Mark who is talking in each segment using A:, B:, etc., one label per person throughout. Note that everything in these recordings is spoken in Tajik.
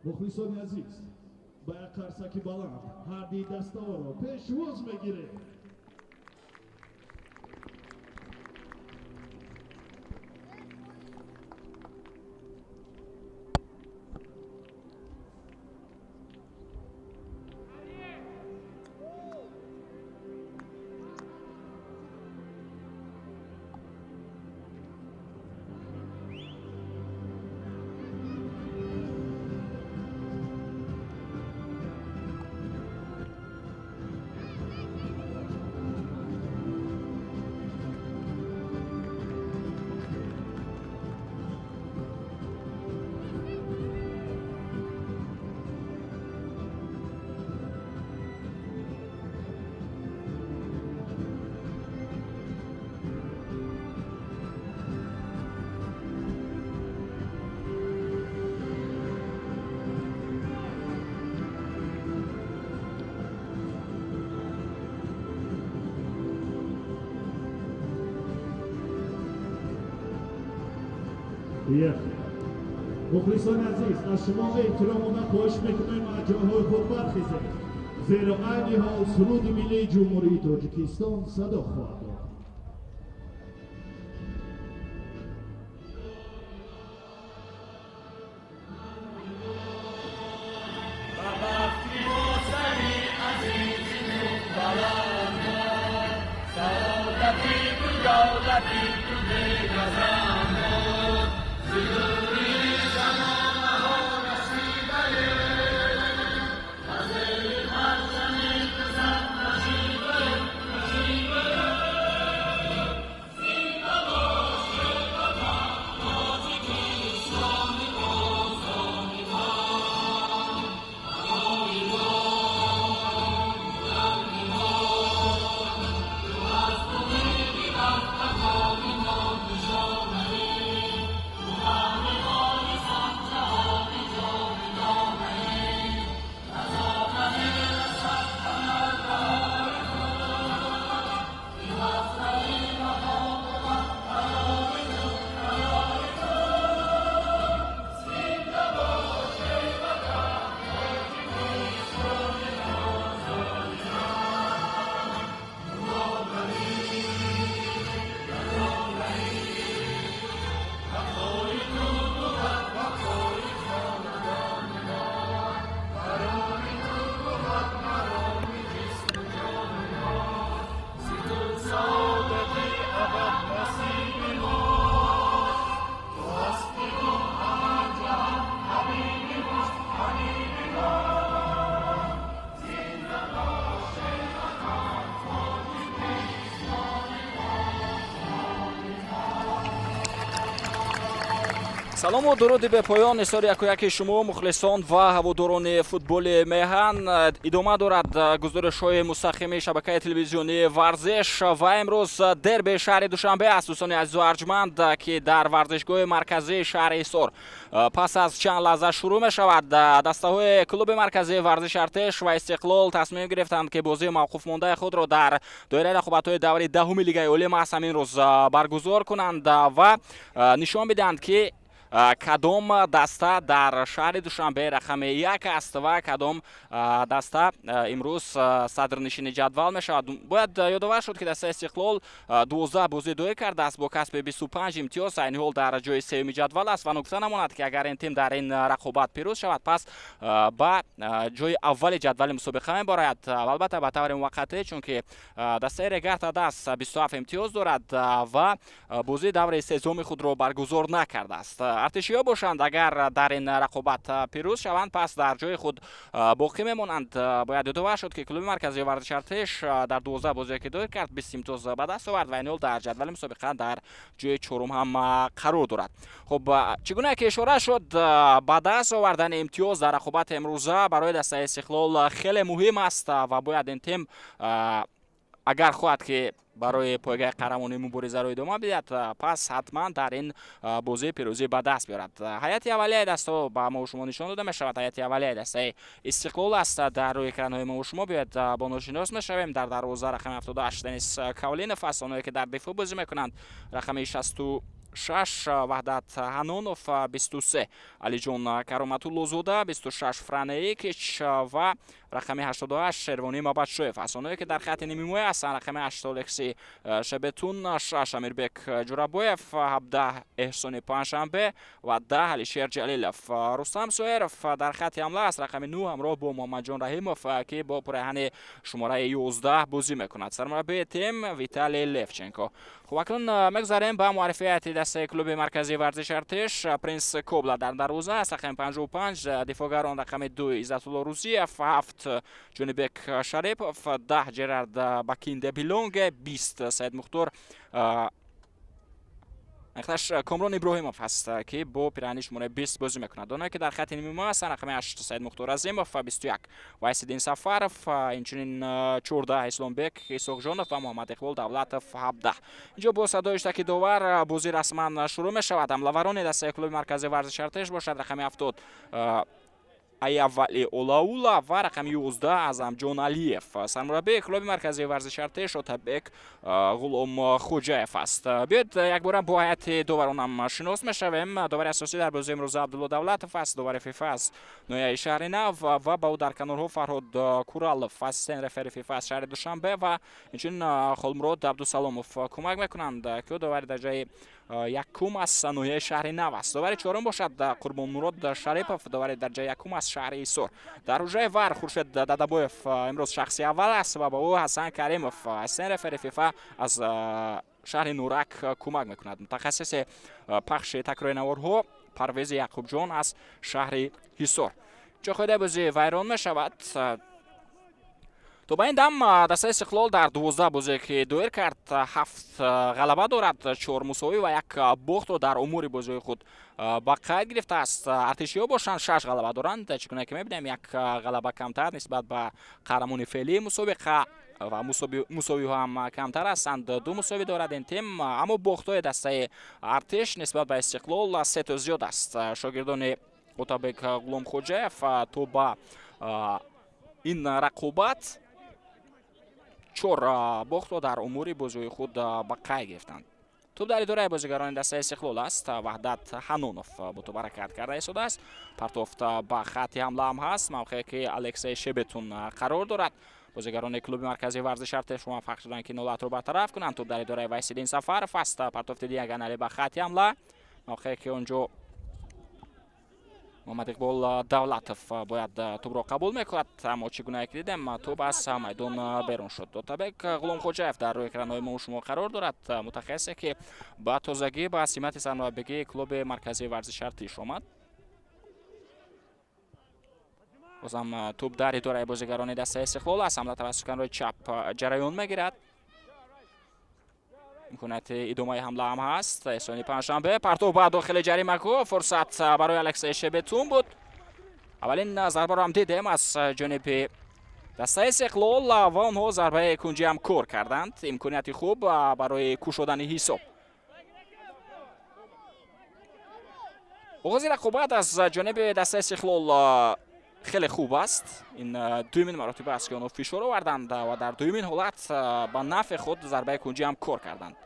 A: Мухлисони азиз, ба як қарсаки баланд ҳарди дастаҳоро пешвоз мегирем. Як, мухлисони азиз, аз шумо эҳтиромона хоҳиш мекунем, аз ҷойҳои худ бархезед, зеро айни ҳол суруди миллии Ҷумҳурии Тоҷикистон садо хоҳад дод.
B: Салому дуруди бепоён нисори яку яки шумо, мухлисон ва ҳаводорони футболи меҳан. Идома дорад гузоришҳои мустақими шабакаи телевизионии Варзиш ва имрӯз дерби шаҳри Душанбе аст, дӯстони азизу арҷманд, ки дар варзишгоҳи марказии шаҳри Ҳисор пас аз чанд лаҳза шурӯъ мешавад. Дастаҳои клуби марказии варзиши Артеш ва Истиқлол тасмим гирифтанд, ки бозии мавқуфмондаи худро дар доираи рақобатҳои даври 10-уми Лигаи Олӣ маҳз ҳамин рӯз баргузор кунанд ва нишон бидиҳанд, ки кадом даста дар шаҳри Душанбе рақами як аст ва кадом даста имрӯз садрнишини ҷадвал мешавад. Бояд ёдовар шуд, ки дастаи Истиқлол 12 бозӣ доир кардааст, бо касби 25 имтиёз айни ҳол дар ҷои сеюми ҷадвал аст ва нугуфта намонад, ки агар ин тим дар ин рақобат пирӯз шавад, пас ба ҷои аввали ҷадвали мусобиқа мебарояд, албатта ба таври муваққатӣ, чунки дастаи Регар ТадАЗ 27 имтиёз дорад ва бозии давраи сезуми худро баргузор накардааст. Артишиҳо бошанд, агар дар ин рақобат пирӯз шаванд, пас дар ҷои худ боқӣ мемонанд. Бояд ёдовар шуд, ки клуби марказии варзиши Артиш дар 12 бозие, ки доир кард, 20 имтиёз ба даст овард ва ин ҳол дар ҷадвали мусобиқа дар ҷои чорум ҳам қарор дорад. Хуб, чӣ гуна ки ишора шуд, ба даст овардани имтиёз дар рақобати имрӯза барои дастаи Истиқлол хеле муҳим аст ва бояд ин тим, агар хоҳад, ки барои пойгаи қаҳрамонии муборизаро идома бидиҳад, пас ҳатман дар ин бозии пирӯзӣ ба даст биёрад. Ҳайати аввалияи дастаҳо ба мо шумо нишон дода мешавад. Ҳайати аввалияи дастаи Истиқлол аст дар рӯи экранҳои мо шумо. Биёед, бо ношинос мешавем. Дар дарвоза рақами 78 Денис Кавлинов аст. Онҳое, ки дар дифоъ бозӣ мекунанд, рақами 66 6 Ваҳдат Ҳанонов, 23 Алиҷон Кароматуллозода, 26 Фране Икич ва рақами 88 Шервонӣ Мабадшоев. Аз оное ки дар хати нимҳимоя ҳастанд, рақами 8 Алексей Шебетун, 6 Амирбек Ҷурабоев, 17 Эҳсони Панҷшанбе ва 10 Алишер Ҷалилов. Рустам Соеров дар хати ҳамла аст, рақами 9 ҳамроҳ бо Муҳаммадҷон Раҳимов, ки бо пурайҳани шумораи 11 бозӣ мекунад. Сармураббии тим Виталий Левченко. Хуб, акнун мегузарем ба муаррифияти дастаи клуби марказии варзиши Артиш. Принс Кобла дар дарвоза аст, рақами 55, дифоъгарон рақами 2 Иззатулло Рузиев, 7 Ҷонибек Шарипов, 10 Ҷерард Бакинде Билонге, 20 Саид Мухтор, Ахташ Комрон Иброҳимов ҳаст, ки бо пираҳани шумораи 20 бозӣ мекунад. Оное ки дар хати нимҳимоя ҳастанд, рақами 8 Саид Мухтор Азимов, 21 Вайсиддин Сафаров, инчунин 14 Исломбек Исоқҷонов ва Муҳаммад Иқбол Давлатов 17. Инҷо бо садои иштаки довар бозӣ расман шурӯъ мешавад. Ҳамлаварони дастаи клуби марказии варзиши Артиш бошад, рақами 70 Аявали Олаула ва рақами 11 Азамҷон Алиев. Сармураббии клуби марказии варзиши Артиш Отабек Ғуломхоҷаев аст. Биёед, якбора бо ҳайати доваронам шинос мешавем. Довари асосӣ дар бозии имрӯза Абдулло Давлатов аст, довари ФИФА аз ноҳияи Шаҳри Нав ва ба ӯ дар канорҳо Фарҳод Куралов, ассистент рефери ФИФА аз шаҳри Душанбе ва инчунин Холмурод Абдусаломов кӯмак мекунанд, ки ӯ довари дараҷаи якум аз ноҳияи Шаҳри Нав аст. Довари чорум бошад Қурбонмурод Шарипов, довари дараҷаи якум аз шаҳри Ҳисор. Дар ҳуҷраи ВАР Хуршед Дадабоев имрӯз шахси аввал аст ва ба ӯ Ҳасан Каримов, ассистент рефери ФИФА аз шаҳри Нурак, кӯмак мекунад. Мутахассиси пахши такрори наворҳо Парвези Яқубҷон аз шаҳри Ҳисор. Ҷо бозӣ вайрон мешавад. То ба ин дам дастаи Истиқлол дар 12 бозие, ки доир кард, ҳафт ғалаба дорад, чор мусовӣ ва як бохтро дар умури бозиҳои худ ба қайд гирифтааст. Артишиҳо бошанд, шаш ғалаба доранд, чӣ гуна ки мебинем, як ғалаба камтар нисбат ба қаҳрамони феълии мусобиқа ва мусовиҳо ҳам камтар ҳастанд, ду мусовӣ дорад ин тим. Аммо бохтҳои дастаи Артиш нисбат ба Истиқлол сето зиёд аст. Шогирдони Отабек Ғуломхоҷаев то ба ин рақобат чор бохтро дар умури бозиҳои худ ба қайд гирифтанд. Тӯб дар идораи бозигарони дастаи Истиқлол аст. Ваҳдат Ҳанонов бо тӯб ҳаракат карда истодааст. Партофт ба хатти ҳамла ҳам ҳаст, мавқее ки Алексей Шебетун қарор дорад. Бозигарони клуби марказии варзиши Артиш муваффақ шуданд, ки ҳолатро бартараф кунанд. Тӯб дар идораи Вайсиддин Сафаров аст. Партофти диагоналӣ ба хатти ҳамла, мавқее ки он ҷо Муҳаммад Иқбол Давлатов бояд тӯбро қабул мекунад, аммо чӣ гунае ки дидем, тӯб аз майдон берун шуд. Отабек Ғуломхоҷаев дар рӯи экранҳои мо шумо қарор дорад, мутахассисе, ки ба тозагӣ ба симати сармураббигии клуби марказии варзиши Артиш омад. Бозам тӯб дар идораи бозигарони дастаи Истиқлол аст. Ҳамла тавассути канори чап ҷараён мегирад. Имконияти идомаи ҳамла ҳам ҳаст. Эҳсони Панҷшанбе, партов ба дохили ҷаримагоҳ, фурсат барои Алексей Шебетун буд. Аввалин зарбаро ҳам дидем аз ҷониби дастаи Истиқлол ва онҳо зарбаи кунҷӣ ҳам кор карданд. Имконияти хуб барои кушодани ҳисоб. Оғози рақобат аз ҷониби дастаи Истиқлол хеле хуб аст. Ин дуюмин маротиба аст, ки онҳо фишор оварданд ва дар дуюмин ҳолат ба нафъи худ зарбаи кунҷӣ ҳам кор карданд.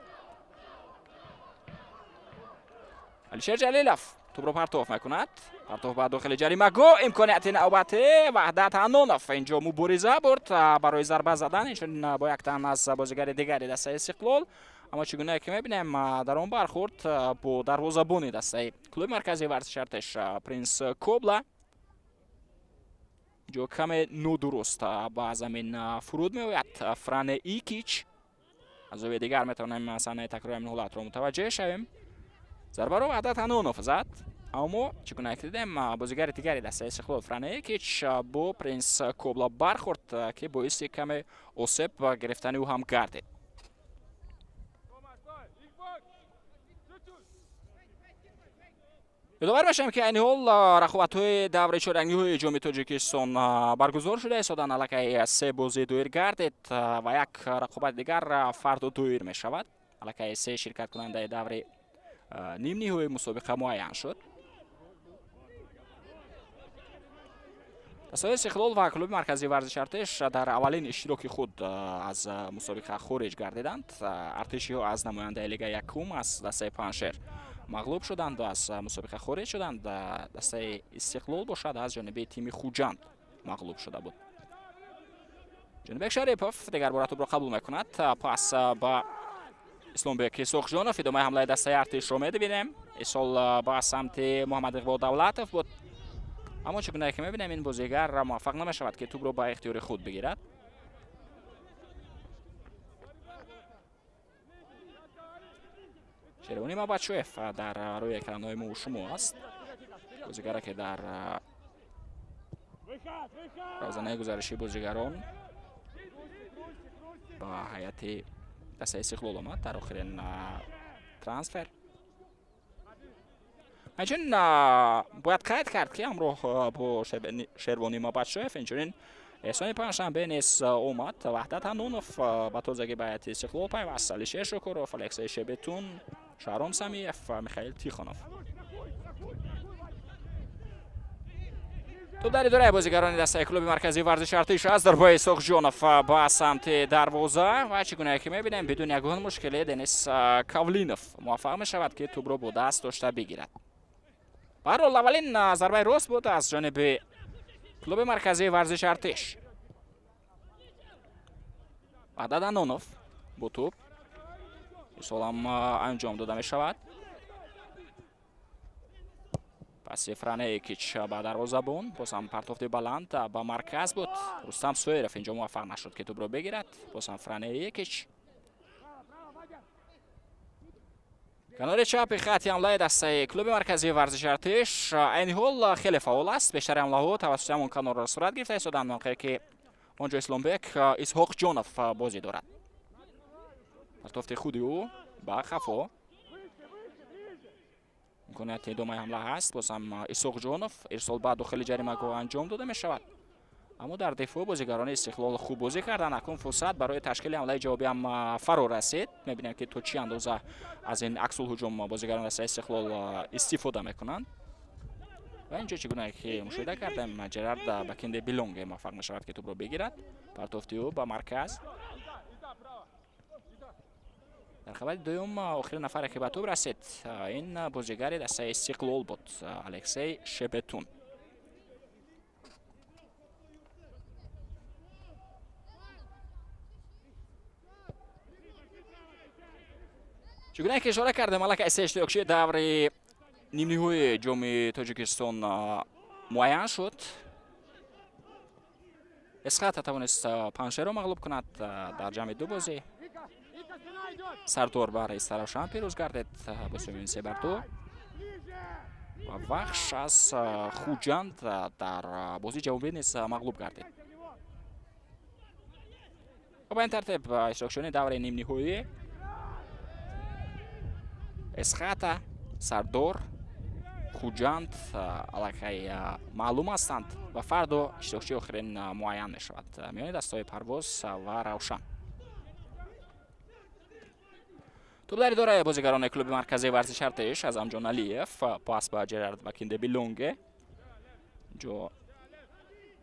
B: Алишер Ҷалилов тӯбро партоф мекунад. Партоф ба дохили ҷаримагоҳ, имконияти навбатӣ, Ваҳдат Ҳанонов инҷо мубориза бурд барои зарба задан, инчунин бо як тан аз бозигари дигари дастаи Истиқлол. Аммо чӣ гунае ки мебинем, дар он бархӯрд бо дарвозабони дастаи клуби марказии варзиши Артиш Принс Кобла ҷо каме нодуруст ба замин фуруд меояд Фране Икич. Аз зовияи дигар метавонем саҳнаи такрори ҳамин ҳолатро мутаваҷҷеҳ шавем. Зарбаро Ваҳдат Ҳанонов зад, аммо чӣ гуна ки дидем, бозигари дигари дастаи Истиқлол Фране Икич бо Принс Кобла бархӯрд, ки боиси каме осеб гирифтани ӯ ҳам гардид. Ёдовар мешавем, ки айни ҳол рақобатҳои даври чорянгиҳои Ҷоми Тоҷикистон баргузор шуда истоданд. Аллакай се бозӣ доир гардид ва як рақобати дигар фардо доир мешавад. Аллакай се ширкаткунандаи даври нимниҳои мусобиқа муайян шуд. Дастаи Истиқлол ва клуби марказии варзиши Артиш дар аввалин иштироки худ аз мусобиқа хориҷ гардиданд. Артишиҳо аз намояндаи лига якум, аз дастаи Паншер мағлуб шуданд ва аз мусобиқа хориҷ шуданд. Дастаи Истиқлол бошад, аз ҷониби тими Хуҷанд мағлуб шуда буд. Ҷонибек Шарипов дигар бора тӯбро қабул мекунад. Пас ба Исломбек Исоқҷонов. Идомаи ҳамлаи дастаи Артишро медибинем. Исол ба самти Муҳаммад Иқбол Давлатов буд, аммо чӣ гунае ки мебинем, ин бозигар муваффақ намешавад, ки тӯбро ба ихтиёри худ бигирад. Шервони Мабачоев дар рӯи экранҳои мо шумо аст, бозигаре ки дар равзанаи гузариши бозигарон ба ҳайати дастаи Истиқлол омад дар охирин трансфер. Ҳамчунин бояд қайд кард, ки ҳамроҳ бо Шервони Мабадшоев инчунин Эҳсони Панҷшанбе низ омад. Ваҳдат Ҳанунов ба тозагӣ ба ҳайати Истиқлол пайваст, Алишер Шукуров, Алексей Шебетун, Шаҳром Самиев, Михаил Тихонов. Тӯб дар идораи бозигарони дастаи клуби марказии варзиши Артиш аст. Зарбаи Исоқҷонов ба самти дарвоза ва чӣ гунае ки мебинем, бидуни ягон мушкиле Денис Кавлинов муваффақ мешавад, ки тӯбро бо даст дошта бигирад. Ба ҳар ҳол, аввалин зарбаи рост буд аз ҷониби клуби марказии варзиши Артиш. Ваҳдат Анонов бо тӯб, ирсолам анҷом дода мешавад. Паси Франекич ба дарвозабон, боз ҳам партофти баланд ба марказ буд. Рустам Соиров инҷо муваффақ нашуд, ки тӯбро бигирад. Боз ҳам Франекич. Канори чапи хати ҳамлаи дастаи клуби марказии варзиши Артиш айни ҳол хеле фаъол аст. Бештари ҳамлаҳо тавассути ҳамон канорро сурат гирифта истоданд, мавқее ки он ҷо Исломбек Исҳоқҷонов бозӣ дорад. Партофти худи ӯ ба хафо, имконияти идомаи ҳамла ҳаст. Боз ҳам Исоқҷонов, ирсол ба дохили ҷаримагоҳ анҷом дода мешавад, аммо дар дифоъ бозигарони Истиқлол хуб бозӣ карданд. Акнун фурсат барои ташкили ҳамлаи ҷавобӣ ҳам фаро расид. Мебинем, ки то чӣ андоза аз ин аксулҳуҷум бозигарони дастаи Истиқлол истифода мекунанд. Ва инҷо, чӣ гунае ки мушоҳида кардем, Ҷерард Бакинде Билонге муваффақ мешавад, ки тӯбро бигирад. Партофти ӯ ба марказ. Дар хабари дуюм охирин нафаре, ки ба тӯб расид, ин бозигари дастаи Истиқлол буд, Алексей Шебетун. Чӣ гунае ки ишора кардем, аллакай се иштирокчии даври нимниҳои Ҷоми Тоҷикистон муайян шуд. Эсхата тавонист Паншеро мағлуб кунад дар ҷамъи ду бозӣ. Сардор бар Истаравшан пирӯз гардид бо ҳисоби 3-2 ва Вахш аз Хуҷанд дар бозии ҷавобӣ низ мағлуб гардид. Ба ин тартиб иштирокчиёни давраи нимниҳоӣ Эсхата, Сардор, Хуҷанд аллакай маълум ҳастанд ва фардо иштирокчии охирин муайян мешавад миёни дастаҳои Парвоз ва Равшан. Тӯб дар идораи бозигарони клуби марказии варзиши Артиш. Азамҷон Алиев, пас ба Ҷерард Бакинде Билонге. Ҷо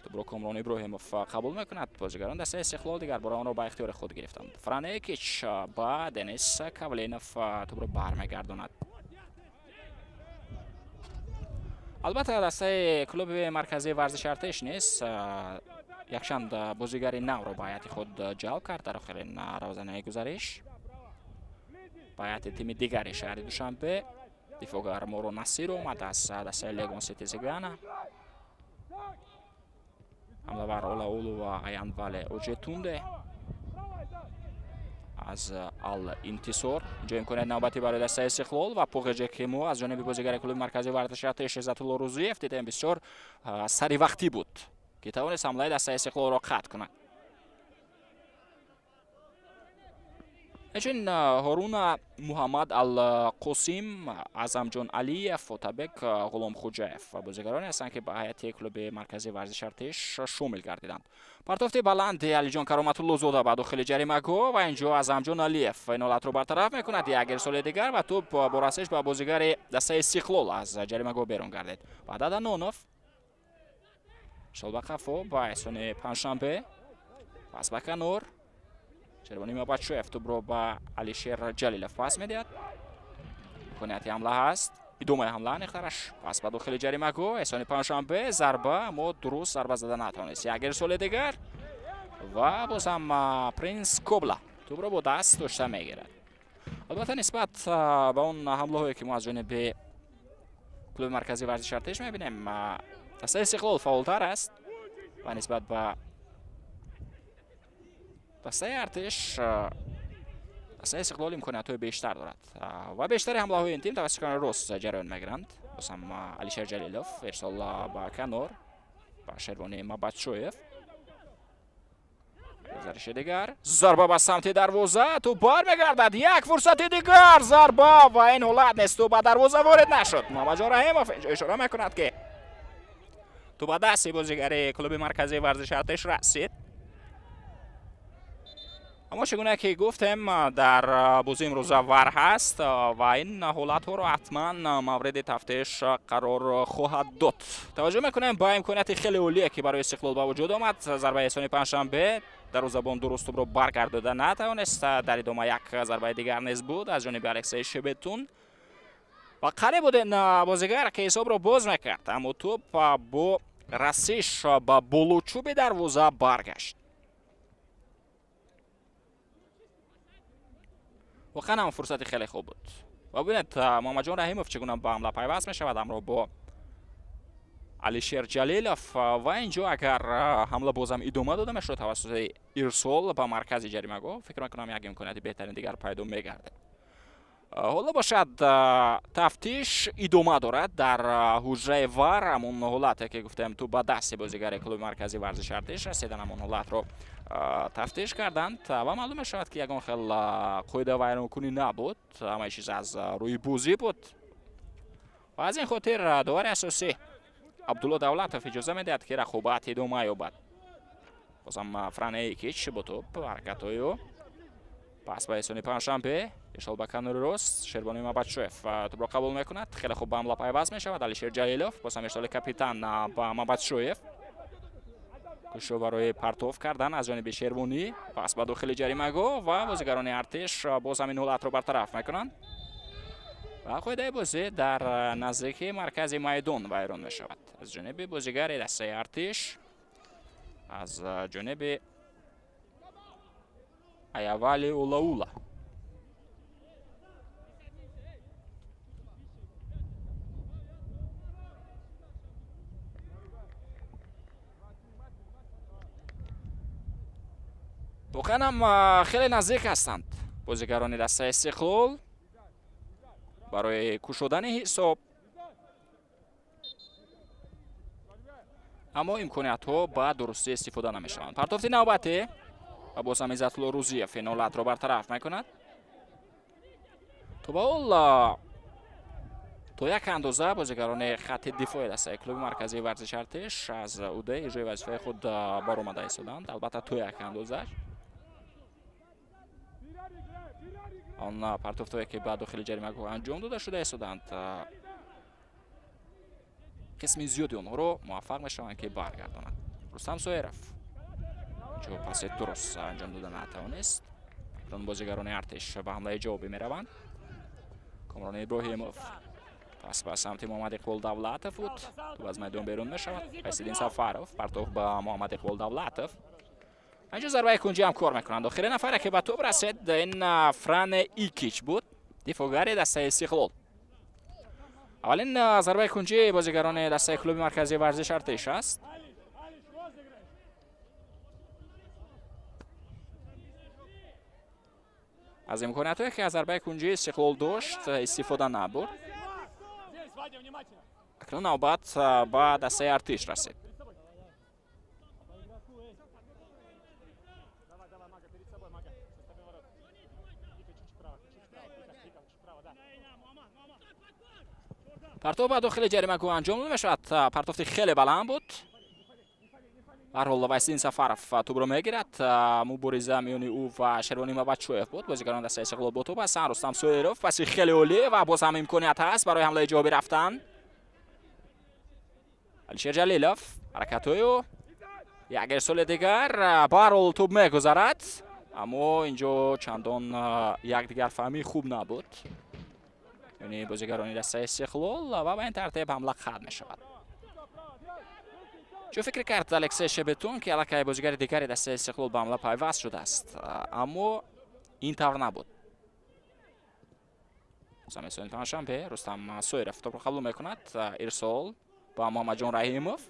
B: тӯбро Комрон Иброҳимов қабул мекунад. Бозигарон дастаи Истиқлол дигар бора онро ба ихтиёри худ гирифтанд. Франекич ба Денис Кавленов тӯбро бармегардонад. Албатта, дастаи клуби марказии варзиши Артиш низ якчанд бозигари навро ба ҳайати худ ҷалб кард дар охирин равзанаи гузариш. Ба ҳайати тими дигари шаҳри Душанбе дифоъгар Моро Насир омад аз дастаи Легон Сити Зигана, ҳамлавар Олаулова Аянвале Оҷетунде аз Ал Интисор. Инҷо имконияти навбатӣ барои дастаи Истиқлол ва поғеҷе, ки мо аз ҷониби бозигари клуби марказии варзиши Артиш Иззатулло Рӯзиев дидем, бисёр саривақтӣ буд, ки тавонист ҳамлаи дастаи Истиқлолро қатъ кунад. Инчунин Ҳоруна Муҳаммад Алқосим, Аъзамҷон Алиев, Отабек Ғуломхуҷаев бозигароне ҳастанд, ки ба ҳайати клуби марказии варзиши Артиш шомил гардиданд. Партофти баланди Алиҷон Кароматуллозода ба дохили ҷаримагоҳ ва инҷо Аъзамҷон Алиев ин ҳолатро бартараф мекунад. Як ирсоли дигар ва тӯб бо расиш ба бозигари дастаи Истиқлол аз ҷаримагоҳ берун гардид. Ваҳдат Анонов. Ирсол ба қафо ба Эҳсони Панҷшанбе, пас ба канор. Шервонӣ Мабатшоев тӯбро ба Алишер Ҷалилов пас медиҳад. Имконияти ҳамла ҳаст, идомаи ҳамла аниқтараш. Пас ба дохили ҷаримагоҳ, Эҳсони Панҷшанбе, зарба, аммо дуруст зарба зада натавонист. Як ирсоли дигар ва боз ҳам Принс Кобла тӯбро бо даст дошта мегирад. Албатта, нисбат ба он ҳамлаҳое, ки мо аз ҷониби клуби марказии варзиши Артиш мебинем, дастаи Истиқлол фаъолтар аст ва нисбат ба дастаи Артиш дастаи Истиқлол имкониятҳои бештар дорад ва бештари ҳамлаҳои ин тим тавассути канори рост ҷараён мегиранд. Боз ҳам Алишер Ҷалилов, ирсол ба канор ба Шервони Мабатшоев, гузариши дигар, зарба ба самти дарвоза, тӯб бармегардад, як фурсати дигар, зарба ва ин ҳолат нест, тӯб ба дарвоза ворид нашуд. Муҳаммадҷон Раҳимов инҷо ишора мекунад, ки тӯб ба дасти бозигари клуби марказии варзиши Артиш расид. Аммо чӣ гуна ки гуфтем, дар бозии имрӯза ВАР ҳаст ва ин ҳолатҳоро ҳатман мавриди тафтиш қарор хоҳад дод. Таваҷҷӯҳ мекунем ба имконияти хеле олие, ки барои Истиқлол ба вуҷуд омад. Зарбаи Эҳсони Панҷшанбе, дарвозабон дуруст тӯбро баргардода натавонист. Дар идома як зарбаи дигар низ буд аз ҷониби Алексей Шебетун ва қариб буд ин бозигар, ки ҳисобро боз мекард, аммо тӯб бо расиш ба болочӯби дарвоза баргашт. Воқеан ҳам фурсати хеле хуб буд. Ва бубинед, Муҳаммадҷон Раҳимов чӣ гуна ба ҳамла пайваст мешавад ҳамроҳ бо Алишер Ҷалилов. Ва инҷо агар ҳамла бозам идома дода мешуд тавассути ирсол ба маркази ҷаримагоҳ, фикр мекунам, як имконияти беҳтарин дигар пайдо мегардад. Ҳоло бошад, тафтиш идома дорад дар ҳуҷраи ВАР. Ҳамон ҳолате, ки гуфтем, тӯб ба дасти бозигари клуби марказии варзиши Артиш расидан, ҳамон ҳолатро тафтиш карданд ва маълум мешавад, ки ягон хел қоида вайронкунӣ набуд, ҳамаи чиз аз рӯи бозӣ буд ва аз ин хотир довари асосӣ Абдулло Давлатов иҷоза медиҳад, ки рақобат идома ёбад. Бозам Фране Икич бо тӯб, ҳаракатҳои ӯ, пас ба Эҳсони Панҷшанбе, ирсол ба канори рост, Шербони Мабатшоев тӯбро қабул мекунад, хеле хуб ба ҳамла пайваст мешавад Алишер Ҷалилов, боз ҳам ирсоли капитан ба Мабатшоев, кӯшишҳо барои партов кардан аз ҷониби Шервонӣ, пас ба дохили ҷаримагоҳ ва бозигарони Артиш боз ҳамин ҳолатро бартараф мекунанд ва қоидаи бозӣ дар наздики маркази майдон вайрон мешавад аз ҷониби бозигари дастаи Артиш, аз ҷониби Аявали Улаула. Воқеан ҳам хеле наздик ҳастанд бозигарони дастаи Истиқлол барои кушодани ҳисоб, аммо имкониятҳо ба дурустӣ истифода намешаванд. Партофти навбатӣ ва боз ҳам Иззатулло Рӯзиев ин ҳолатро бартараф мекунад. То ба ҳол то як андоза бозигарони хатти дифои дастаи клуби марказии варзиши Артиш аз уҳдаи иҷрои вазифаи худ баромада истоданд. Албатта, то як андоза он партофтҳое, ки ба дохили ҷаримагоҳ анҷом дода шуда истоданд, қисми зиёди онҳоро муваффақ мешаванд, ки баргардонанд. Рустам Соиров ҷо паси дуруст анҷом дода натавонист. Он бозигарони Артиш ба ҳамлаи ҷавобӣ мераванд. Комрони Иброҳимов, пас ба самти Муҳаммад Иқбол Давлатов буд, тӯб аз майдон берун мешавад. Файсиддин Сафаров, партоф ба Муҳаммад Иқбол Давлатов. Инҷо зарбаи кунҷӣ ҳам кор мекунанд. Охири нафаре, ки ба тӯб расид, ин Фране Икич буд, дифоъгари дастаи Истиқлол. Аввалин зарбаи кунҷӣ бозигарони дастаи клуби марказии варзиш Артиш аст. Аз имкониятҳое, ки аз зарбаи кунҷӣ Истиқлол дошт, истифода набурд. Акнун навбат ба дастаи Артиш расид. Партов ба дохили ҷаримагоҳ анҷом дода мешавад. Партофти хеле баланд буд. Ҳар ҳол, Вайсиддин Сафаров тӯбро мегирад. Мубориза миёни ӯ ва Шервони Мабатшоев буд. Бозигарон дастаи Истиқлол бо тӯб ҳастанд. Рустам Соиров, паси хеле олӣ ва боз ҳам имконият ҳаст барои ҳамлаи ҷавобӣ рафтан. Алишер Ҷалилов, ҳаракатҳои ӯ, як ирсоли дигар, баҳрҳол тӯб мегузарад, аммо инҷо чандон якдигарфаҳмии хуб набуд яъне бозигарони дастаи Истиқлол ва ба ин тартиб ҳамла қатъ мешавад. Чӣ фикр кард Алексей Шебетун, ки аллакай бозигари дигари дастаи Истиқлол ба ҳамла пайваст шудааст, аммо ин тавр набуд. Замесони панҷшанбе Рустам Соиров топро қабул мекунад, ирсол ба Муҳаммадҷон Раҳимов,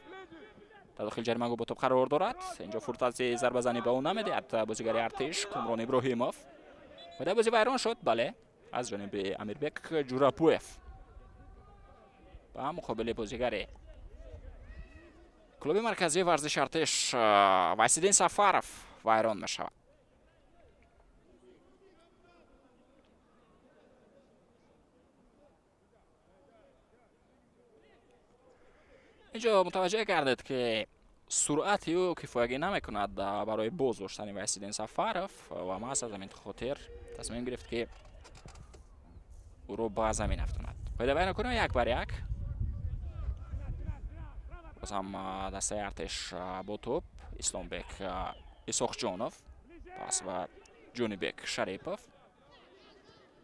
B: дар дохили ҷаримагоҳ бо топ қарор дорад. Инҷо фурсати зарбазанӣ ба ӯ намедиҳад бозигари Артиш Кумрон Иброҳимов. Ва бозӣ вайрон шуд, бале, аз ҷониби Амирбек Ҷурабоев ба муқобили бозигари клуби марказии варзиши Артиш Вайсиддин Сафаров вайрон мешавад. Инҷо мутаваҷҷеҳ гардед, ки суръати ӯ кифоягӣ намекунад барои боз доштани Вайсиддин Сафаров ва маҳз аз ҳамин хотир тасмим гирифт, ки ӯро ба замин афтонад. Қоидавайронкунӣ 1-1. Боз ҳам дастаи Артиш бо тӯб, Исломбек Исоқҷонов, пас ба Ҷонибек Шарипов.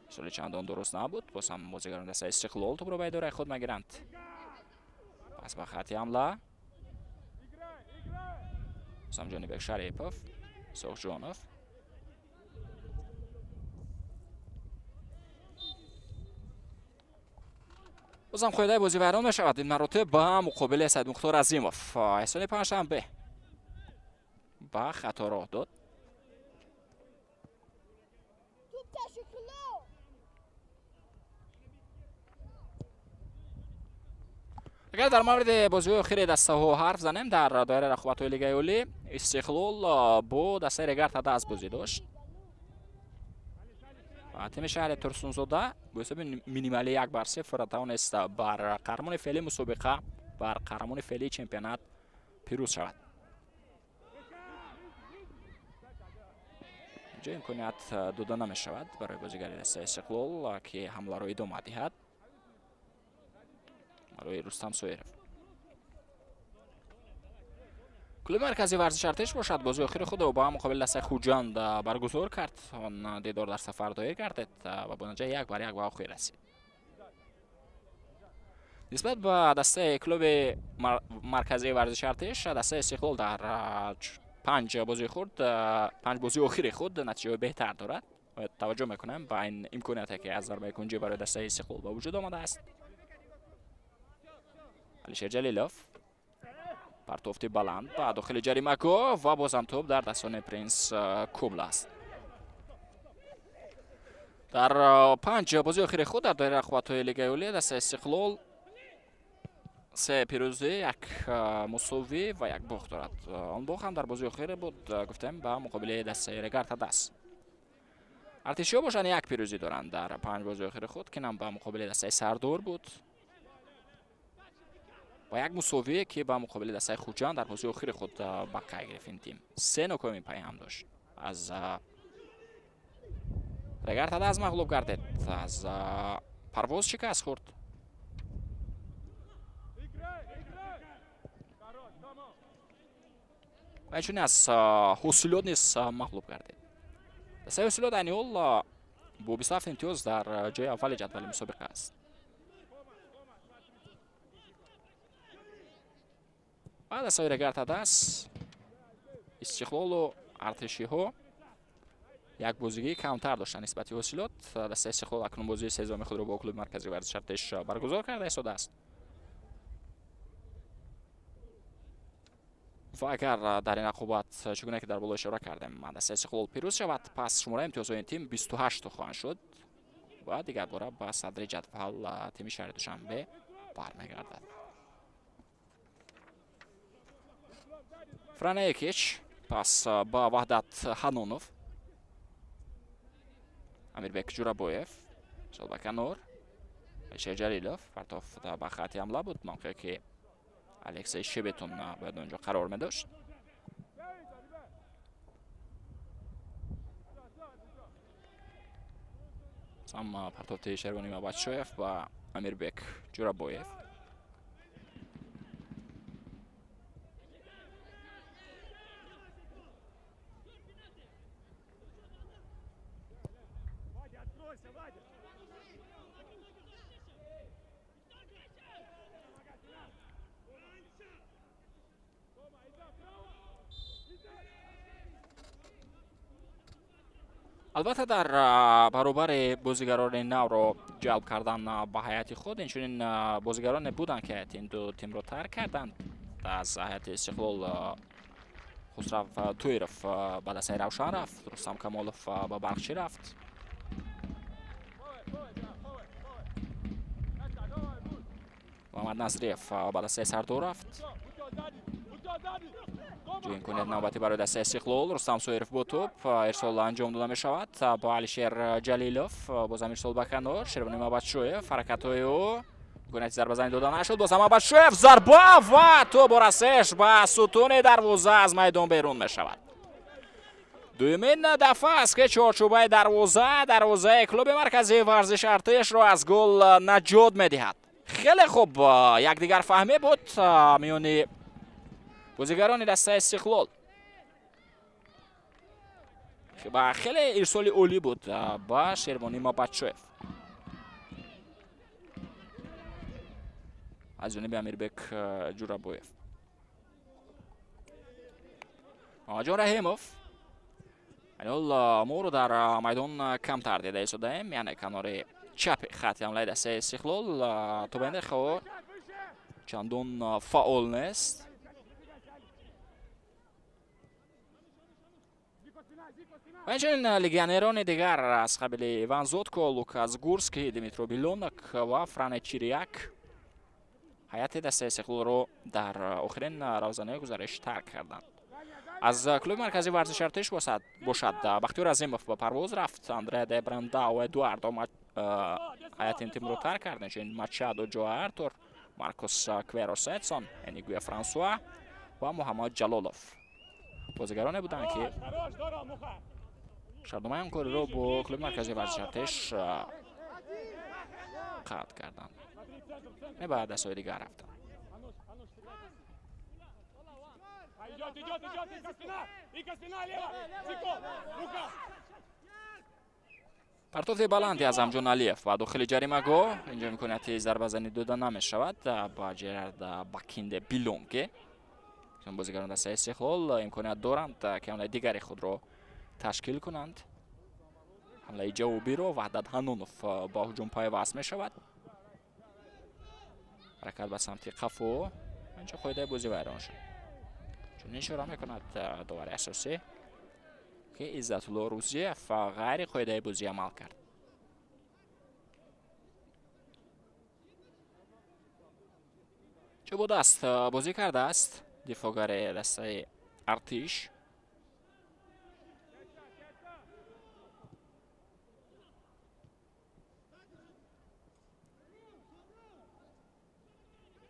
B: Соли чандон дуруст набуд. Боз ҳам бозигарони дастаи Истиқлол тӯбро ба идораи худ мегиранд. Пас ба хати ҳамла. Боз ҳам Ҷонибек Шарипов, Исоқҷонов. Бозам қоидаи бозӣ вайрон мешавад. Ин маротиб ба муқобили Саидмухтор Азимов. Эҳсони панҷшанбе ба хато роҳ дод. Агар дар мавриди бозиҳои охири дастаҳо ҳарф занем, дар доираи рақобатҳои Лигаи Олӣ Истиқлол бо дастаи Регар Тадаз бозӣ дошт. Тими шаҳри Турсунзода бо ҳисоби минималӣ 1-0 тавонист бар қаҳрамони феълии мусобиқа, бар қаҳрамони феълии чемпионат пирӯз шавад. Инҷо имконият дода намешавад барои бозигари дастаи Истиқлол, ки ҳамларо идома диҳад, барои Рустам Соиров. Клуби марказии варзиши Артиш бошад, бозии охири худро ба муқобили дастаи Хуҷанд баргузор кард. Он дидор дар сафар доир гардид ва бо натиҷаи 1-1 ба охир расид. Нисбат ба дастаи клуби марказии варзиши Артиш, дастаи Истиқлол дар 5 бозии худ, 5 бозии охири худ натиҷаҳои беҳтар дорад. Таваҷҷӯҳ мекунем ба ин имконияте, ки аз зарбаи кунҷӣ барои дастаи Истиқлол ба вуҷуд омадааст. Алишер Ҷалилов, партофти баланд ба дохили ҷаримагоҳ ва бозам тӯб дар дастони Принс Кубла аст. Дар 5 бозии охири худ дар доираи рақобатҳои Лигаи Олӣ дастаи Истиқлол 3 пирӯзӣ, 1 мусовӣ ва 1 бохт дорад. Он бохт ҳам дар бозии охире буд, гуфтем, ба муқобили дастаи Регар Тадас. Артишиҳо бошанд 1 пирӯзӣ доранд дар 5 бозии охири худ, ки нам ба муқобили дастаи Сардор буд ва 1 мусовие, ки ба муқобили дастаи Хуҷанд дар бозии охири худ ба қайд гирифт ин тим. 3 нокоми пайҳам дошт. Аз Регар Тадас мағлуб гардид, аз Парвоз шикаст хӯрд. Ва инчунин аз Ҳосилот низ мағлуб гардид. Дастаи Ҳосилот айни ҳол бо 27 имтиёз дар ҷои аввали ҷадвали мусобиқа аст. Ва дастаи Регар Тадас, Истиқлолу Артишиҳо як бозигии камтар доштанд нисбати Ҳосилот. Дастаи Истиқлол акнун бозии сезоми худро бо клуби марказии варзиши Артиш баргузор карда истодааст. Ва агар дар ин рақобат, чӣ гуна ки дар боло ишора кардем, дастаи Истиқлол пирӯз шавад, пас шумораи имтиёзҳои ин тим 28 хоҳанд шуд ва дигар бора ба садри ҷадвал тими шаҳри Душанбе бармегардад. Франа Екич, пас ба Ваҳдат Ҳанонов, Амирбек Ҷурабоев, Солбаканор, Алишер Ҷалилов, партоф ба хати ҳамла буд, мавқее ки Алексей Шебетун бояд онҷо қарор медошт. Сам партофти Шервони Мабатшоев ба Амирбек Ҷурабоев. Албатта, дар баробари бозигарони навро ҷалб кардан ба ҳайати худ, инчунин бозигароне буданд, ки ҳайати ин ду тимро тарк карданд. Аз ҳайати Истиқлол Хусрав Тоиров ба дастаи Равшан рафт, Рустам Камолов ба Барқчӣ рафт. Муҳаммад Назриев ба дастаи Сардор рафт. Ҷои имконият навбатӣ барои дастаи Истиқлол. Рустам Соиров бо тӯб, ирсол анҷом дода мешавад ба Алишер Ҷалилов. Бозам ирсол ба канор, Шервони Мабадшоев, ҳаракатҳои ӯ, имконияти зарбазанӣ дода нашуд. Бозам Мабадшоев, зарба ва тӯб бо расиш ба сутуни дарвоза аз майдон берун мешавад. Дуюмин дафъа аст, ки чорчӯбаи дарвозаи клуби марказии варзиши Артишро аз гол наҷот медиҳад. Хеле хуб якдигарфаҳмӣ буд миёни бозигарони дастаи Истиқлол ва хеле ирсоли олӣ буд ба Шервонӣ Мабадшоев аз ҷониби Амирбек Ҷурабоев. Мамаҷон Раҳимов ҳол моро дар майдон камтар дида истодаем, яъне канори чапи хатти ҳамлаи дастаи Истиқлол тобандаи хо чандон фаъол нест. Ва инчунин легионерони дигар аз қабили Иван Зотко, Лукас Гурский, Димитро Билонок ва Фране Чирияк ҳайати дастаи Истиқлолро дар охирин равзанаи гузариш тарк карданд. Аз клуби марказии варзиши Артиш бошад, Бахтиёр Азимов ба Парвоз рафт, Андреа де Брандау, Эдуардо ҳайати ин тимро тарк кард, инчунин Мачадо Ҷо Артур, Маркос Кверос Эдсон, Энигуя Франсуа ва Муҳаммад Ҷалолов бозигароне буданд, ки шартномаи ҳамкориро бо клуби марказии варзиши Артиш қатъ карданд, не ба дастҳои дигар рафтанд.
C: Идет, идет, идет, Ика спина, Ика спина, лево, Зико, Лука.
B: Партофти баланди Азамҷон Алиев ба дохили ҷаримагоҳ. Инҷо имконияти зарбазанӣ дода намешавад ба Жерард Бакинде Билонге. Чун бозигарон дастаи Истиқлол имконият доранд, ки ҳамлаи дигари худро ташкил кунанд. Ҳамлаи ҷавобиро Ваҳдат Ҳанонов ба ҳуҷум пайваст мешавад. Ҳаракат ба самти қафо. Инҷо қоидаи бозӣ вайрон шуд. Чунин ишора мекунад довари асосӣ, ки Иззатулло Рузиев ғайри қоидаи бозӣ амал кард. Чӣ будааст, бозӣ кардааст дифоъгари дастаи Артиш.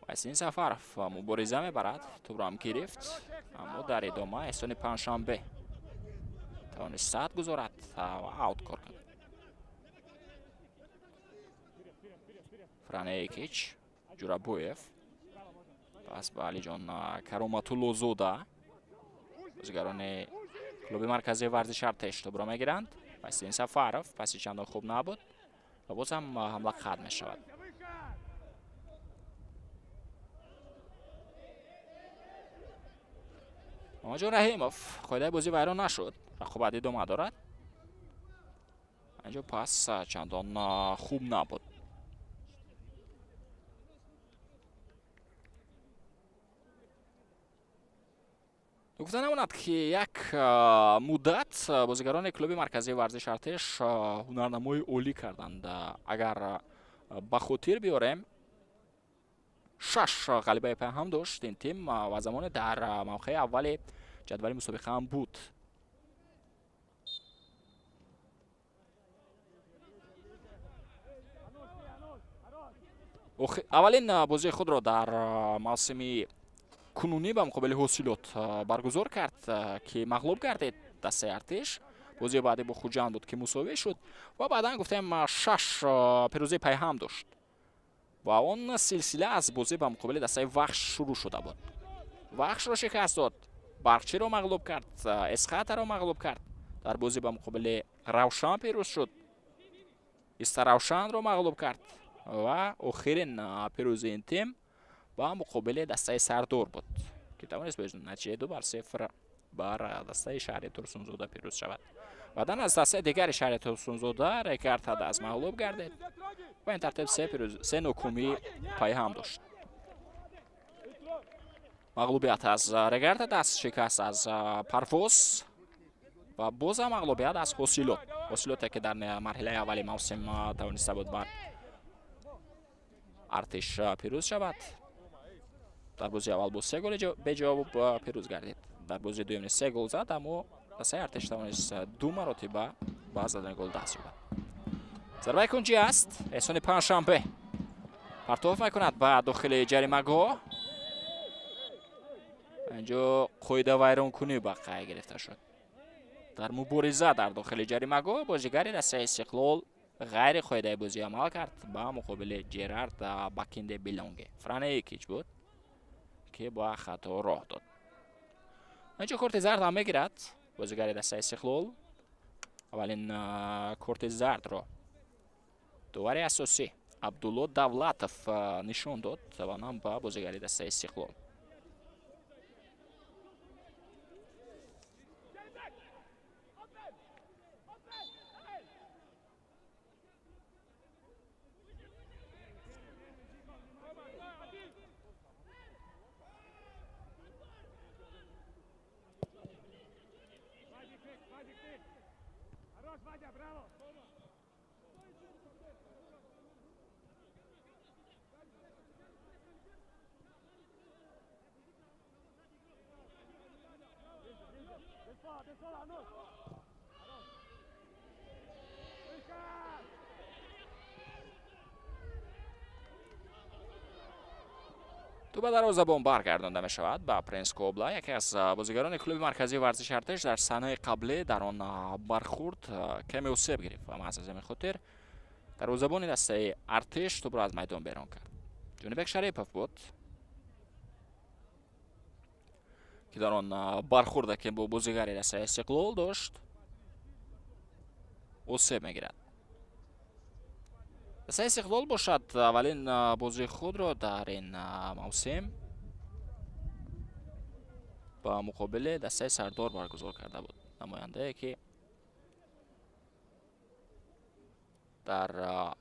B: Васин Сафаров мубориза мебарад, тӯбро ҳам гирифт, аммо дар идома Эҳсони Панҷшанбе тавонист сад гузорад ва аут кор кунад. Фране Экич, Ҷурабоев, пас ба Алиҷон Кароматуллозода. Бозигарони клуби марказии варзиши Артиш тӯбро мегиранд. Васин Сафаров паси чандон хуб набуд ва боз ҳам ҳамла қатъ мешавад. Мамаҷон Раҳимов, қоидаи бозӣ вайрон нашуд, рақобат идома дорад. Инҷо пас чандон хуб набуд. Гуфта намонад, ки як муддат бозигарони клуби марказии варзиши Артиш ҳунарнамои олӣ карданд. Агар ба хотир биёрем, шаш ғалибаи пайҳам дошт ин тим ва замоне дар мавқеи аввали ҷадвали мусобиқа ҳам буд. Аввалин бозии худро дар мавсими кунунӣ ба муқобили Ҳосилот баргузор кард, ки мағлуб гардид дастаи Артиш. Бозии баъдӣ бо Хуҷанд буд, ки мусовӣ шуд ва баъдан гуфтем, шаш пирӯзии пайҳам дошт ва он силсила аз бозӣ ба муқобили дастаи Вахш шурӯъ шуда буд. Вахшро шикаст дод, Барқчиро мағлуб кард, Эсхатаро мағлуб кард, дар бозӣ ба муқобили Равшан пирӯз шуд. Истаравшанро мағлуб кард ва охирин пирӯзии ин тим ба муқобили дастаи Сардор буд, ки тавонист бо натиҷаи 2-0 бар дастаи шаҳри Турсунзода пирӯз шавад. Баъдан аз дастаи дигари шаҳри Турсунзода Регар Тадаз мағлуб гардид ва ин тартиб се нокомӣ пайҳам дошт. Мағлубият аз Регар Тадаз, шикаст аз Парвоз ва бозам мағлубият аз Ҳосилот. Ҳосилоте ки дар марҳилаи аввали мавсим тавониста буд бар Артиш пирӯз шавад. Дар бозии аввал бо 3 голи беҷавоб пирӯз гардид. Дар бозии дуюм низ 3 гол зад, аммо дастаи Артиш тавонист 2 маротиба ба задани гол даст ёбад. Зарбаи кунҷӣ аст. Эҳсони Панҷшанбе партоф мекунад ба дохили ҷаримагоҳ. Инҷо қоидавайронкунӣ ба қайд гирифта шуд. Дар мубориза дар дохили ҷаримагоҳ бозигари дастаи Истиқлол ғайри қоидаи бозӣ амал кард ба муқобили Ҷерард Бакинде Билонге. Фране Икич буд ки ба хато роҳ дод. Инҷо корти зард ҳам мегирад бозигари дастаи Истиқлол. Аввалин корти зардро довари асосӣ Абдулло Давлатов нишон дод ва он ҳам ба бозигари дастаи Истиқлол. Тӯба дарвозабон баргардонда мешавад ба Принс Кобла, яке аз бозигарони клуби марказии варзиши Артиш дар саҳнаи қаблӣ дар он бархурд каме осеб гирифт ва маҳз аз ҳамин хотир дарвозабони дастаи Артиш тӯбро аз майдон берун кард. Ҷонибек Шарипов буд ки дар он бархурде ки бо бозигари дастаи Истиқлол дошт осеб мегирад. Дастаи Истиқлол бошад аввалин бозии худро дар ин мавсим ба муқобили дастаи Сардор баргузор карда буд. Намояндае ки дар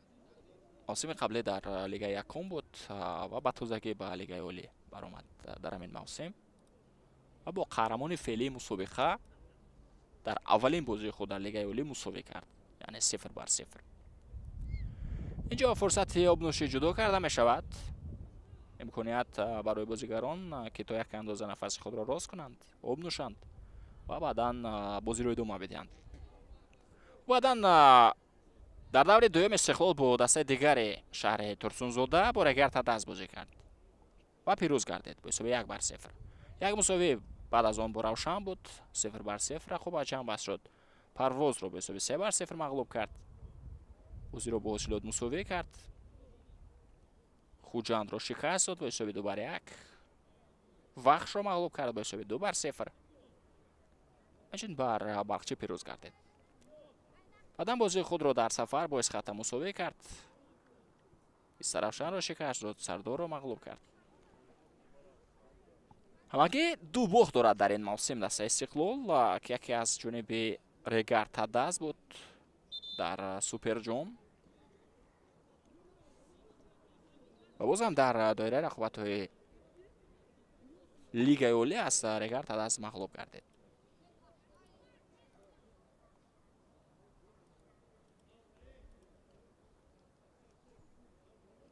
B: мавсими қаблӣ дар лигаи якум буд ва ба тозагӣ ба лигаи олӣ баромад дар ҳамин мавсим ва бо қаҳрамони феълии мусобиқа дар аввалин бозии худ дар лигаи олӣ мусовӣ кард, яъне 0-0. Инҷо фурсати обнӯшӣ ҷудо карда мешавад. Имконият барои бозигарон ки то як андоза нафаси худро рост кунанд, об нӯшанд ва баъдан бозиро идома бидиҳанд. Баъдан дар даври дуюм Истиқлол бо дастаи дигари шаҳри Турсунзода бо Регар Тадаз бозӣ кард ва пирӯз гардид бо ҳисоби 1-0. Як мусовӣ баъд аз он бо Равшан буд, 0-0 рақобат ҷамъбаст шуд. Парвозро бо ҳисоби 3-0 мағлуб кард. Бозиро бо Ҳосилот мусовӣ кард. Хуҷандро шикаст дод бо ҳисоби 2-1. Вахшро мағлуб кард бо ҳисоби 2-0. Инчунин бар Балхчӣ пирӯз гардид. Баъдан бозии худро дар сафар бо Исхата мусовӣ кард. Истаравшанро шикаст дод, Сардорро мағлуб кард. Ҳамагӣ 2 бохт дорад дар ин мавсим дастаи Истиқлол, ки яке аз ҷониби Регар Тадаз буд дар Суперҷом ва бозам дар доираи рақобатҳои лигаи олӣ аз Регар Тадаз мағлуб гардид.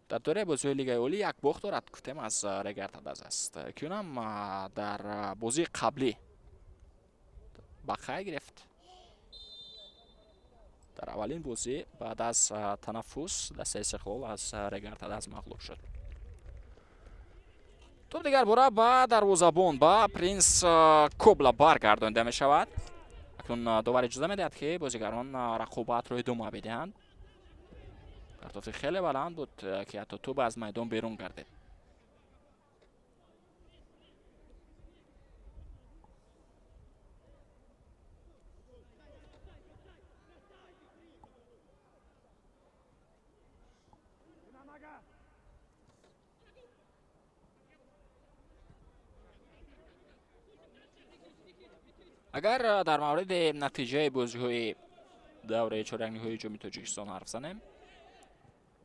B: Дар доираи бозиҳои лигаи олӣ як бохт дорад, гуфтем, аз Регар Тадаз аст, ки унам дар бозии қаблӣ ба қайд гирифт. Дар аввалин бозӣ баъд аз танаффус дастаи Истиқлол аз Регар Тадаз мағлуб шуд. Топ дигар бора ба дарвозабон ба Принс Кобла баргардонида мешавад. Акнун довар иҷоза медиҳад, ки бозигарон рақобатро идома бидиҳанд. Партофи хеле баланд буд, ки ҳатто тӯб аз майдон берун гардид. Агар дар мавриди натиҷаи бозиҳои давраи чорякниҳоии Ҷоми Тоҷикистон ҳарф занем,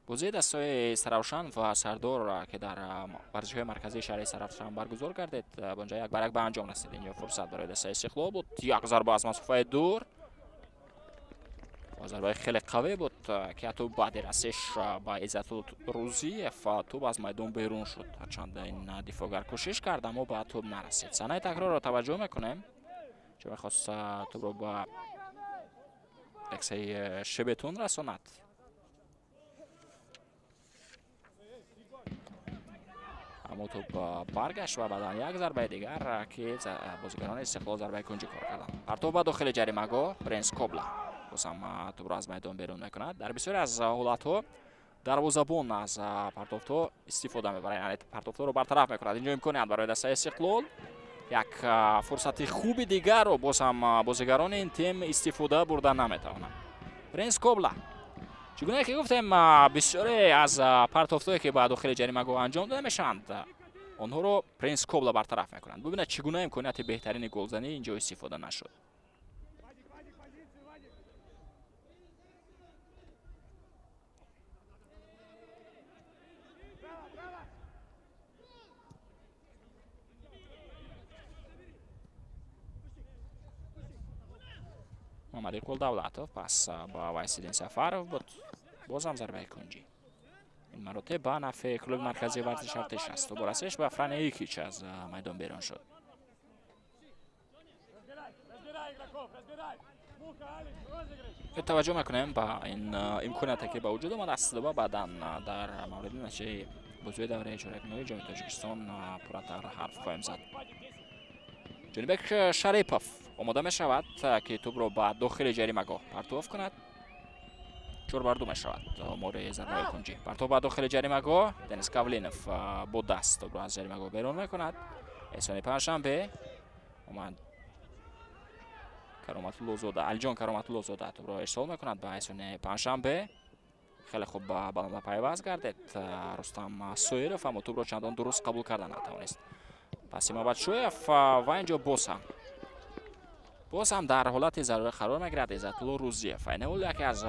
B: бозии дастаҳои Саравшан ва Сардор, ки дар варзишгоҳи марказии шаҳри Саравшан баргузор гардид, бонҷа 1-1 ба анҷом расид. Инҷо фурсат барои дастаи Истиқлол буд. Як зарба аз масофаи дур, зарбаи хеле қавӣ буд, ки ҳатто баъди расиш ба Иззатулло Рӯзиев тӯб аз майдон берун шуд. Ҳарчанд ин дифоъгар кӯшиш кард, аммо ба тӯб нарасид. Саҳнаи такрорро таваҷҷӯҳ мекунем. Чо мехост тӯбро ба Алексей Шебетун расонад. Аммо тӯб баргашт ва баъдан як зарбаи дигар, ки бозигарони Истиқлол зарбаи кунҷӣ кор карданд. Партов ба дохили ҷаримагоҳ, Принс Кобла боз ҳам тӯбро аз майдон берун мекунад. Дар бисёре аз ҳолатҳо дарвозабон аз партовтҳо истифода мебарад, яъне партовтҳоро бартараф мекунад. Инҷо имконият барои дастаи Истиқлол, як фурсати хуби дигарро боз ҳам бозигарони ин тим истифода бурда наметавонанд. Принс Кобла, чӣ гуна ки гуфтем, бисёре аз партовтҳое ки ба дохили ҷаримагоҳ анҷом дода мешаванд, онҳоро Принс Кобла бартараф мекунанд. Бубинед, чӣ гуна имконияти беҳтарини голзанӣ инҷо истифода нашуд. Муҳаммад Иқбол Давлатов пас ба Вайсиддин Сафаров буд. Бозам зарбаи кунҷӣ. Ин маротиб ба нафъи клуби марказии варзиши Артиш аст. Бо расиш ба Фране Икич аз майдон берун шуд. Таваҷҷӯҳ мекунем ба ин имконияте, ки ба вуҷуд омадааст, ва баъдан дар мавриди натиҷаи бозиҳои давраи чорякниҳои Ҷоми Тоҷикистон пурратар ҳарф хоҳем зад. Ҷонибек Шарипов омода мешавад, ки тӯбро ба дохили ҷаримагоҳ партов кунад. 4-2 мешавад омори зарбаи кунҷӣ. Партов ба дохили ҷаримагоҳ, Денис Кавлинов бо даст тӯбро аз ҷаримагоҳ берун мекунад. Эҳсони Панҷшанбе омад, Кароматуллозода, Алиҷон Кароматуллозода тӯбро ирсол мекунад ба Эҳсони Панҷшанбе. Хеле хуб ба баланда пайваст гардид Рустам Соиров, аммо тӯбро чандон дуруст қабул карда натавонист. Паси Мабадшоев ва инҷо боз ҳам дар ҳолати зарурӣ қарор мегирад Иззатулло Рӯзиев. Айни ҳол яке аз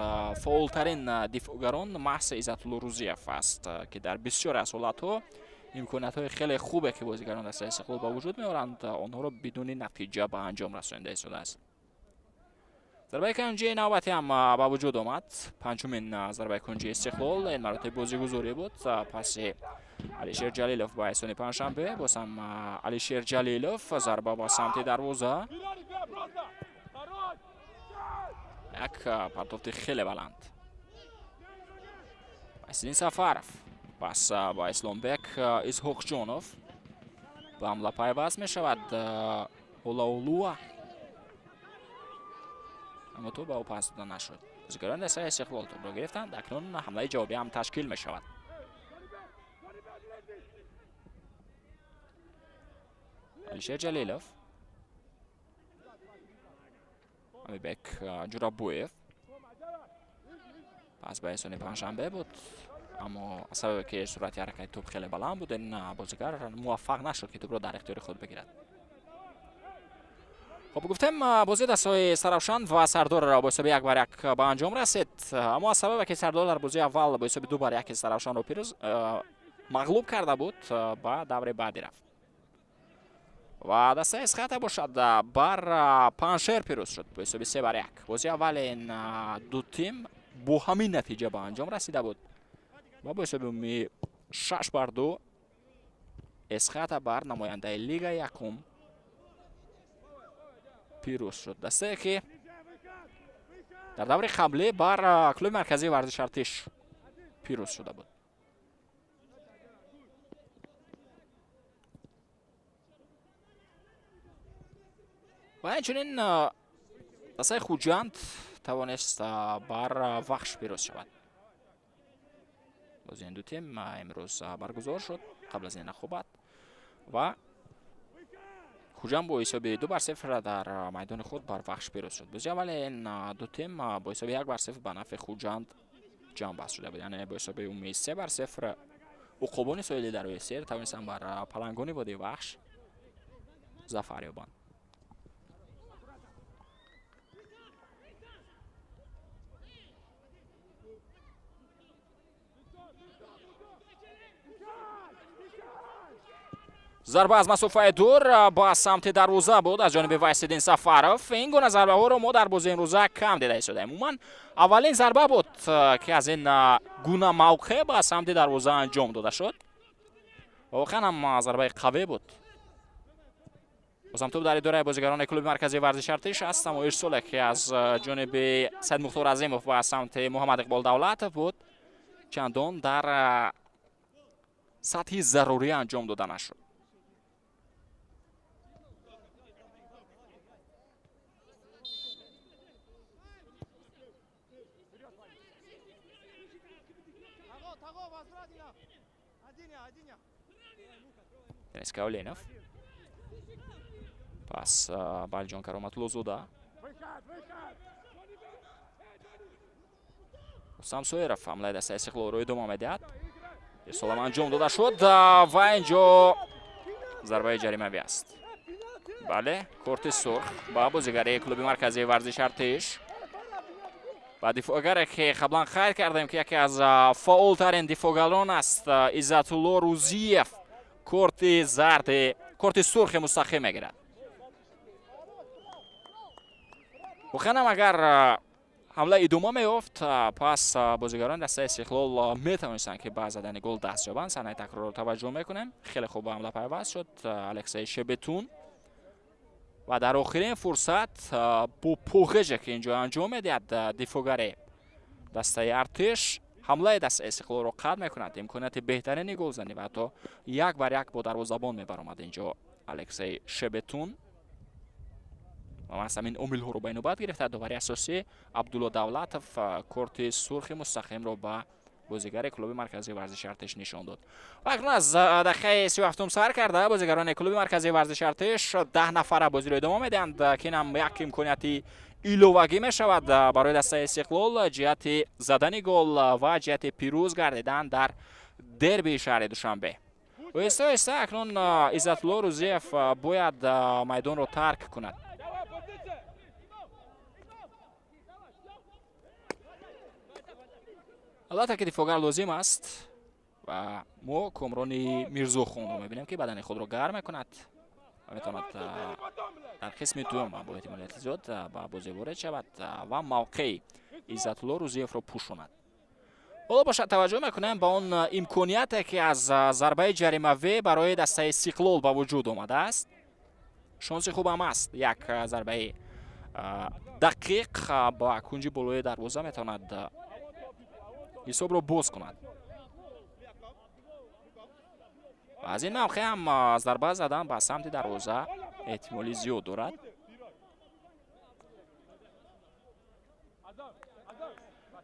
B: фаъолтарин дифоъгарон маҳз Иззатулло Рӯзиев аст, ки дар бисёре аз ҳолатҳо имкониятҳои хеле хубе, ки бозигарон дастаи Истиқлол ба вуҷуд меоранд, онҳоро бидуни натиҷа ба анҷом расонида истодааст. Зарбаи кунҷии навбатӣ ҳам ба вуҷуд омад. Панҷумин зарбаи кунҷии Истиқлол. Ин маротиби бозигузорӣ буд. Паси Алишер Ҷалилов ба Эҳсони Панҷшанбе. Боз ҳам Алишер Ҷалилов, зарба ба самти дарвоза. Як партофти хеле баланд. Вайсиддин Сафаров пас ба Исломбек Исҳоқҷонов ба ҳамла пайваст мешавад. Олаолуа, аммо тӯб ба ӯ пас дода нашуд. Бозигарони дастаи Истиқлол тӯбро гирифтанд. Акнун ҳамлаи ҷавобӣ ҳам ташкил мешавад. Алишер Ҷалилов, Амирбек Ҷурабоев пас ба Эҳсони Панҷшанбе буд, аммо аз сабабе ки суръати ҳаракати тӯб хеле баланд буд, ин бозигар муваффақ нашуд, ки тӯбро дар ихтиёри худ бигирад. Хоб, гуфтем, бозии дастаҳои Саравшан ва Сардорро бо ҳисоби 1-1 ба анҷом расид, аммо аз сабабе ки Сардор дар бозии аввал бо ҳисоби 2-1 Саравшанро пирӯз мағлуб карда буд, ба даври баъдӣ рафт. Ва дастаи Эсхата бошад бар Панҷшер пирӯз шуд бо ҳисоби 3-1. Бозии аввали ин ду тим бо ҳамин натиҷа ба анҷом расида буд ва бо ҳисоби умумии 6-2 Эсхата бар намояндаи лигаи якум пирӯз шуд. Дастае, ки дар даври қаблӣ бар клуби марказии варзиши Артиш пирӯз шуда буд. Ва инчунин дастаи Хуҷанд тавонист бар Вахш пирӯз шавад. Бозии ин ду тим имрӯз баргузор шуд қабл аз ин рақобат ва Хуҷанд бо ҳисоби 2-0 дар майдони худ бар Вахш пирӯз шуд. Бозии аввали ин ду тим бо ҳисоби 1-0 ба нафъи Хуҷанд ҷамъбаст шуда буд. Яъне бо ҳисоби умумии 3-0 уқобони соҳили дарёи Сер тавонистанд бар палангони водии Вахш зафар ёбанд. Зарба аз масофаи дур ба самти дарвоза буд аз ҷониби Вайсиддин Сафаров. Ин гуна зарбаҳоро мо дар бозии имрӯза кам дида истодаем. Умуман аввалин зарба буд, ки аз ин гуна мавқеъ ба самти дарвоза анҷом дода шуд. Воқеан ҳам зарбаи қавӣ буд. Бозам тӯб дар идораи бозигарони клуби марказии варзиши Артиш аст. Аммо ирсоле, ки аз ҷониби Саидмухтор Азимов ба самти Муҳаммад Иқбол Давлатов буд, чандон дар сатҳи зарурӣ анҷом дода нашуд. Денис Кавленов. Пас ба Алиҷон Кароматуллозода. Рустам Соиров ҳамлаи дастаи Истиқлолро идома медиҳад. Ирсолам анҷом дода шуд ва инҷо зарбаи ҷаримавӣ аст. Бале, корти сурх ба бозигари клуби марказии варзиши Артиш. Ба дифоъгаре, ки қаблан қайд кардем, ки яке аз фаъолтарин дифоъгарон аст, Иззатулло Рузиев корти зарди, корти сурхи мустақим мегирад. Воқеан ҳам агар ҳамла идома меёфт, пас бозигарони дастаи Истиқлол метавонистанд, ки ба задани гол даст ёбанд. Саҳнаи такрорро таваҷҷӯҳ мекунем. Хеле хуб ба ҳамла пайваст шуд Алексей Шебетун ва дар охирин фурсат бо поғеже, ки инҷо анҷом медиҳад дифоъгари дастаи Артиш, ҳамлаи дастаи Истиқлолро қатъ мекунад. Имконияти беҳтарини голзанӣ ва ҳатто як бар як бо дарвозабон мебаромад инҷо Алексей Шебетун. Ва маҳз ҳамин омилҳоро ба инобат гирифта, довари асосӣ Абдулло Давлатов корти сурхи мустақимро ба бозигари клуби марказии варзиши Артиш нишон дод. Ва акнун аз дақиқаи 37-ум сар карда бозигарони клуби марказии варзиши Артиш 10 нафара бозиро идома медиҳанд, ки ин ҳам як имконияти иловагӣ мешавад барои дастаи Истиқлол ҷиҳати задани гол ва ҷиҳати пирӯз гардидан дар дербии шаҳри Душанбе. Оҳиста оҳиста акнун Иззатулло Рузиев бояд майдонро тарк кунад. Албатта, ки дифоъгар лозим аст ва мо Комрони Мирзохонро мебинем, ки бадани худро гарм мекунад ва метавонад дар қисми дуюм бо эҳтимолияти зиёд ба бозӣ ворид шавад ва мавқеи Иззатулло Рузиевро пӯшонад. Ҳоло бошад, таваҷҷӯҳ мекунем ба он имконияте, ки аз зарбаи ҷаримавӣ барои дастаи Истиқлол ба вуҷуд омадааст. Шонси хубам аст, як зарбаи дақиқ ба кунҷи болои дарвоза метавонад ҳисобро боз кунад. Ва аз ин мавқеъ ҳам зарба задан ба самти дарвоза эҳтимоли зиёд дорад.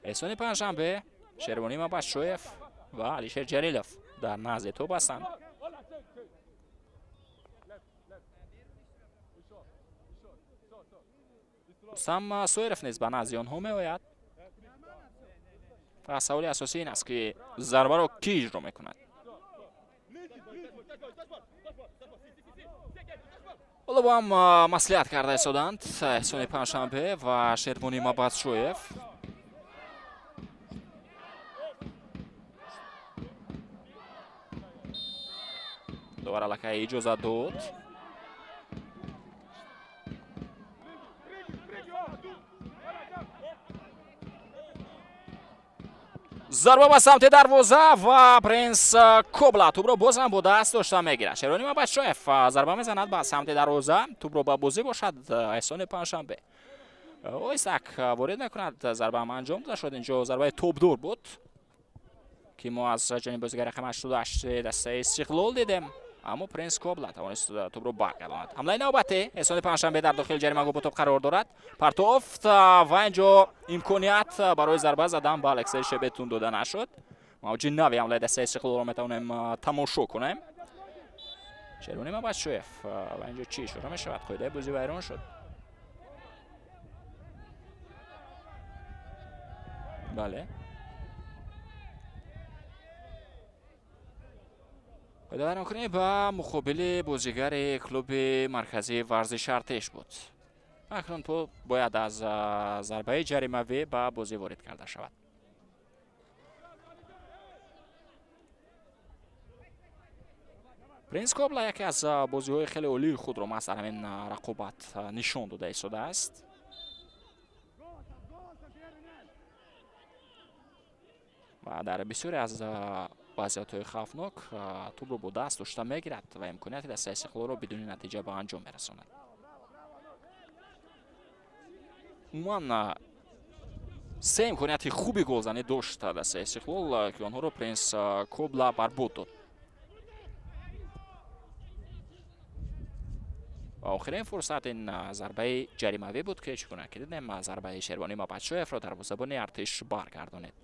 B: Эҳсони Панҷшанбе, Шервонӣ Мабашшоев ва Алишер Ҷалилов дар назди тӯб ҳастанд. Рустам Соиров низ ба назди онҳо меояд. Ва саволи асосӣ ин аст, ки зарбаро кӣ иҷро мекунад? Ҳоло бо ҳам маслиҳат карда истоданд Эҳсони Панҷшанбе ва Шервонӣ Мабадшоев. Довар аллакай иҷозат дод. Зарба ба самти дарвоза ва Принс Кобла тӯбро боз ҳам бо даст дошта мегирад. Шервонӣ Мабадшоев зарба мезанад ба самти дарвоза, тӯбро ба бозӣ бошад Эҳсони Панҷшанбе. Оҳистак ворид мекунад, зарба ҳам анҷом дода шуд. Инҷо зарбаи тобдор буд, ки мо аз ҷониби бозигари рақами 88 дастаи Истиқлол дидем, аммо Принс Кобла тавонист тӯбро баргардонад. Ҳамлаи навбатӣ Эҳсони Панҷшанбе дар дохили ҷаримагоҳ бо тӯб қарор дорад. Партофт ва инҷо имконият барои зарба задан ба Алексей Шебетун дода нашуд. Мавҷи нави ҳамлаи дастаи Истиқлолро метавонем тамошо кунем. Шервонӣ Мабадшоев ва инҷо чӣ ишора мешавад? Қоидаи бозӣ вайрон шуд. Бале, қоидавайронкунӣ ба муқобили бозигари клуби марказии варзиши Артиш буд. Акнун тӯб бояд аз зарбаи ҷаримавӣ ба бозӣ ворид карда шавад. Принс Кобла яке аз бозиҳои хеле олии худро маҳз дар ҳамин рақобат нишон дода истодааст. Ва дар бисёре аз вазъиятҳои хавфнок тӯбро бо даст дошта мегирад ва имконияти дастаи Истиқлолро бидуни натиҷа ба анҷом мерасонад. Умуман, се имконияти хуби голзанӣ дошт дастаи Истиқлол, ки онҳоро Принс Кобла барбод дод. Ва охирин фурсат ин зарбаи ҷаримавӣ буд, ки чӣ гуна ки дидем, зарбаи Шервонӣ Мабадшоевро дарвозабони Артиш баргардонид.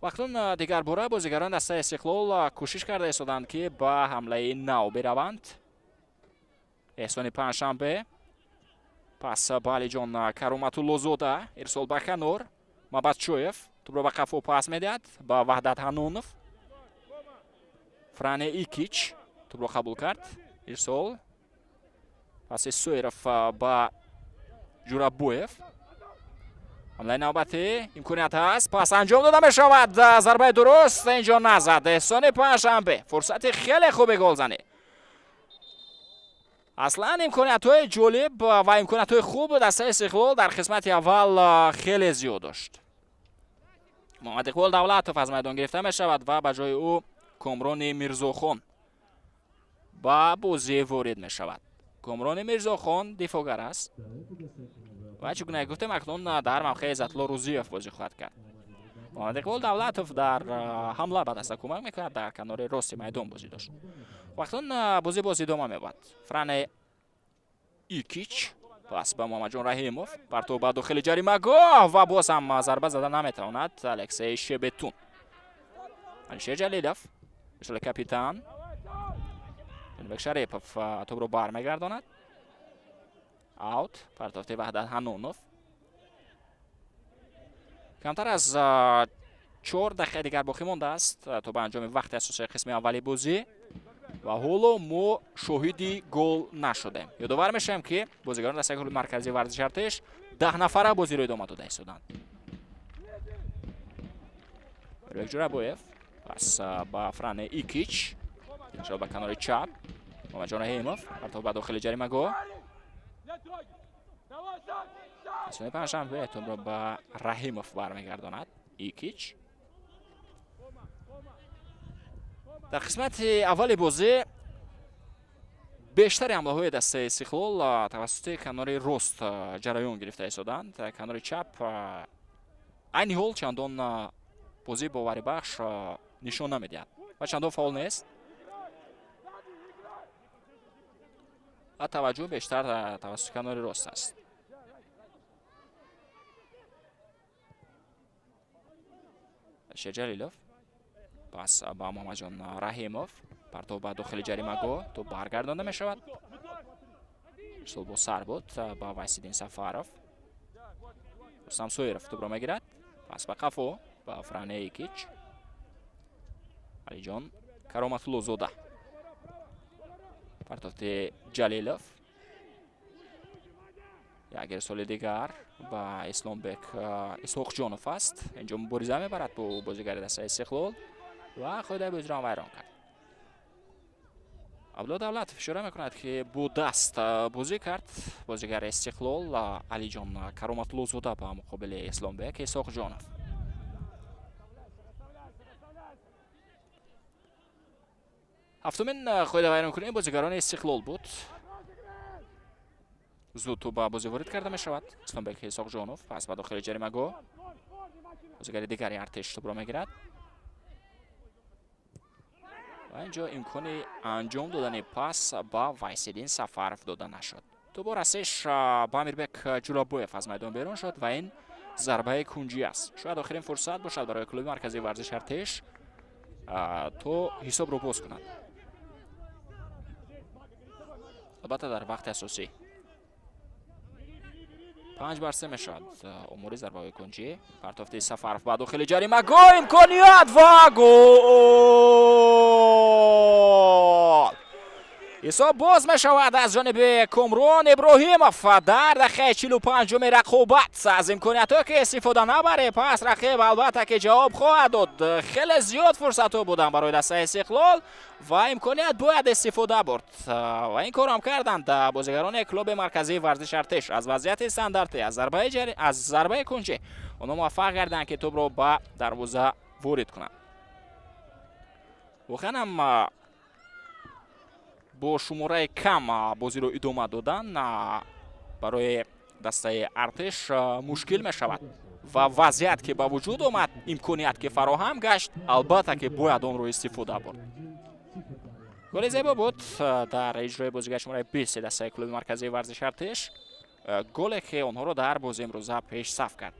B: Вақтон дигар бора бозигарони дастаи Истиқлол кӯшиш карда истоданд, ки ба ҳамлаи нав бираванд. Эҳсони Панҷшанбе, пас ба Алиҷон Кароматуллозода, ирсол ба канор. Мабадшоев тӯбро ба қафо пас медиҳад ба Ваҳдат Ҳанонов. Фране Икич тӯбро қабул кард, ирсол паси Соиров ба Ҷурабоев. Ҳамлаи навбатӣ, имконият ҳаст, пас анҷом дода мешавад, зарбаи дуруст инҷо назад Эҳсони Панҷшанбе. Фурсати хеле хуби голзанӣ. Аслан, имкониятҳои ҷолиб ва имкониятҳои хуб дастаи Истиқлол дар қисмати аввал хеле зиёд дошт. Муҳаммад Иқбол Давлатов аз майдон гирифта мешавад ва ба ҷои ӯ Комрони Мирзохон ба бозӣ ворид мешавад. Комрони Мирзохон дифоъгар аст ва, чӣ гуна гуфтем, акнун дар мавқеи Иззатулло Рӯзиев бозӣ хоҳад кард. Муҳаммад Иқбол Давлатов дар ҳамла ба даста кӯмак мекунад, дар канори рости майдон бозӣ дошт. Вақтон бозӣ боз идома меёбад. Фране Икич, пас ба Муҳаммадҷон Раҳимов, партов ба дохили ҷаримагоҳ ва боз ҳам зарба зада наметавонад Алексей Шебетун. Алишер Ҷалилов, мисоли капитан. Ҷонибек Шарипов тӯбро бармегардонад. Аут, партофти Ваҳдат Ҳанонов. Камтар аз 4 дақиқа дигар боқӣ мондааст то ба анҷоми вақти асосии қисми аввали бозӣ ва ҳоло мо шоҳиди гол нашудем. Ёдовар мешавем, ки бозигарони дастаи клуби марказии варзиши Артиш 10 нафара бозиро идома дода истоданд. Мирбек Ҷурабоев, пас ба Фране Икич, ба канори чап. Муҳаммадҷон Раҳимов, партов ба дохили ҷаримагоҳ. Эҳсони Панҷшанбе тӯбро ба Раҳимов бармегардонад. Икич. Дар қисмати аввали бозӣ бештари ҳамлаҳои дастаи Истиқлол тавассути канори рост ҷараён гирифта истоданд. Канори чап айни ҳол чандон бозии боварибахш нишон намедиҳад ва чандон фаъол нест ва таваҷҷӯҳ бештар тавассути канори рост аст. Шерҷалилов, пас ба Муҳаммадҷон Раҳимов, партов ба дохили ҷаримагоҳ, тӯб баргардонда мешавад. Ирсол бо сар буд ба Вайсиддин Сафаров. Рустам Соиров тӯбро мегирад, пас ба қафо ба Фране Икич. Алиҷон Кароматуллозода, партофти Ҷалилов. Як ирсоли дигар ба Исломбек Исҳоқҷонов аст. Инҷо мубориза мебарад бо бозигари дастаи Истиқлол ва қоидаи бозиро ҳам вайрон кард. Абдулло Давлатов ишора мекунад, ки бо даст бозӣ кард бозигари Истиқлол Алиҷон Кароматуллозода ба муқобили Исломбек Исҳоқҷонов. Ҳафтумин қоидавайронкунии бозигарони Истиқлол буд. Зуд тӯб ба бозӣ ворид карда мешавад. Исломбек Исҳоқҷонов, пас ба дохили ҷаримагоҳ. Бозигари дигари Артиш тӯбро мегирад ва инҷо имкони анҷом додани пас ба Вайсиддин Сафаров дода нашуд. Тӯбо расиш ба Амирбек Ҷурабоев аз майдон берун шуд ва ин зарбаи кунҷӣ аст. Шояд охирин фурсат бошад барои клуби марказии варзиши Артиш, то ҳисобро боз кунад. Албатта, дар вақти асосӣ. 5-3 мешавад омори зарбаҳои кунҷӣ. Партофти Сафаров ба дохили ҷаримагоҳ, имконият ва гол! Ҳисоб боз мешавад аз ҷониби Комрон Иброҳимов дар дақиқаи 45-уми рақобат. Аз имкониятҳое ки истифода набарӣ, пас рақиб албатта ки ҷавоб хоҳад дод. Хеле зиёд фурсатҳо буданд барои дастаи Истиқлол ва имконият бояд истифода бурд ва ин корам карданд бозигарони клуби марказии варзиши Артиш. Аз вазъияти стандартӣ, аз зарбаи кунҷӣ онҳо муваффақ гардиданд, ки тӯбро ба дарвоза ворид кунанд. Воқеан ҳам бо шумораи кам бозиро идома додан барои дастаи Артиш мушкил мешавад ва вазъият ки ба вуҷуд омад, имконият ки фароҳам гашт, албатта ки бояд онро истифода бурд. Голи зебо буд дар иҷрои бозигари шумораи 20 дастаи клуби марказии варзиши Артиш, голе ки онҳоро дар бозии имрӯза пешсаф кард.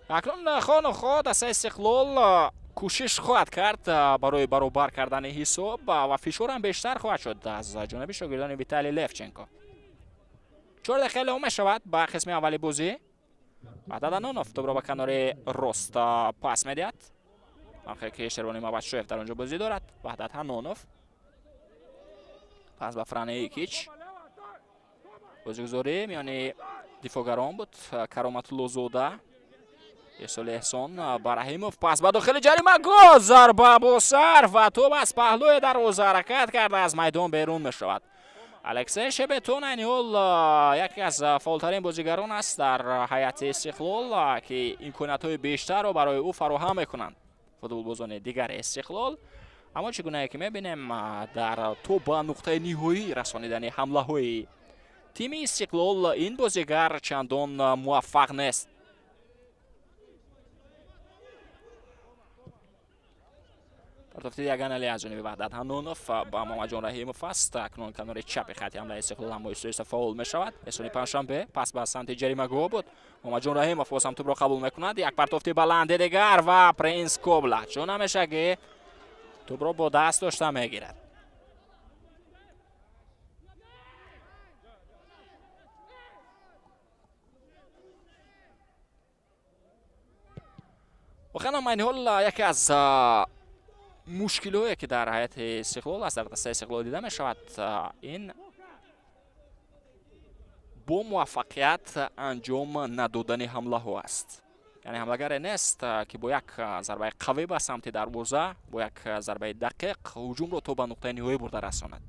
B: Акнун хону хоҳ дастаи Истиқлол кӯшиш хоҳад кард барои баробар кардани ҳисоб ва фишорам бештар хоҳад шуд аз ҷониби шогирдони Виталий Левченко. 4 дақиқа илова мешавад ба қисми аввали бозӣ. Ваҳдат Анонов тӯбро ба канори рост пас медиҳад, мавқее ки Шервони Мабадшоев дар он ҷо бозӣ дорад. Ваҳдат Ҳанонов пас ба Фране Икич. Бозигузорӣ миёни дифоъгарон буд. Кароматуллозода, ирсоли Эҳсон ба Раҳимов, пас ба дохили ҷаримагоҳ, зарба бо сар ва тӯб аз паҳлӯи дарвоза ҳаракат карда аз майдон берун мешавад. Алексей Шебетон айни ҳол яке аз фаъолтарин бозигарон аст дар ҳайати Истиқлол, ки имкониятҳои бештарро барои ӯ фароҳам мекунанд футболбозони дигари Истиқлол. Аммо чӣ гунае ки мебинем, дар то ба нуқтаи ниҳоӣ расонидани ҳамлаҳои тими Истиқлол ин бозигар чандон муваффақ нест. Партофти диагонали аз ҷониби Ваҳдат Ҳанонов ба Муҳаммадҷон Раҳимов аст. Акнун канори чапи хати ҳамлаи Истиқлол ҳам оҳиста фаъол мешавад. Эҳсони Панҷшанбе пас ба самти ҷаримагоҳ буд. Муҳаммадҷон Раҳимов боз ҳам тӯбро қабул мекунад. Як партофти баланди дигар ва Принс Кобла чун ҳамешагӣ тӯбро бо даст дошта мегирад. Воқеан ҳам айни ҳол яке аз мушкилиҳое ки дар ҳайати Истиқлол аст, дар дастаи Истиқлол дида мешавад, ин бо муваффақият анҷом надодани ҳамлаҳо аст. Яъне ҳамлагаре нест, ки бо як зарбаи қавӣ ба самти дарвоза, бо як зарбаи дақиқ ҳуҷумро то ба нуқтаи ниҳоӣ бурда расонад.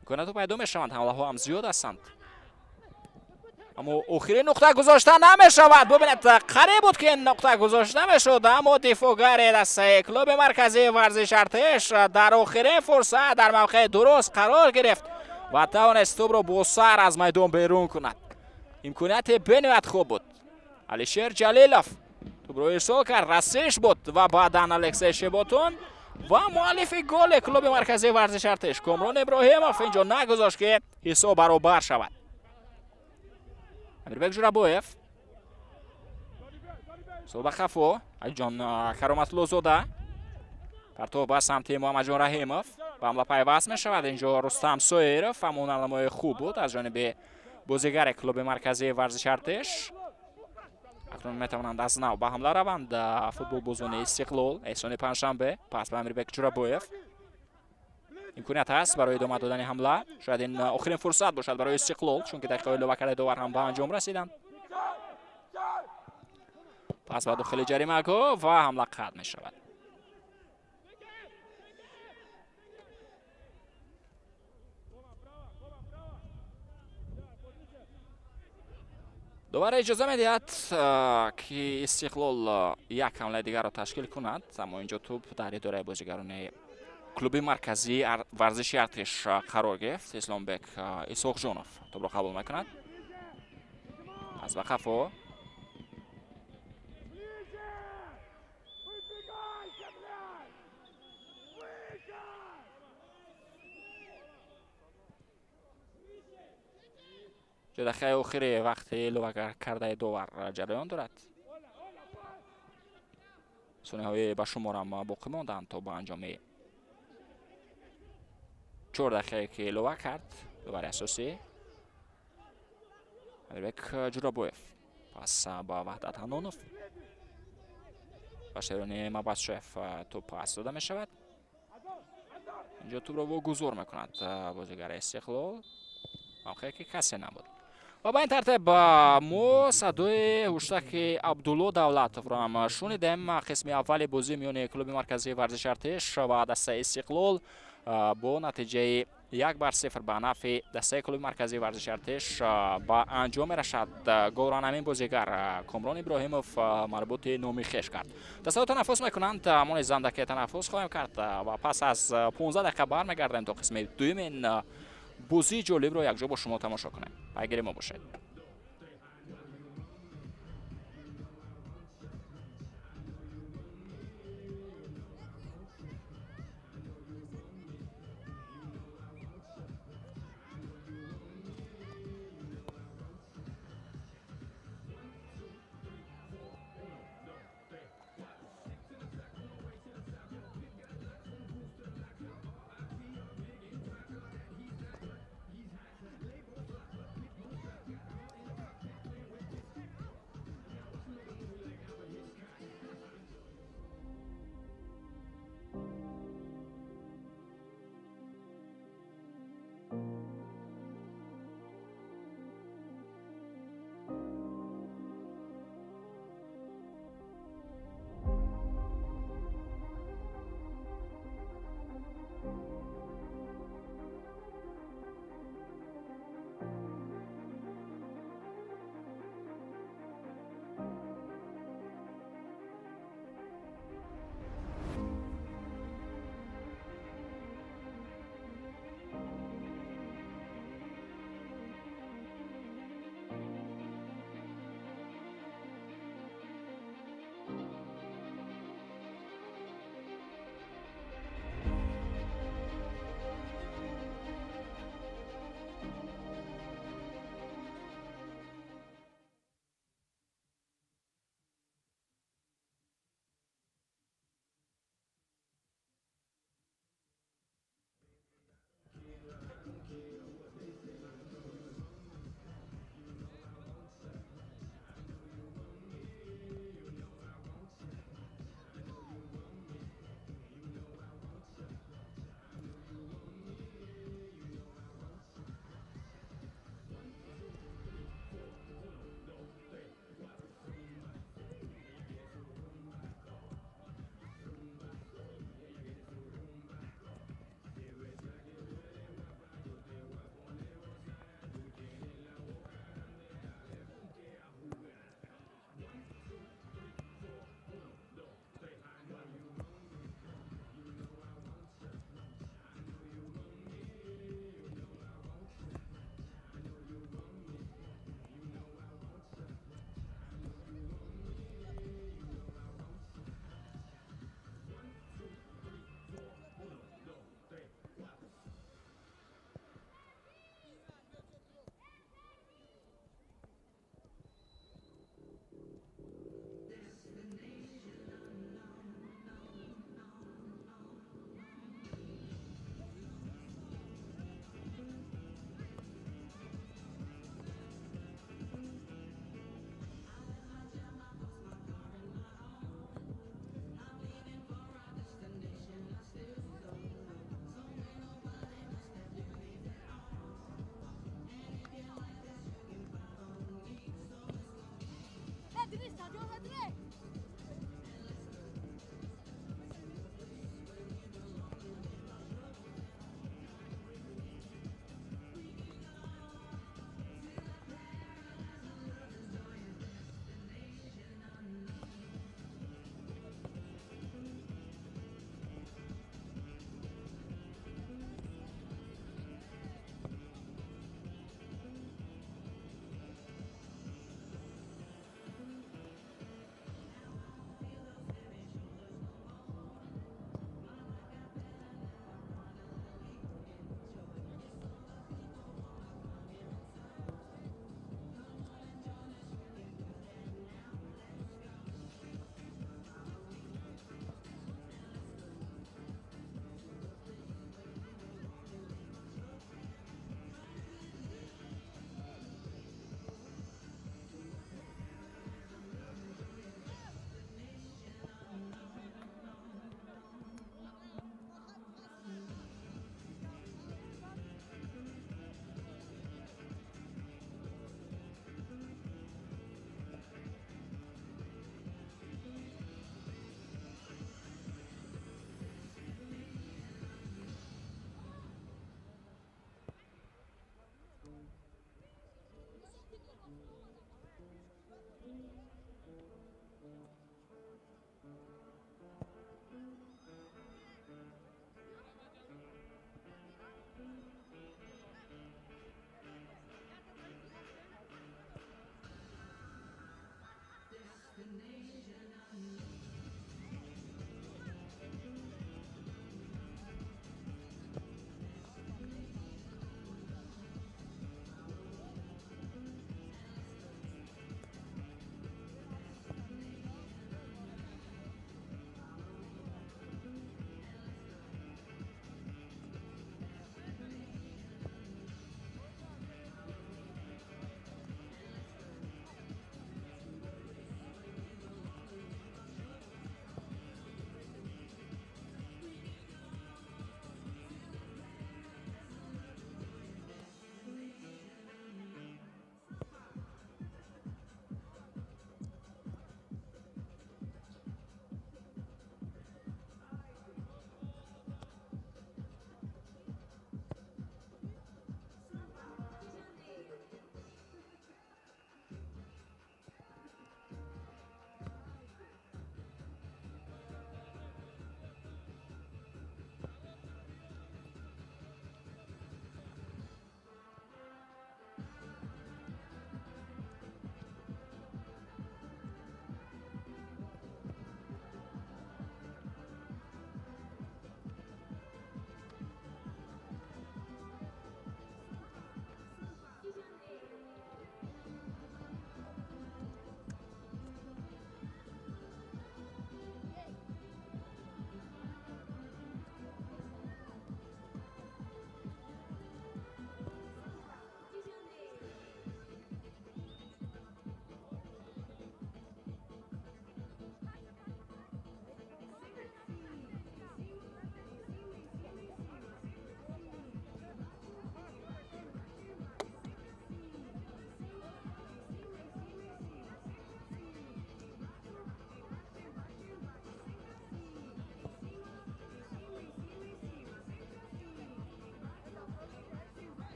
B: Имкониятҳо пайдо мешаванд, ҳамлаҳо ҳам зиёд ҳастанд, аммо охирин нуқта гузошта намешавад. Бубинед, қариб буд ки ин нуқта гузошта мешуд, аммо дифоъгари дастаи клуби марказии варзиши Артиш дар охирин фурсат дар мавқеи дуруст қарор гирифт ва тавонист тӯбро бо сар аз майдон берун кунад. Имконияти бениҳоят хуб буд. Алишер Ҷалилов тӯбро ирсол кард, расиш буд ва баъдан Алексей Шеботун ва муаллифи голи клуби марказии варзиши Артиш Комрон Иброҳимов инҷо нагузошт, ки ҳисоб баробар шавад. Амирбек Журабоев ба хафо, Алиҷон Кароматуллозода, партов ба самти Муҳаммадҷон Раҳимов, ба ҳамла пайваст мешавад инҷо Рустам Соиров. Ҳамон ҳунарнамои хуб буд аз ҷониби бозигари клуби марказии варзиши Артиш. Акнун метавонанд аз нав ба ҳамла раванд футболбозони Истиқлол. Эҳсони Панҷшанбе пас ба Амирбек Ҷурабоев. Имконият ҳаст барои идома додани ҳамла. Шояд ин охирин фурсат бошад барои Истиқлол, чунки дақиқаҳои иловакардаи довар ҳам ба анҷом расиданд. Пас ба дохили ҷаримагоҳ ва ҳамла қатъ мешавад. Довар иҷоза медиҳад, ки Истиқлол як ҳамлаи дигарро ташкил кунад, аммо инҷо тӯб дар идораи бозигарони клуби марказии варзиши Артиш қарор гирифт. Исломбек Исоқҷонов тӯбро қабул мекунад аз ба қафо. Дақиқаи охири вақти илова кардаи довар ҷараён дорад. Сониҳои ба шуморам боқӣ монданд то ба анҷоми 4 дақиқае ки илова кард довари асосӣ. Амирбек Ҷурабоев пас ба Ваҳдат Ҳанонов ва Шерони Мабадшоев тӯб пас дода мешавад. Инҷо тӯбро вогузор мекунад бозигари Истиқлол, мавқее ки касе набуд. Ва ба ин тартиб мо садои ҳуштаки Абдулло Давлатовро ҳам шунидем. Қисми аввали бозӣ миёни клуби марказии варзиши Артиш ва дастаи Истиқлол бо натиҷаи 1-0 ба нафъи дастаи клуби марказии варзиши Артиш ба анҷом мерасад. Голро ҳамин бозигар Комрон Иброҳимов марбути номи хеш кард. Дастаҳо танаффус мекунанд, мо низ андаке танаффус хоҳем кард ва пас аз 15 дақиқа бармегардем, то қисми дуюми ин бозии ҷолибро якҷо бо шумо тамошо кунем. Пайгири мо бошед.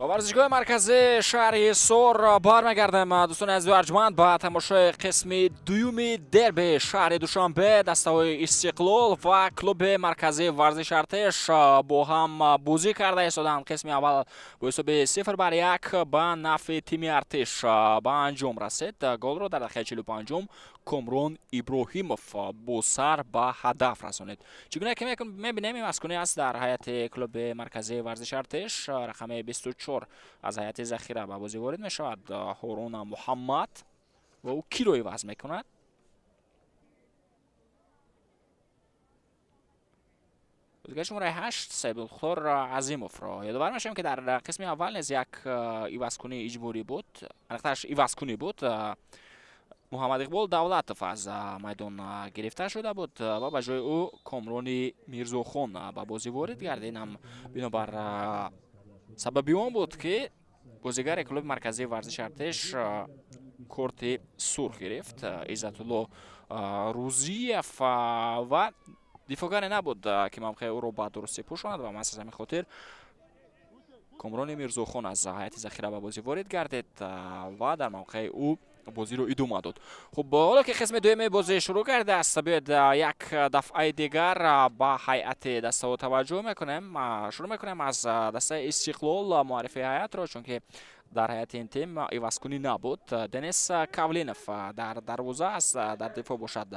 B: Ба варзишгоҳи марказии шаҳри Ҳисор бармегардем, дӯстони азизу арҷманд, ба тамошои қисми дуюми дерби шаҳри Душанбе. Дастаҳои Истиқлол ва клуби марказии варзиши Артеш бо ҳам бозӣ карда истоданд. Қисми аввал бо ҳисоби 0-1 ба нафъи тими Артеш ба анҷом расид. Голро дар дақиқаи 45-ум Комрон Иброҳимов бо сар ба ҳадаф расонид. Чӣ гуна ки мебинем, ивазкунӣ аст дар ҳайати клуби марказии варзиши Артеш. Рақами 24 аз ҳайати захира ба бозӣ ворид мешавад, Ҳоруна Муҳаммад. Ва ӯ киро иваз мекунад? Бозигари шумораи 8, Саидмухтор Азимовро. Ёдовар мешавем, ки дар қисми аввал низ як ивазкунии иҷборӣ буд, аниқтараш ивазкунӣ буд. Муҳаммад Иқбол Давлатов аз майдон гирифта шуда буд ва ба ҷои ӯ Комрони Мирзохон ба бозӣ ворид гардид. Инам бинобар сабаби он буд, ки бозигари клуби марказии варзиши Артеш корти сурх гирифт, Иззатулло Рӯзиев, ва дифоъгаре набуд, ки мавқеи ӯро ба дурустӣ пӯшонад. Ва маҳз аз ҳамин хотир Комрони Мирзохон аз ҳайати захира ба бозӣ ворид гардид ва дар мавқеи ӯ бозиро идома дод. Хуб, ҳоло ки қисми дуюми бозӣ шурӯъ кардааст, биёед як дафъаи дигар ба ҳайати дастаҳо таваҷҷӯҳ мекунем. Шурӯъ мекунем аз дастаи Истиқлол муаррифии ҳайатро, чунки дар ҳайати ин тим ивазкунӣ набуд. Денис Кавлинов дар дарвоза аст, дар дифоъ бошад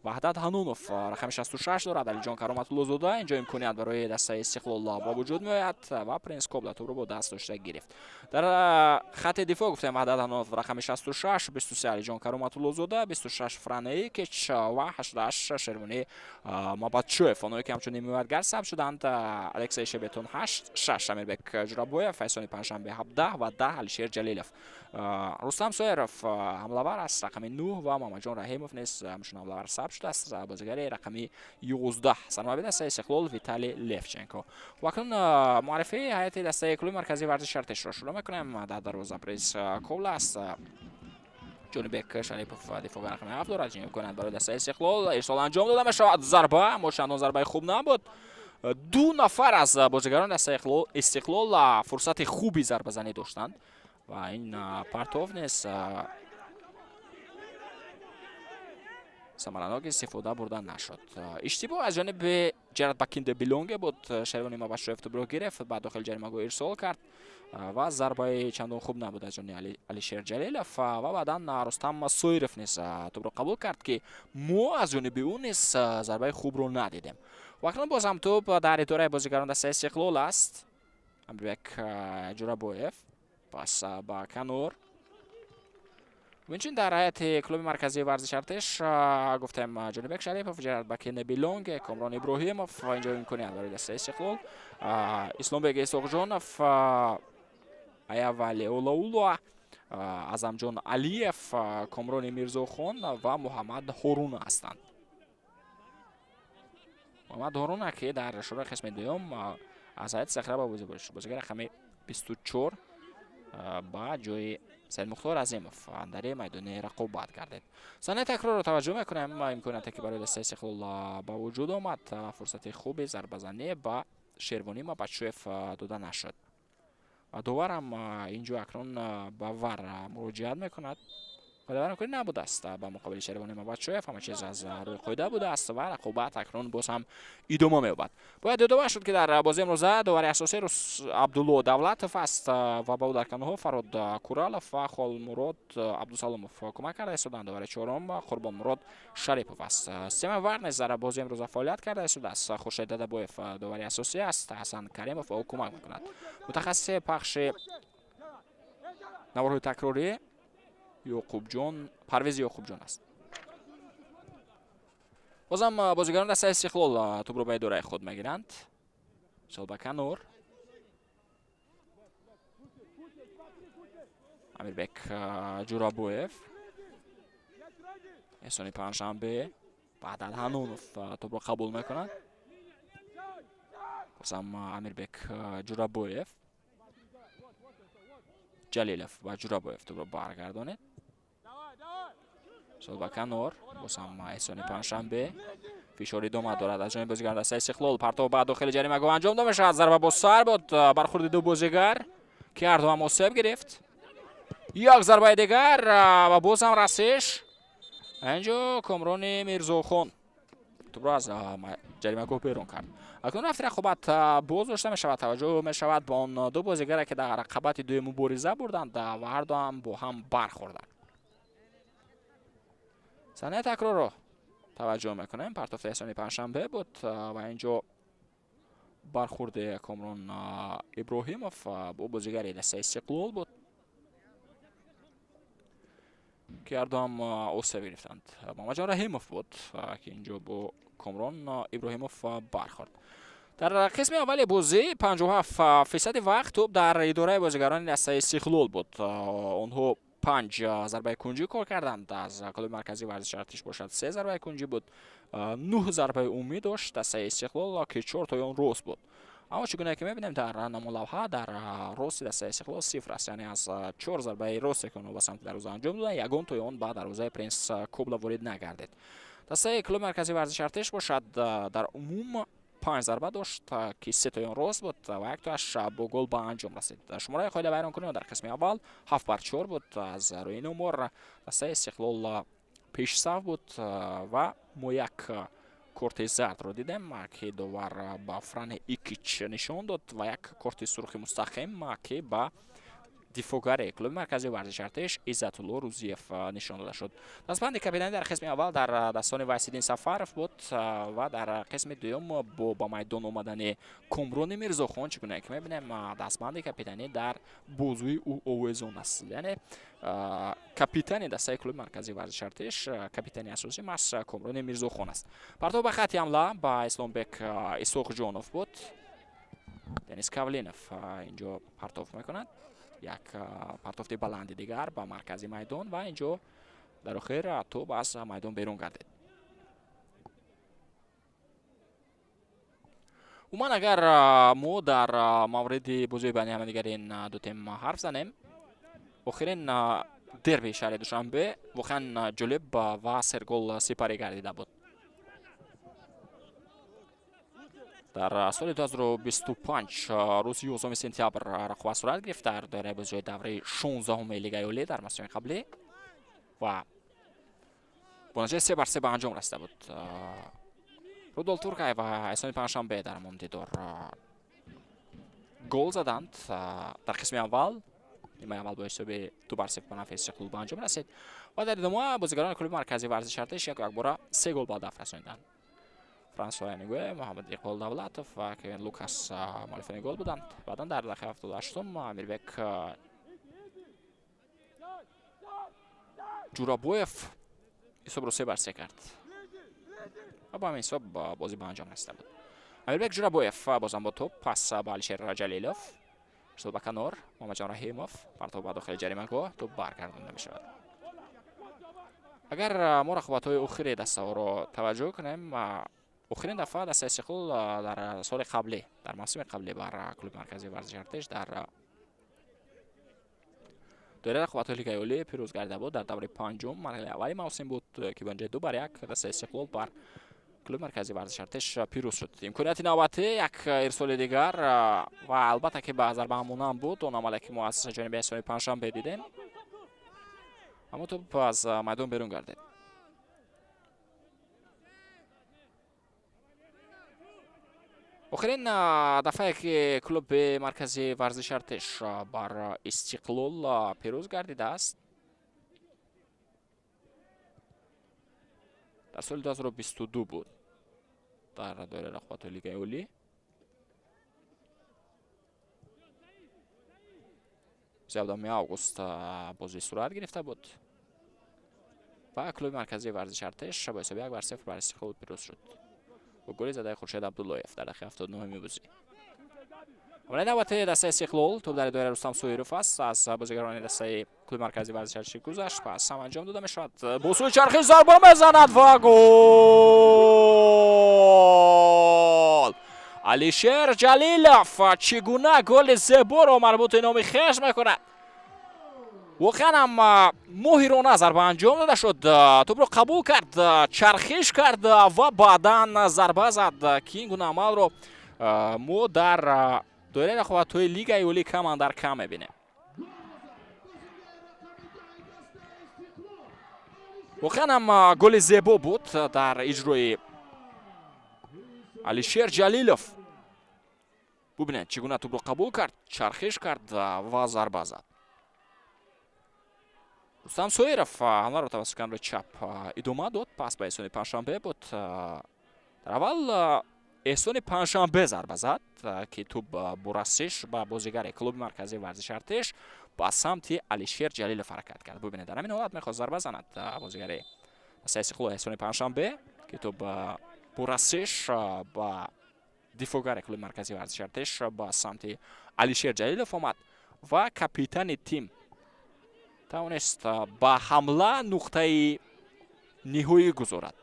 B: Ваҳдат Ҳанунов, рақами 66 дорад Алиҷон Кароматуллозода. Инҷо имконият барои дастаи Истиқлол ба вуҷуд меояд ва Принс Кобла тӯбро бо даст дошта гирифт. Дар хати дифоъ гуфтем, Ваҳдат Ҳанунов рақами 66, 23 Алиҷон Кароматуллозода, 26 Фране Икич ва 88 Шервони Мабатчоев. Онҳое ки ҳамчун ҳимоятгар сабт шуданд: Алексей Шебетон 8, 6 Амирбек Ҷурабоев, Файсони Панҷшанбе 17 ва 10 Алишер Ҷалилов. Рустам Соиров ҳамлавар аст, рақами 9, ва Муҳаммадҷон Раҳимов низ ҳамчун ҳамлавар сабт шудааст, бозигари рақами 11. Сармурабби дастаи Истиқлол Виталий Левченко. Ва акнун муаррифии ҳайати дастаи клуби марказии варзиши Артешро шурӯъ мекунем. Дар дарвоза Принс Ковла аст. Ҷонибек Шарипов дифоъгар рақами 7 дорад. Имконият барои дастаи Истиқлол, ирсол анҷом дода мешавад, зарба, аммо чандон зарбаи хуб набуд. Ду нафар аз бозигарони дастаи Истиқлол фурсати хуби зарбазанӣ доштанд ва ин партов низ самаранок истифода бурда нашуд. Иштибоҳ аз ҷониби Ҷарад Бакинде Билонге буд. Шервони Мабашоев тӯбро гирифт, ба дохили ҷаримагоҳ ирсол кард ва зарбаи чандон хуб набуд аз ҷониби Алишер Ҷалилов. Ва баъдан Рустам Соиров низ тӯбро қабул кард, ки мо аз ҷониби ӯ низ зарбаи хубро надидем. Ва акнун боз ҳам тӯб дар идораи бозигарон дастаи Истиқлол аст. Амирбек Ҷурабоев пас ба канор. Инчунин дар ҳайати клуби марказии варзиши Артеш гуфтем, Ҷонибек Шарипов, Ҷарад Бакине Билонге, Комрон Иброҳимов. Ва инҷо имконият барои дастаи Истиқлол: Исломбек Исоқҷонов, Аявали Олаулуа, Азамҷон Алиев, Комрони Мирзохон ва Муҳаммад Ҳоруна ҳастанд. Муҳаммад Ҳоруна, ки дар шурӯи қисми дуюм аз ҳайати захира ба бозӣ ворид шуд, бозигари рақами 24, ба ҷои Саидмухтор Азимов андари майдони рақобат гардид. Санаи такрорро таваҷҷӯҳ мекунем. Имконияте ки барои дастаи Истиқлол ба вуҷуд омад, фурсати хуби зарбазанӣ ба Шервонӣ Мабатшоев дода нашуд ва доварам инҷо акнун ба ВАР муроҷиат мекунад. Қоидавайронкунӣ набудааст ба муқобили Шервони Мабатшоев, ҳама чиз аз рӯи қоида будааст ва рақобат акнун боз ҳам идома меёбад. Бояд ёдовар шуд, ки дар бозии имрӯза довари асосӣ Абдулло Давлатов аст ва ба ӯ дар канорҳо Фарҳод Куралов ва Холмурод Абдусаломов кӯмак карда истоданд. Довари чорум Қурбонмурод Шарипов аст. Системаи ВАР низ дар бозии имрӯза фаъолият карда истодааст. Хуршед Дадабоев довари асосӣ аст, Ҳасан Каримов ба ӯ кӯмак мекунад. Мутахассиси пахши наворҳои такрорӣ Ёқубҷон, Парвези Ёқубҷон аст. Бозам бозигарон дастаи Истиқлол тӯбро ба идораи худ мегиранд. Сол ба канор, Амирбек Ҷурабоев, Эҳсони Панҷшанбе, Ваҳдат Ҳанунов тӯбро қабул мекунад. Бозам Амирбек Ҷурабоев, Ҷалилов ба Ҷурабоев тӯбро баргардонед. Сол ба канор, бозам Эҳсони Панҷшанбе. Фишор идома дорад аз ҷониби бозигарон дастаи Истиқлол. Партов ба дохили ҷаримагоҳ анҷом дода мешавад, зарба бо сар буд, бархӯрди ду бозигар. Ки ҳарду ҳам осеб гирифт. Як зарбаи дигар ва боз ҳам расиш. Инҷо Комрони Мирзохон тӯбро аз ҷаримагоҳ берун кард. Акнун рафти рақобат боз дошта мешавад. Таваҷҷӯҳ мешавад ба он ду бозигаре, ки дар рақобати дуюм мубориза бурданд ва ҳарду ҳам бо ҳам бархӯрданд. Саҳнаи такрорро таваҷҷӯҳ мекунем. Партофти Эҳсони Панҷшанбе буд ва инҷо бархӯрди Комрон Иброҳимов бо бозигари дастаи Истиқлол буд, ки ҳарду ҳам осеб гирифтанд. Муҳаммадҷон Раҳимов буд, ки инҷо бо Комрон Иброҳимов бархӯрд. Дар қисми аввали бозӣ 57 фисади вақт тӯб дар идораи бозигарони дастаи Истиқлол буд. Онҳо панҷ зарбаи кунҷӣ кор карданд. Аз клуби марказии варзиши Артиш бошад, се зарбаи кунҷӣ буд. Нӯҳ зарбаи умумӣ дошт дастаи Истиқлол, ки чортои он рост буд. Аммо чӣ гуна ки мебинем, дар намолавҳа дар рости дастаи Истиқлол сифр аст, яъне аз чор зарбаи росте, ки онҳо ба самти дарвоза анҷом доданд, ягон тои он ба дарвозаи Принс Кобла ворид нагардид. Дастаи клуби марказии варзиши Артиш бошад, дар умум панҷ зарба дошт, ки сетои он рост буд ва яктоаш бо гол ба анҷом расид. Шумораи қоидавайронкуниҳо дар қисми аввал 7 бар 4 буд. Аз рӯи ин омор дастаи Истиқлол пешсаф буд ва мо як корти зардро дидем, ки довар ба Фране Икич нишон дод, ва як корти сурхи мустақим, ки ба дифоъгари клуби марказии варзиши Артиш Иззатулло Рӯзиев нишон дода шуд. Дастбанди капитанӣ дар қисми аввал дар дастони Вайсиддин Сафаров буд ва дар қисми дуюм бо ба майдон омадани Комрони Мирзохон, чӣ гуна ки мебинем, дастбанди капитанӣ дар бозуи ӯ овезон аст. Яъне капитани дастаи клуби марказии варзиши Артиш, капитани асосӣ маҳз Комрони Мирзохон аст. Партов ба хатти ҳамла ба Исломбек Исоқҷонов буд. Денис Кавлинов инҷо партов мекунад. Як партофти баланди дигар ба маркази майдон ва инҷо дар охир тӯб аз майдон берун гардид. Умуман, агар мо дар мавриди бозиҳои байни ҳамдигари ин ду тим ҳарф занем, охирин дерби шаҳри Душанбе воқеан ҷолиб ва сергол сипарӣ гардида буд. Дар соли 2025, рӯзи 11 сентябр, рақобат сурат гирифт дар доираи бозиҳои давраи 16-уми Лигаи Олӣ дар мавсими қаблӣ ва бо натиҷаи 3 бар 3 ба анҷом расида буд. Рудол Туркай ва Эҳсони Панҷшанбе дар ҳамон дидор гол заданд. Дар қисми аввал, нимаи аввал бо ҳисоби 2 бар 0 ба нафъи Истиқлол ба анҷом расид ва дар идома бозигарони клуби марказии варзиши Артиш яку якбора се гол ба дафт расониданд. Франсуа Янигуэ, Муҳаммад Иқбол Давлатов ва Кевин Лукас муаллифони гол буданд. Баъдан дар дақиқаи 78-ум Амирбек Ҷурабоев ҳисобро 3 бар 3 кард ва бо ҳамин ҳисоб бозӣ ба анҷом расида буд. Амирбек Ҷурабоев бозам бо тӯб, пас ба Алишер Ҷалилов, ирсол ба канор, Муҳаммадҷон Раҳимов, партов ба дохили ҷаримагоҳ, тӯб баргардонда мешавад. Агар мо рақобатҳои охири дастаҳоро таваҷҷӯҳ кунем, охирин дафъа дастаи Истиқлол дар соли қаблӣ, дар мавсими қаблӣ бар клуби марказии варзиши Артиш дар доираи рақобатҳои Лигаи Олӣ пирӯз гардида буд. Дар давраи панҷум, марҳилаи аввали мавсим буд, ки бо натиҷаи 2 бар 1 дастаи Истиқлол бар клуби марказии варзиши Артиш пирӯз шуд. Имконияти навбатӣ, як ирсоли дигар ва албатта, ки ба зарба ҳамонанд буд он амале, ки мо аз ҷониби Эҳсони Панҷшанбе дидем, аммо тӯб аз майдон берун гардид. Охирин дафъае, ки клуби марказии варзиши Артиш бар Истиқлол пирӯз гардидааст, дар соли 2022 буд дар доираи рақобатҳои Лигаи Олӣ. 17 август бозӣ сурат гирифта буд ва клуби марказии варзиши Артиш бо ҳисоби 1 бар 0 бар Истиқлол пирӯз шуд бо голи задаи Хуршед Абдуллоев дар дақиқаи 79-уми бозӣ. Ҳамлаи навбати дастаи Истиқлол, тӯб дар идораи Рустам Соиров аст. Аз бозигарони дастаи клуби марказии варзиши Артишӣ гузашт, пас ҳам анҷом дода мешавад. Бо сӯи чархи зарба мезанад ва гол! Алишер Ҷалилов чӣ гуна голи зеборо марбути номи хеш мекунад! Воқеан ҳам моҳирона зарба анҷом дода шуд. Тӯбро қабул кард, чархиш кард ва баъдан зарба зад, ки ин гуна амалро мо дар Доираи рақобатҳои Лигаи Олӣ кам андар кам мебинем. Воқеан ҳам голи зебо буд дар иҷрои Алишер Ҷалилов. Бубинед, чӣ гуна тӯбро қабул кард, чархиш кард ва зарба зад. Рустам Соиров ҳамларо тавассути канори чап идома дод. Пас ба Эҳсони Панҷшанбе буд. Дар аввал Эҳсони Панҷшанбе зарба зад, ки тӯб бо расиш ба бозигари клуби марказии варзиши Артеш ба самти Алишер Ҷалилов ҳаракат кард. Бубинед, дар ҳамин ҳолат мехост зарба занад бозигари дастаи Истиқлол Эҳсони Панҷшанбе, ки тӯб бо расиш ба дифоъгари клуби марказии варзиши Артеш ба самти Алишер Ҷалилов омад ва капитани тим тавонист ба ҳамла нуқтаи ниҳоӣ гузорад.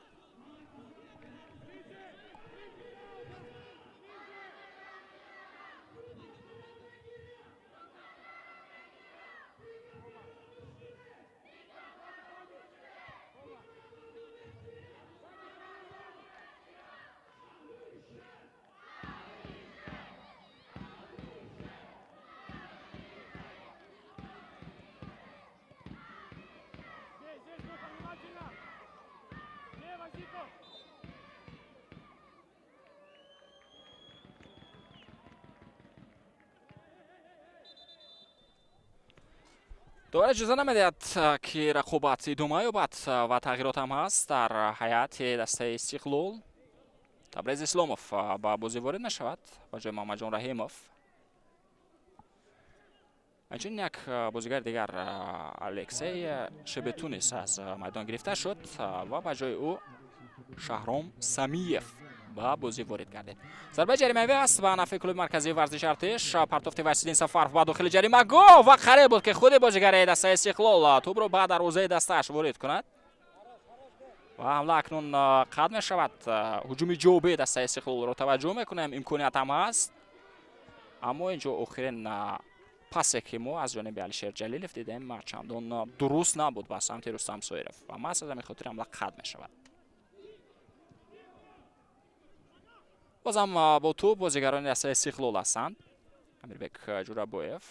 B: Довар иҷоза намедиҳад, ки рақобат идома ёбад ва тағйирот ҳам ҳаст дар ҳайати дастаи Истиқлол. Табрез Исломов ба бозӣ ворид мешавад ба ҷои Муҳаммадҷон Раҳимов. Инчунин як бозигари дигар Алексей Шебетунис аз майдон гирифта шуд ва ба ҷои ӯ Шаҳром Самиев ба бозӣ ворид гардид. Зарбаи ҷаримавӣ аст ба нафъи клуби марказии варзиши Артеш. Партофти Василин Сафаров ба дохили ҷаримагоҳ ва қариб буд, ки худи бозигари дастаи Истиқлол тӯбро ба дарвозаи дастааш ворид кунад. Ва ҳамла акнун қатъ мешавад. Ҳуҷуми ҷавобии дастаи Истиқлолро таваҷҷӯҳ мекунем, имконият ҳам ҳаст. Аммо инҷо охирин пасе, ки мо аз ҷониби Алишер Ҷалилов дидем, чандон дуруст набуд ба самти Рустам Соиров ва маҳз аз ҳамин хотир ҳамла қатъ мешавад. Бозам бо тӯб бозигарони дастаи Истиқлол ҳастанд. Амирбек Ҷурабоев.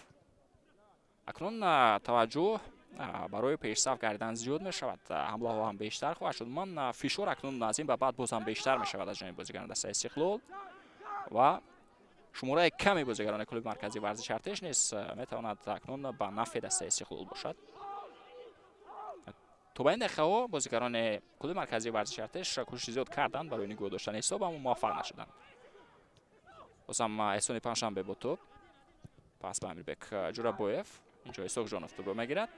B: Акнун таваҷҷӯҳ барои пешсаф гардан зиёд мешавад. Ҳамлаҳо ҳам бештар хоҳад шуд. Ман фишор акнун аз ин ба баъд боз ҳам бештар мешавад аз ҷониби бозигарони дастаи Истиқлол ва шумораи ками бозигарони клуби марказии варзиши Артеш низ метавонад акнун ба нафъи дастаи Истиқлол бошад. То ба ин дақиқаҳо бозигарони клуби марказии варзиши Артеш кӯшиши зиёд карданд барои нигоҳ доштани ҳисоб, аммо муваффақ нашуданд. Бозам Эҳсони Панҷшанбе бо тӯб. Пас ба Амирбек Ҷурабоев. Инҷо Исоқҷонов тӯбро мегирад.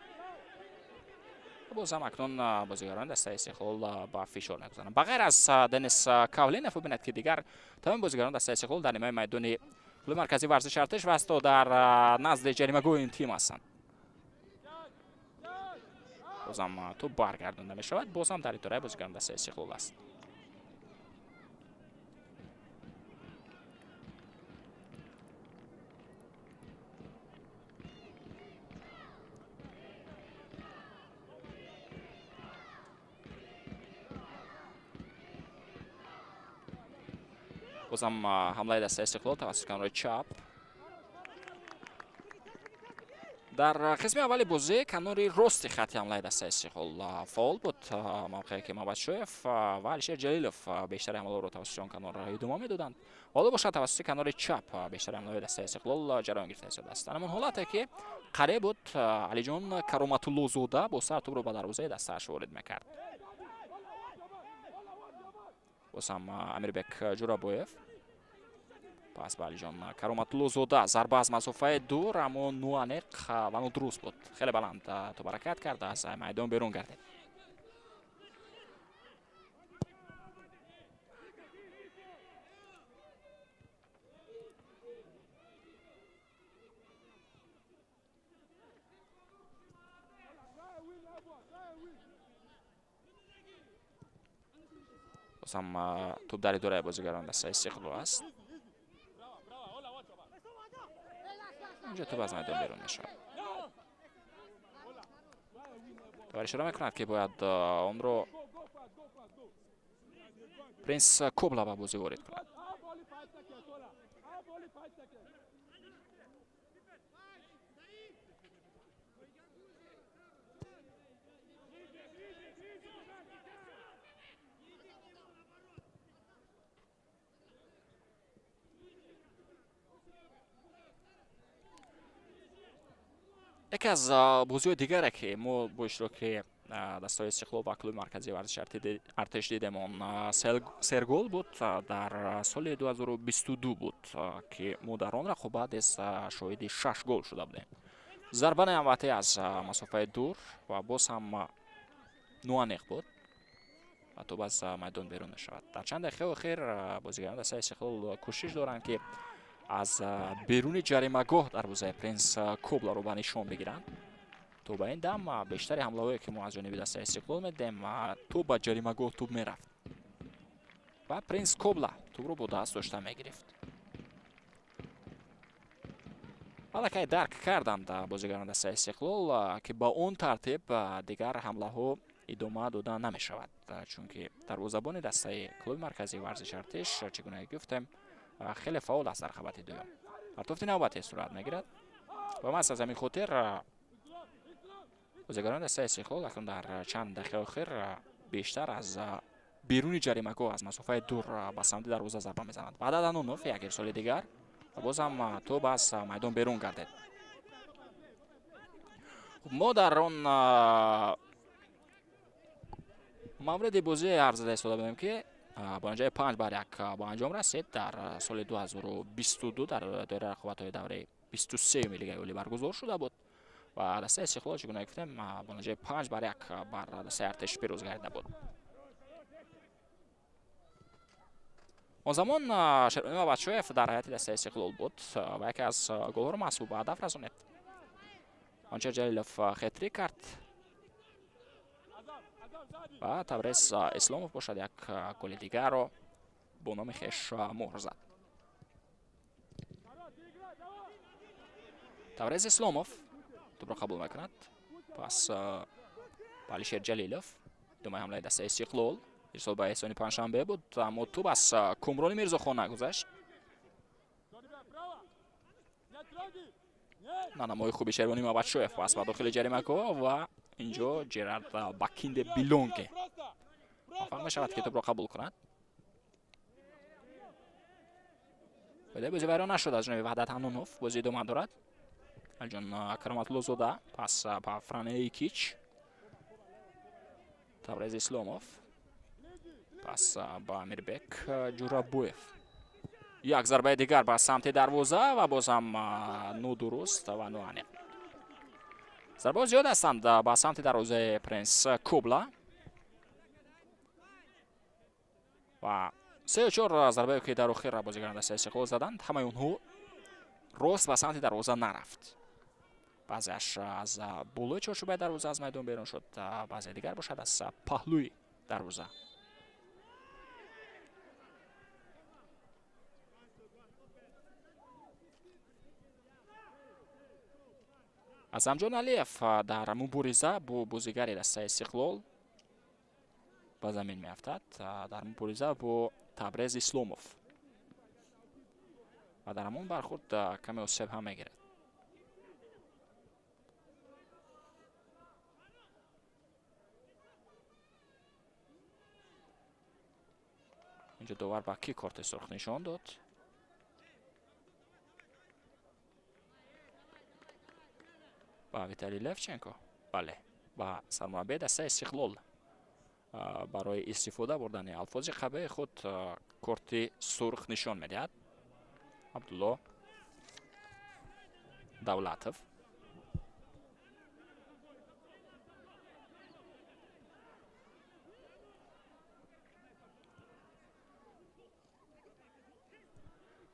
B: Бозам акнун бозигарони дастаи Истиқлол ба фишор мегузаранд. Ба ғайр аз Денис Кавлинов, бубинед, ки дигар тамоми бозигарони дастаи Истиқлол дар нимаи майдони клуби марказии варзиши Артеш ва ҳатто дар назди ҷаримагоҳи ин тим ҳастанд. Бозам тӯб баргардонда мешавад. Бозам дар идораи бозигарони дастаи Истиқлол аст. Бозам ҳамлаи дастаи Истиқлол тавассути канори чап. Дар қисми аввали бозӣ канори рости хатти ҳамлаи дастаи Истиқлол фаъол буд. Мавқее ки Мабадшоев ва Алишер Ҷалилов бештари ҳамлаҳоро тавассути он канор идома медоданд. Ҳоло бошад тавассути канори чап бештари ҳамлаҳои дастаи Истиқлол ҷараён гирифта истодааст. Дар ҳамон ҳолате ки қариб буд Алиҷон Кароматуллозода бо сар тӯбро ба дарвозаи дастааш ворид мекард. Бозам Амирбек Ҷурабоев. Пас ба Алиҷон Кароматуллозода зарба аз масофаи дур, аммо ноаниқ ва нодуруст буд. Хеле баланд тӯб ҳаракат кард, аз майдон берун гардид. Бозам тӯб дар идораи бозигарон дастаи Истиқлол аст. Инҷо тӯб аз майдон берун мешавад. Довар ишора мекунад, ки бояд онро Принс Кобла ба бозӣ ворид кунад. Яке аз бозиҳои дигаре, ки мо бо иштироки дастаҳои Истиқлол ва клуби марказии варзиши Артеш дидем, он сергол буд, дар соли 2022 буд, ки мо дар он рақобат низ шоҳиди 6 гол шуда будем. Зарба навбатӣ аз масофаи дур ва боз ҳам ноаниқ буд ва тӯб аз майдон берун мешавад. Дар чанд дақиқаи охир бозигарон дастаи Истиқлол кӯшиш доранд, ки аз беруни ҷаримагоҳ дарвозаи Принс Кобларо ба нишон бигиранд. То ба ин дам бештари ҳамлаҳое, ки мо аз ҷониби дастаи Истиқлол медидем, то ба ҷаримагоҳ тӯб мерафт ва Принс Кобла тӯбро бо даст дошта мегирифт. Аллакай дарк карданд бозигарон дастаи Истиқлол, ки ба он тартиб дигар ҳамлаҳо идома дода намешавад, чунки дарвозабони дастаи клуби марказии варзиши Артеш, чӣ гуна гуфтем, хеле фаъол аст дар қабати дуюм. Партофти навбате сурат мегирад ва маҳз аз ҳамин хотир бозигарони дастаи Истиқлол акнун дар чанд дақиқаи охир бештар аз беруни ҷаримагоҳ, аз масофаи дур ба самти дарвоза зарба мезананд. Ваҳдат Анунов як ирсоли дигар ва боз ҳам тӯб аз майдон берун гардид. Мо дар он мавриди бозӣ арз зада истода будем, ки бо натиҷаи 5-1 ба анҷом расид. Дар соли 2022 дар доираи рақобатҳои давраи 23-юми Лигаи Олӣ баргузор шуда буд ва дастаи Истиқлол, чӣ гуна гуфтем, бо натиҷаи 5-1 бар дастаи Артеш пирӯз гардида буд. Он замон Шервони Мабадшоев дар ҳайати дастаи Истиқлол буд ва яке аз голҳоро маҳсуб ба ҳадаф расонид. Ончер Ҷалилов хетрик кард ва Табрез Исломов бошад як голи дигарро бо номи хеш муҳр зад. Табрез Исломов тӯбро қабул мекунад. Пас ба Алишер Ҷалилов, думаи ҳамлаи дастаи Истиқлол. Ирсол ба Эҳсони Панҷшанбе буд, аммо тӯб аз Кумрони Мирзохон нагузашт. Намои хуби Шервони Мабадшоев пас ба дохили ҷаримагоҳ ва инҷо Ҷерард Бакинде Билонге муваффақ мешавад, ки тӯбро қабул кунад. Фоидаи бозӣ вайрон нашуд аз ҷониби Ваҳдат Ҳанунов. Бозӣ идома дорад. Алиҷон Кароматуллозода пас ба Фране Икич, Табрез Исломов пас ба Амирбек Ҷурабоев. Як зарбаи дигар ба самти дарвоза ва боз ҳам нодуруст ва ноаниқ. Зарбаҳо зиёд ҳастанд ба самти дарвозаи Принс Кобла ва сею чор зарбае, ки дар охир бозигарон дастаи Истиқлол заданд, ҳамаи онҳо рост ба самти дарвоза нарафт. Баъзеаш аз болои чорчӯбаи дарвоза аз майдон берун шуд, баъзе дигар бошад аз паҳлӯи дарвоза. Азамҷон Алиев дар мубориза бо бозигари дастаи Истиқлол ба замин меафтад, дар мубориза бо Табрез Исломов ва дар ҳамон бархурд каме осеб ҳам мегирад. Инҷо довар ба кӣ корти сурх нишон дод? Ба Виталий Левченко. Бале, ба сармураббии дастаи Истиқлол барои истифода бурдани алфози қабеҳи худ корти сурх нишон медиҳад Абдулло Давлатов.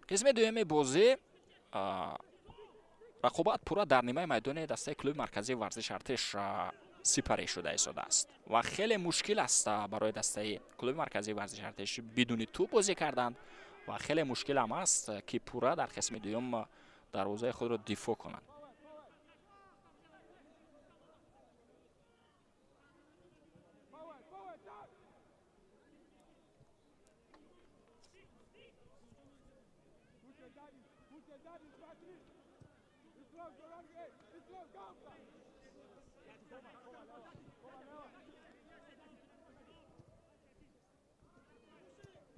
B: Қисми дуюми бозӣ рақобат пурра дар нимаи майдони дастаи клуби марказии варзиши Артеш сипарӣ шуда истодааст ва хеле мушкил аст барои дастаи клуби марказии варзиши Артеш бидуни тӯб бозӣ кардан ва хеле мушкил ҳам аст, ки пурра дар қисми дуюм дарвозаи худро дифоъ конанд.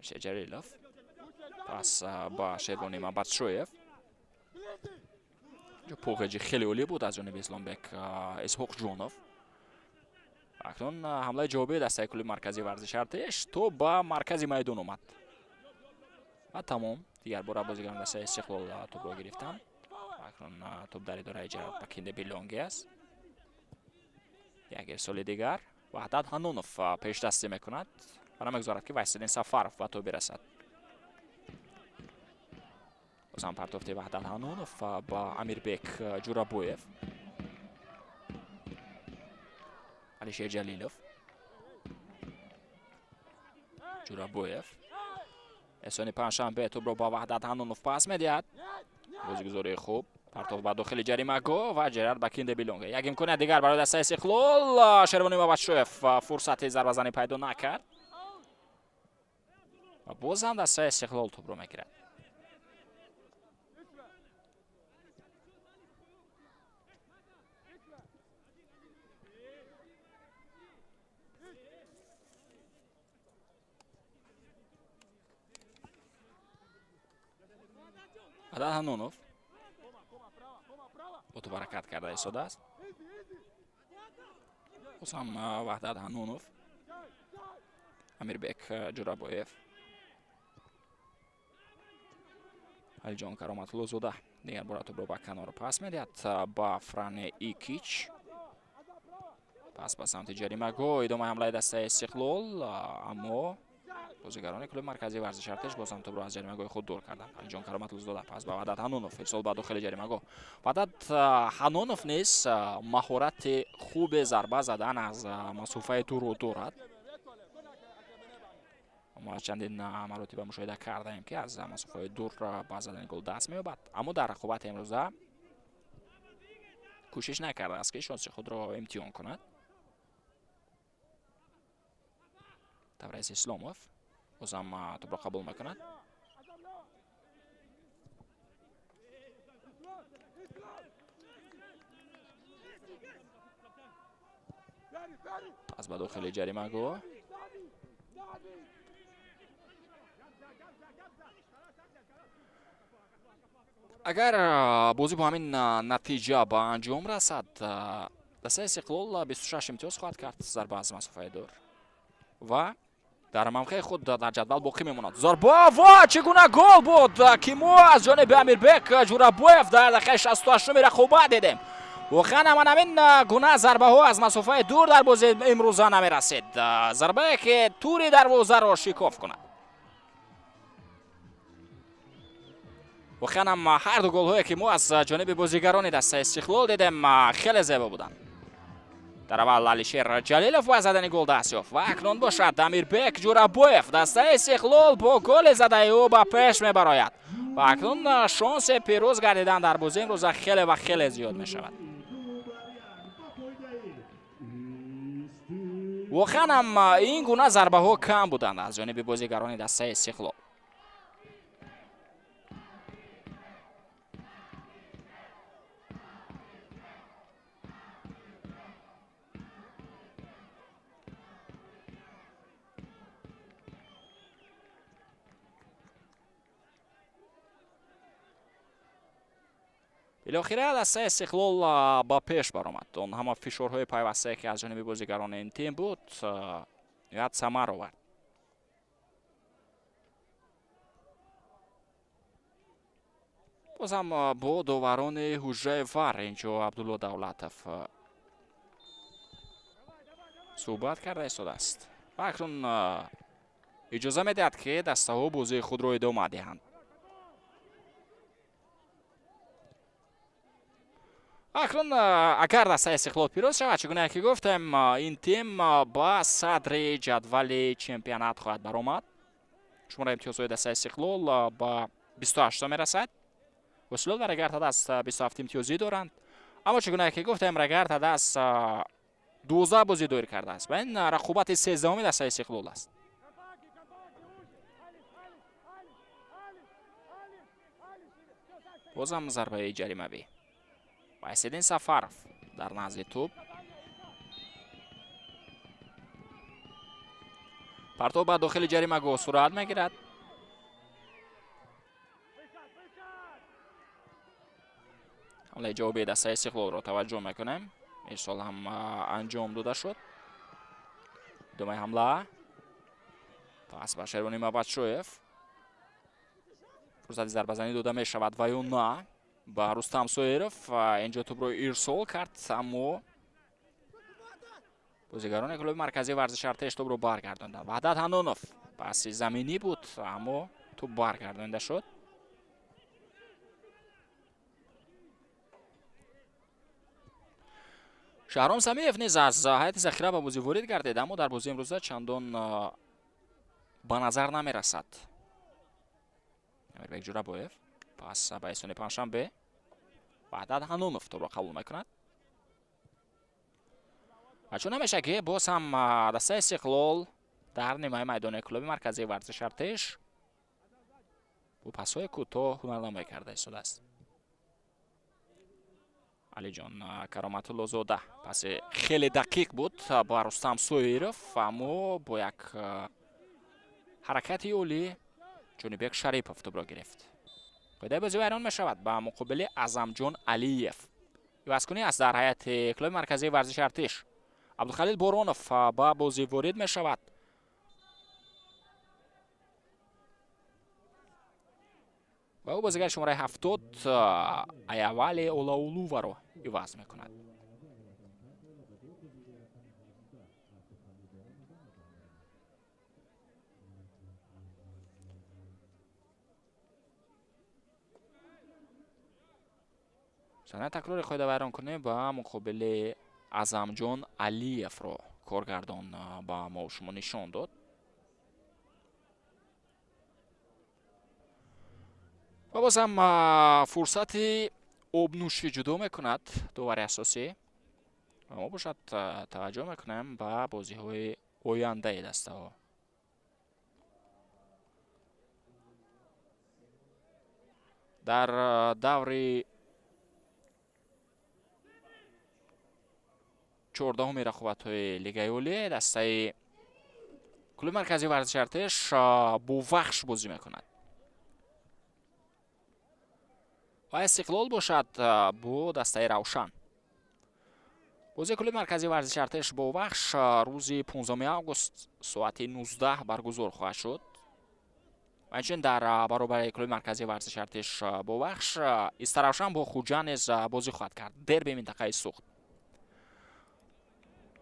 B: Шеҷарилов пас ба Шервони Мабатшоев. Похеҷи хеле олӣ буд аз ҷониби Исломбек Исҳоқҷонов. Акнун ҳамлаи ҷавобии дастаи клуби марказии варзиши Артиш то ба маркази майдон омад ва тамом. Дигар бора бозигарон дастаи Истиқлол тӯбро гирифтанд. Акнун тӯб дар идораи Ҷарад Бакинде Билонги аст. Як ирсоли дигар Ваҳдат Ҳаннонов пешдастӣ мекунад ва намегузорад, ки Вайсиддин Сафаров ба тӯб бирасад. Бозам партофти Ваҳдат Ҳаннонов ба Амирбек Ҷурабоев. Алишер Ҷалилов. Ҷурабоев. Эҳсони Панҷшанбе тӯбро ба Ваҳдат Ҳаннонов пас медиҳад. Бозигузории хуб. Партоф ба дохили ҷаримагоҳ ва Ҷерард Бакинде Билонга. Як имконият дигар барои дастаи Истиқлол. Шервони Мабатшоев фурсати зарбазанӣ пайдо накард. Ва боз ҳам дастаи Истиқлол тӯбро мегирад. Ваҳдат Ҳаннонов бо тӯб ҳаракат карда истодааст. Боз ҳам Ваҳдат Ҳаннонов. Амирбек Ҷурабоев. Алиҷон Кароматуллозода дигар бора тӯбро ба канор пас медиҳад ба Фране Икич. Пас ба самти ҷаримагоҳ идомаи ҳамлаи дастаи Истиқлол, аммо бозигарони клуби марказии варзиши Артиш боз ҳам тӯбро аз ҷаримагоҳи худ дур карданд. Алиҷон Кароматуллозода пас ба Ваҳдат Ҳаннонов, ирсол ба дохили ҷаримагоҳ. Ваҳдат Ҳаннонов низ маҳорати хубе зарба задан аз масофаи дурро дорад. Мо чандин маротиба мушоҳида кардаем, ки аз масофаи дур ба задани гол даст меёбад, аммо дар рақобати имрӯза кӯшиш накардааст, ки шонси худро имтиҳон кунад. Таврез Исломов бозам тӯбро қабул мекунад. Пас ба дохили ҷаримагоҳ. Агар бозӣ бо ҳамин натиҷа ба анҷом расад, дастаи Истиқлол 26 имтиёз хоҳад кард зарба аз масофаи дур ва дар мавқеи худ дар ҷадвал боқӣ мемонад. Зарба ва чӣ гуна гол буд, ки мо аз ҷониби Амирбек Ҷурабоев дар дақиқаи 68-уми рақобат дидем. Воқеан ҳаман ҳамин гуна зарбаҳо аз масофаи дур дар бозии имрӯза намерасид. Зарбае, ки тури дарвозаро шикоф кунад. Воқеан ҳам ҳар ду голҳое, ки мо аз ҷониби бозигарони дастаи Истиқлол дидем, хеле зебо буданд. Дар аввал Алишер Ҷалилов ба задани гол даст ёфт ва акнун бошад Амирбек Ҷурабоев. Дастаи Истиқлол бо голи задаи ӯ ба пеш мебарояд ва акнун шонси пирӯз гардидан дар бозии имрӯза хеле ва хеле зиёд мешавад. Воқеан ҳам ин гуна зарбаҳо кам буданд аз ҷониби бозигарони дастаи Истиқлол. Билохира дастаи Истиқлол ба пеш баромад. Он ҳама фишорҳои пайвастае, ки аз ҷониби бозигарони ин тим буд, ниҳоят самар овард. Боз ҳам бо доварони ҳуҷраи ВАР инҷо Абдулло Давлатов суҳбат карда истодааст ва акнун иҷоза медиҳад, ки дастаҳо бозии худро идома диҳанд. Акнун агар дастаи Истиқлол пирӯз шавад, чӣ гуна ки гуфтем, ин тим ба садри ҷадвали чемпионат хоҳад баромад. Шумораи имтиёзҳои дастаи Истиқлол ба 28 мерасад. Ҳосилот ва Регар-ТадАЗ 27 имтиёзӣ доранд. Аммо чӣ гуна ки гуфтем, Регар-ТадАЗ 12 бозӣ доир кардааст ва ин рақобати 13-уми дастаи Истиқлол аст. Бозам зарбаи ҷаримавӣ. Вайсиддин Сафаров дар назди тӯб. Партов ба дохили ҷаримагоҳ сурат мегирад. Ҳамлаи ҷавобии дастаи Истиқлолро таваҷҷӯҳ мекунем. Ирсол ҳам анҷом дода шуд. Идомаи ҳамла. Пас ба Шервони Мабадшоев. Фурсати зарбазанӣ дода мешавад ва ё на ба Рустам Соиров. Инҷо тӯбро ирсол кард, аммо бозигарони клуби марказии варзиши Артеш тӯбро баргардонданд. Ваҳдат Ҳаннонов паси заминӣ буд, аммо тӯб баргардонида шуд. Шаҳром Самиев низ аз ҳайати захира ба бозӣ ворид гардид, аммо дар бозии имрӯза чандон ба назар намерасад. Амирбек Ҷурабоев пас ба Эҳсони Панҷшанбе. Ваҳдат Ҳаннонов тӯбро қабул мекунад. Ва чун ҳамеша ки боз ҳам дастаи Истиқлол дар нимаи майдони клуби марказии варзиши Артеш бо пасҳои кӯтоҳ ҳунарнамоӣ карда истодааст. Алиҷон Кароматуллозода паси хеле дақиқ буд ба Рустам Соиров, аммо бо як ҳаракати олӣ Ҷонибек Шарипов тӯбро гирифт. Қоидаи бозӣ вайрон мешавад ба муқобили Аъзамҷон Алиев. Ивазкунӣ аст дар ҳайати клуби марказии варзиши Артиш. Абдухалил Боронов ба бозӣ ворид мешавад. Ва ӯ бозигари шумораи 70 Аявали Олаулуваро иваз мекунад. Саҳнаи такрори қоида вайронкунӣ ба муқобили Аъзамҷон Алиевро коргардон ба мо шумо нишон дод. Ва боз ҳам фурсати обнӯшӣ ҷудо мекунад довари асосӣ. Ва мо бошад таваҷҷӯҳ мекунем ба бозиҳои ояндаи дастаҳо. Дар даври 14-уми рақобатҳои Лигаи Олӣ дастаи клуби марказии варзиши Артеш бо Вахш бозӣ мекунад. Ва Истиқлол бошад бо дастаи Равшан. Бозии клуби марказии варзиши Артеш бо Вахш рӯзи 15 август соати 19 баргузор хоҳад шуд. Ва инчунин дар баробари клуби марказии варзиши Артеш бо Вахш Истаравшан бо Хуҷанд низ бозӣ хоҳад кард. Дерби минтақаи Суғд.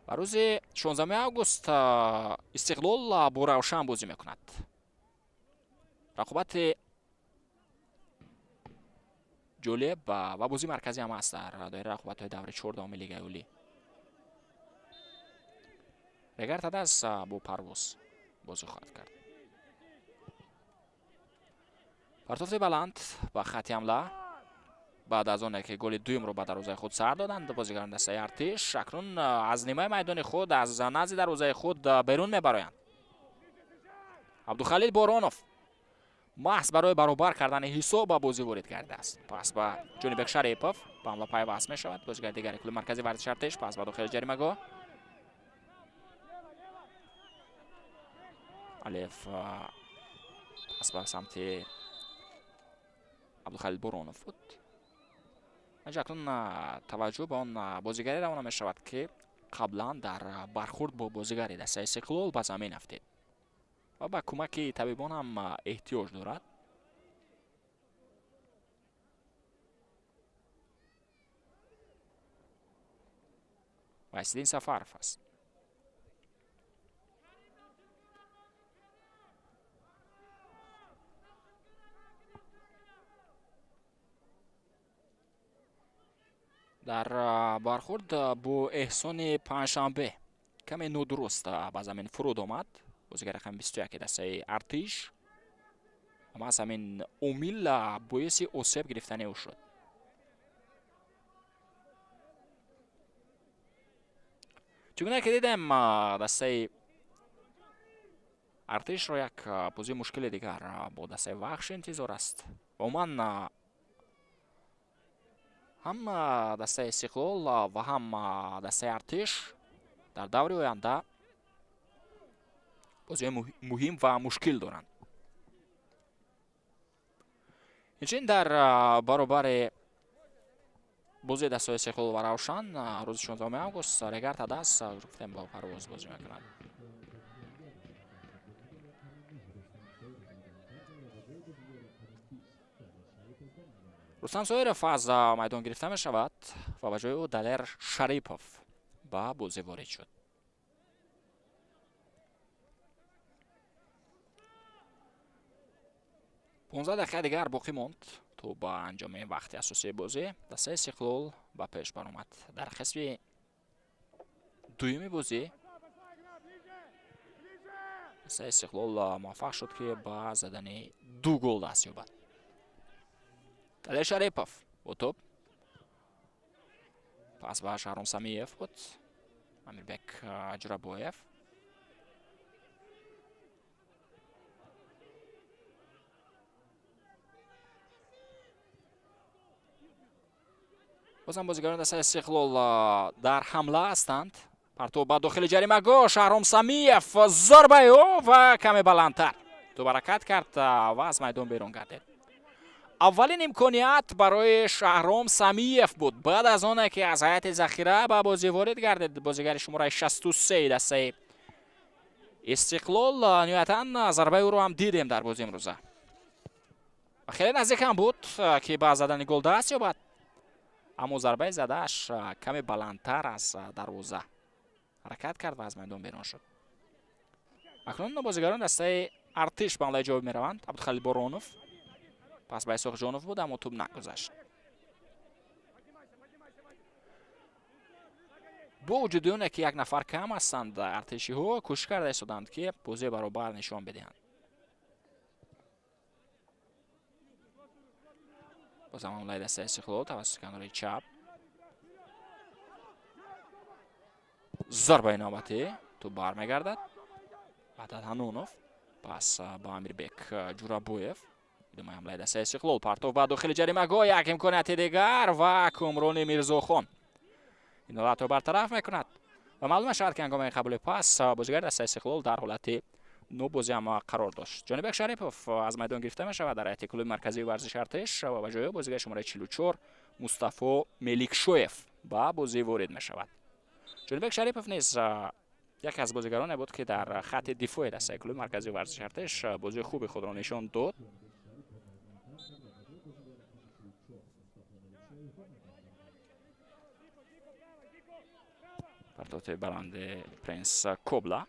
B: Ва рӯзи 16 август Истиқлол бо Равшан бозӣ мекунад. Рақобати ҷолиб ва бозии марказӣ ҳам аст дар доираи рақобатҳои даври 14-уми Лигаи Олӣ. Регар Тадас бо Парвоз бозӣ хоҳад кард. Партофти баланд ба хати ҳамла. Баъд аз оне ки голи дуюмро ба дарвозаи худ сар доданд бозигарони дастаи Артиш, акнун аз нимаи майдони худ, аз назди дарвозаи худ берун мебароянд. Абдухалил Боронов маҳз барои баробар кардани ҳисоб ба бозӣ ворид кардааст. Пас ба Ҷонибек Шарипов ба ҳамла пайваст мешавад. Бозигари дигари клуби марказии варзиши Артиш пас ба дохили ҷаримагоҳ. Алиев пас ба самти Абдухалил Боронов буд. Инҷо акнун таваҷҷӯҳ ба он бозигаре равона мешавад, ки қаблан дар бархурд бо бозигари дастаи Истиқлол ба замин афтид ва ба кӯмаки табибон ҳам эҳтиёҷ дорад. Вайсиддин Сафаров аст. Дар бархурд бо Эҳсони Панҷшанбе каме нодуруст ба замин фуруд омад. Бозигари рақами 21 дастаи Артиш. Аммо аз ҳамин омил боиси осеб гирифтани ӯ шуд. Чугуна ки дидем, дастаи Артишро як бозии мушкили дигар бо дастаи Вахш интизор аст. Ва умуман Ҳам дастаи Истиқлол ва ҳам дастаи Артиш дар даври оянда бозиҳои муҳим ва мушкил доранд. Инчунин дар баробари бозии дастаҳои Истиқлол ва Равшан рӯзи 16 август Регар Тадас, гуфтем, бо Парвоз бозӣ мекунад. Рустам Соиров аз майдон гирифта мешавад ва ба ҷои ӯ Далер Шарипов ба бозӣ ворид шуд. 15 дақиқа дигар боқӣ монд то ба анҷоми вақти асосии бозӣ. Дастаи Истиқлол ба пеш баромад. Дар қисми дуюми бозӣ дастаи Истиқлол муваффақ шуд, ки ба задани ду гол даст ёбад. Далер Шарипов бо тӯб, пас ба Шаҳром Самиев буд. Амирбек Ҷурабоев. Бозам бозигарони дастаи Истиқлол дар ҳамла ҳастанд. Партов ба дохили ҷаримагоҳ, Шаҳром Самиев, зарбаи ӯ ва каме баландтар. Тӯб ҳаракат кард ва аз майдон берун гардид. Аввалин имконият барои Шаҳром Самиев буд, баъд аз оне ки аз ҳайати захира ба бозӣ ворид гардид. Бозигари шумораи 63 дастаи Истиқлол, ниҳоятан зарбаи ӯро ҳам дидем дар бозии имрӯза ва хеле наздик ҳам буд, ки ба задани гол даст ёбад, аммо зарбаи задааш каме баландтар аз дарвоза ҳаракат кард ва аз майдон берун шуд. Акнун бозигарони дастаи Артиш ба ҳамлаи ҷавоб мераванд. Абдухалил Боронов, пас ба Исоқҷонов буд, аммо тӯб нагузашт. Бо вуҷуди оне ки як нафар кам ҳастанд, артишиҳо кӯшиш карда истоданд, ки бозии баробар нишон бидиҳанд. Бозам ҳамлаи дастаи Истиқлол тавассути канори чап. Зарбаи навбатӣ, тӯб бармегардад. Ваҳдат Ҳанонов, пас ба Амирбек Ҷурабоев. Идомаи ҳамлаи дастаи Истиқлол, партов ба дохили ҷаримагоҳ, як имконияти дигар ва Кумрони Мирзохон ин ҳолатро бартараф мекунад ва маълум мешавад, ки ҳангоми қабули пас бозигари дастаи Истиқлол дар ҳолати нобозӣ ҳам қарор дошт. Ҷонибек Шарипов аз майдон гирифта мешавад дар ҳайати клуби марказии варзиши Артиш ва ба ҷои ӯ бозигари шумораи 44 Мустафо Меликшоев ба бозӣ ворид мешавад. Ҷонибек Шарипов низ яке аз бозигароне буд, ки дар хатти дифои дастаи клуби марказии варзиши Артиш бозии хуби худро нишон дод. Партоти баланди Принс Кобла.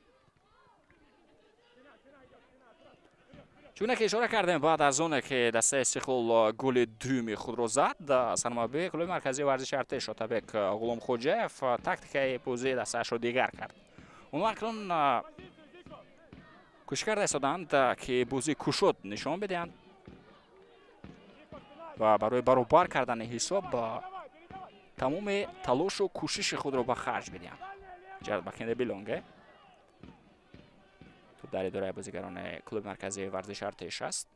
B: Чуне ки ишора кардем, баъд аз оне ки дастаи Истиқлол голи дуюми худро зад, сармураббии клуби марказии варзиши Артиш Отабек Ғуломхоҷаев тактикаи бозии дастаашро дигар кард. Онҳо акнун кӯшиш карда истоданд, ки бозии кушод нишон бидиҳанд ва барои баробар кардани ҳисоб тамоми талошу кӯшиши худро ба харҷ бидиҳанд. Ҷард Бакенде Билонге, дар идораи бозигарони клуби марказии варзиши Артиш аст.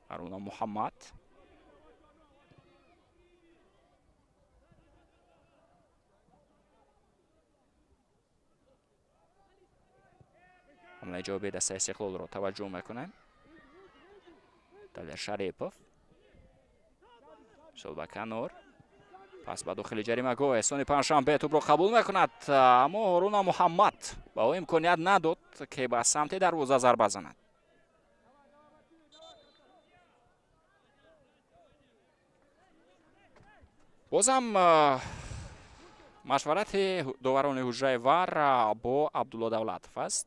B: Аруна Муҳаммад, ҳамлаи ҷавобии дастаи Истиқлолро таваҷҷӯҳ мекунем. Далер Шарипов, сол ба канор, пас ба дохили ҷаримагоҳ, Эҳсони Панҷшанбе тӯбро қабул мекунад, аммо Ҳоруна Муҳаммад ба ӯ имконият надод, ки ба самти дарвоза зарба занад. Бозам машварати доварони ҳуҷраи ВАР бо Абдулло Давлатов аст.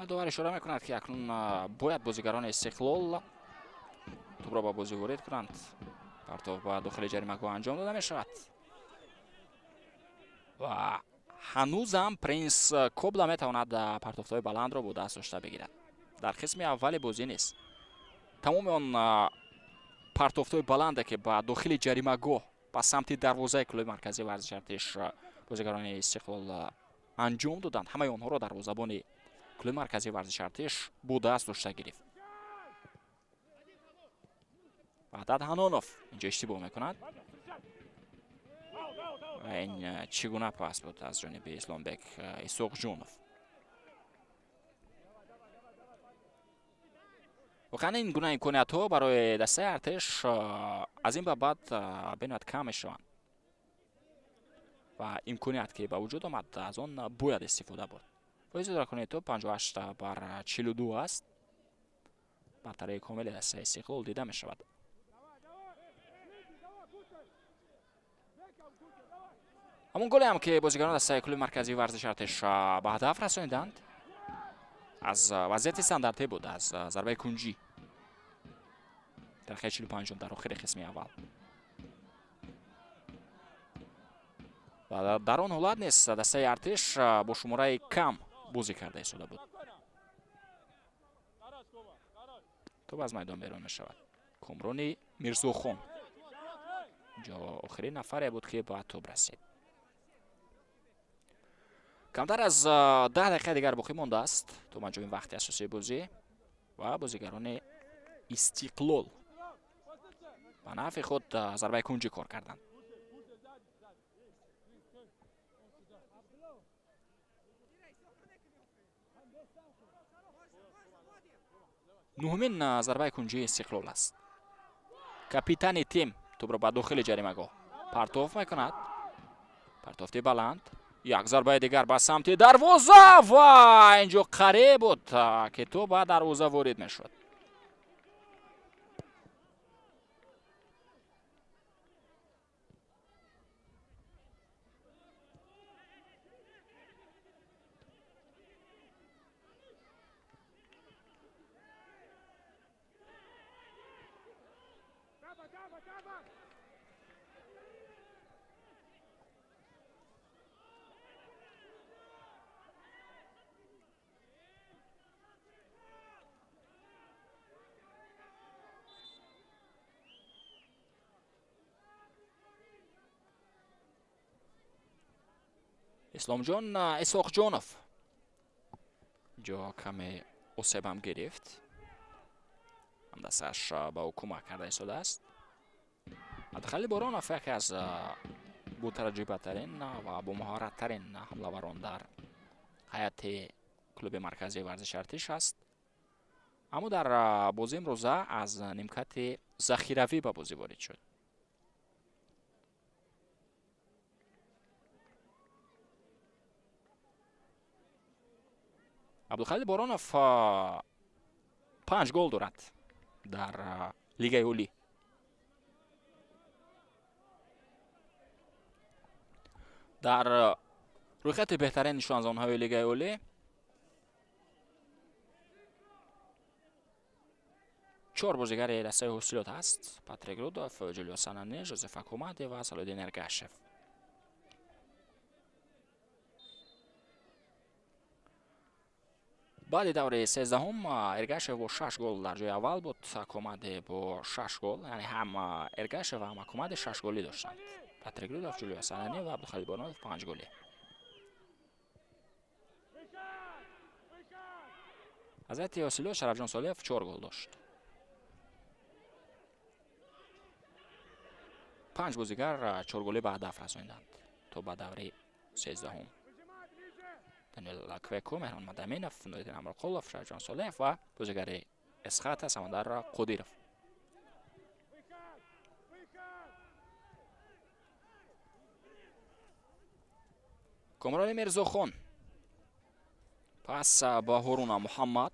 B: Довар ишора мекунад, ки акнун бояд бозигарони Истиқлол тӯбро ба бозӣ ворид кунанд. Партов ба дохили ҷаримагоҳ анҷом дода мешавад ва ҳанӯзам Принс Кобла метавонад партофтҳои баландро бо даст дошта бигирад. Дар қисми аввали бозӣ низ тамоми он партофтҳои баланде, ки ба дохили ҷаримагоҳ, ба самти дарвозаи клуби марказии варзиши Артиш бозигарони Истиқлол анҷом доданд, ҳамаи онҳоро дарвозабони Клуби марказии варзиши Артиш бо даст дошта гирифт. Ваҳдат Ҳанонов инҷо иштибоҳ мекунад. Ва ин чӣ гуна пас буд аз ҷониби Исломбек Исоқҷонов. Воқеан, ин гуна имкониятҳо барои дастаи Артиш аз ин ба баъд бениҳоят кам мешаванд ва имконият, ки ба вуҷуд омад, аз он бояд истифода бурд. Фоизи идоракунии тӯб 58 бар 42 аст. Бартарии комили дастаи Истиқлол дида мешавад. Ҳамон голе ҳам, ки бозигарони дастаи клуби марказии варзиши Артиш ба ҳадаф расониданд, аз вазъияти стандартӣ буд, аз зарбаи кунҷӣ дақиқаи 45-ум дар охири қисми аввал. Ва дар он ҳолат низ дастаи Артиш бо шумораи кам бозӣ карда истода буд. Тӯб аз майдон берун мешавад. Комрони Мирзохон инҷо охирин нафаре буд, ки ба тӯб расид. Камтар аз 10 дақиқа дигар боқӣ мондааст то анҷоми вақти асосии бозӣ ва бозигарони Истиқлол ба нафъи худ зарбаи кунҷӣ кор карданд. Нуҳумин зарбаи кунҷии Истиқлол аст. Капитани тим тӯбро ба дохили ҷаримагоҳ партоф мекунад. Партофти баланд, як зарбаи дигар ба самти дарвоза ва инҷо қариб буд, ки тӯб ба дарвоза ворид мешуд. Исломҷон Исоқҷонов ҷо каме осебам гирифт, ҳамдастааш ба ӯ кӯмак карда истодааст. Абдухалил Боронов яке аз ботаҷрибатарин ва бомаҳораттарин ҳамлаварон дар ҳайати клуби марказии варзиши Артиш аст, аммо дар бозии имрӯза аз нимкати захиравӣ ба бозӣ ворид шуд. Абдухалил Боронов панҷ гол дорад дар Лигаи Олӣ. Дар рӯйхати беҳтарин нишонзанҳои Лигаи Олӣ чор бозигари дастаи Ҳосилот ҳаст: Патрик Рудов, Ҷулио Санани, Жозеф Акомаде ва Салоҳиддин Эргашев. Баъди даври 13-ум Эргашев бо шаш гол дар ҷои аввал буд, Акомаде бо шаш гол, яъне ҳам Эргашев ва ҳам Акомаде шаш голӣ доштанд. Патрик Рудов, Ҷулио Санани ва Абдухалил Боронов панҷ голӣ. Ҳазрати Ҳосилот Шарафҷон Солиев чор гол дошт. Панҷ бозигар чорголӣ ба ҳадаф расониданд то ба даври 13-ум: Даниэл Квеку, Меҳрон Мадаминов, Нуриддин Амроқулов, Шарафҷон Солиев ва бозигари Эсхата Самандар Қодиров. Комрони Мирзохон пас ба Ҳоруна Муҳаммад,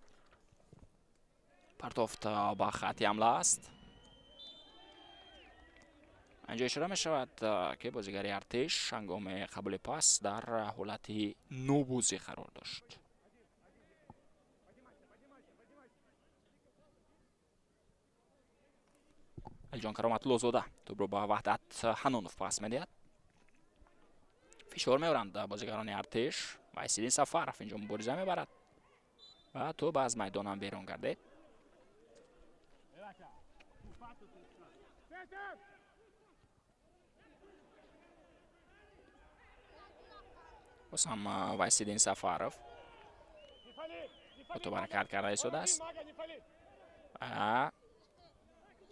B: партофт ба хати ҳамла аст. Инҷо ишора мешавад, ки бозигари Артиш ҳангоми қабули пас дар ҳолати нобозӣ қарор дошт. Алиҷон Кароматуллозода тӯбро ба Ваҳдат Ҳанонов пас медиҳад. Фишор меоранд бозигарони Артиш. Вайсиддин Сафаров инҷо мубориза мебарад ва тӯб аз майдонам берун гардид. Боз ҳам Вайсиддин Сафаров. Тӯб ҳаракат карда истодааст,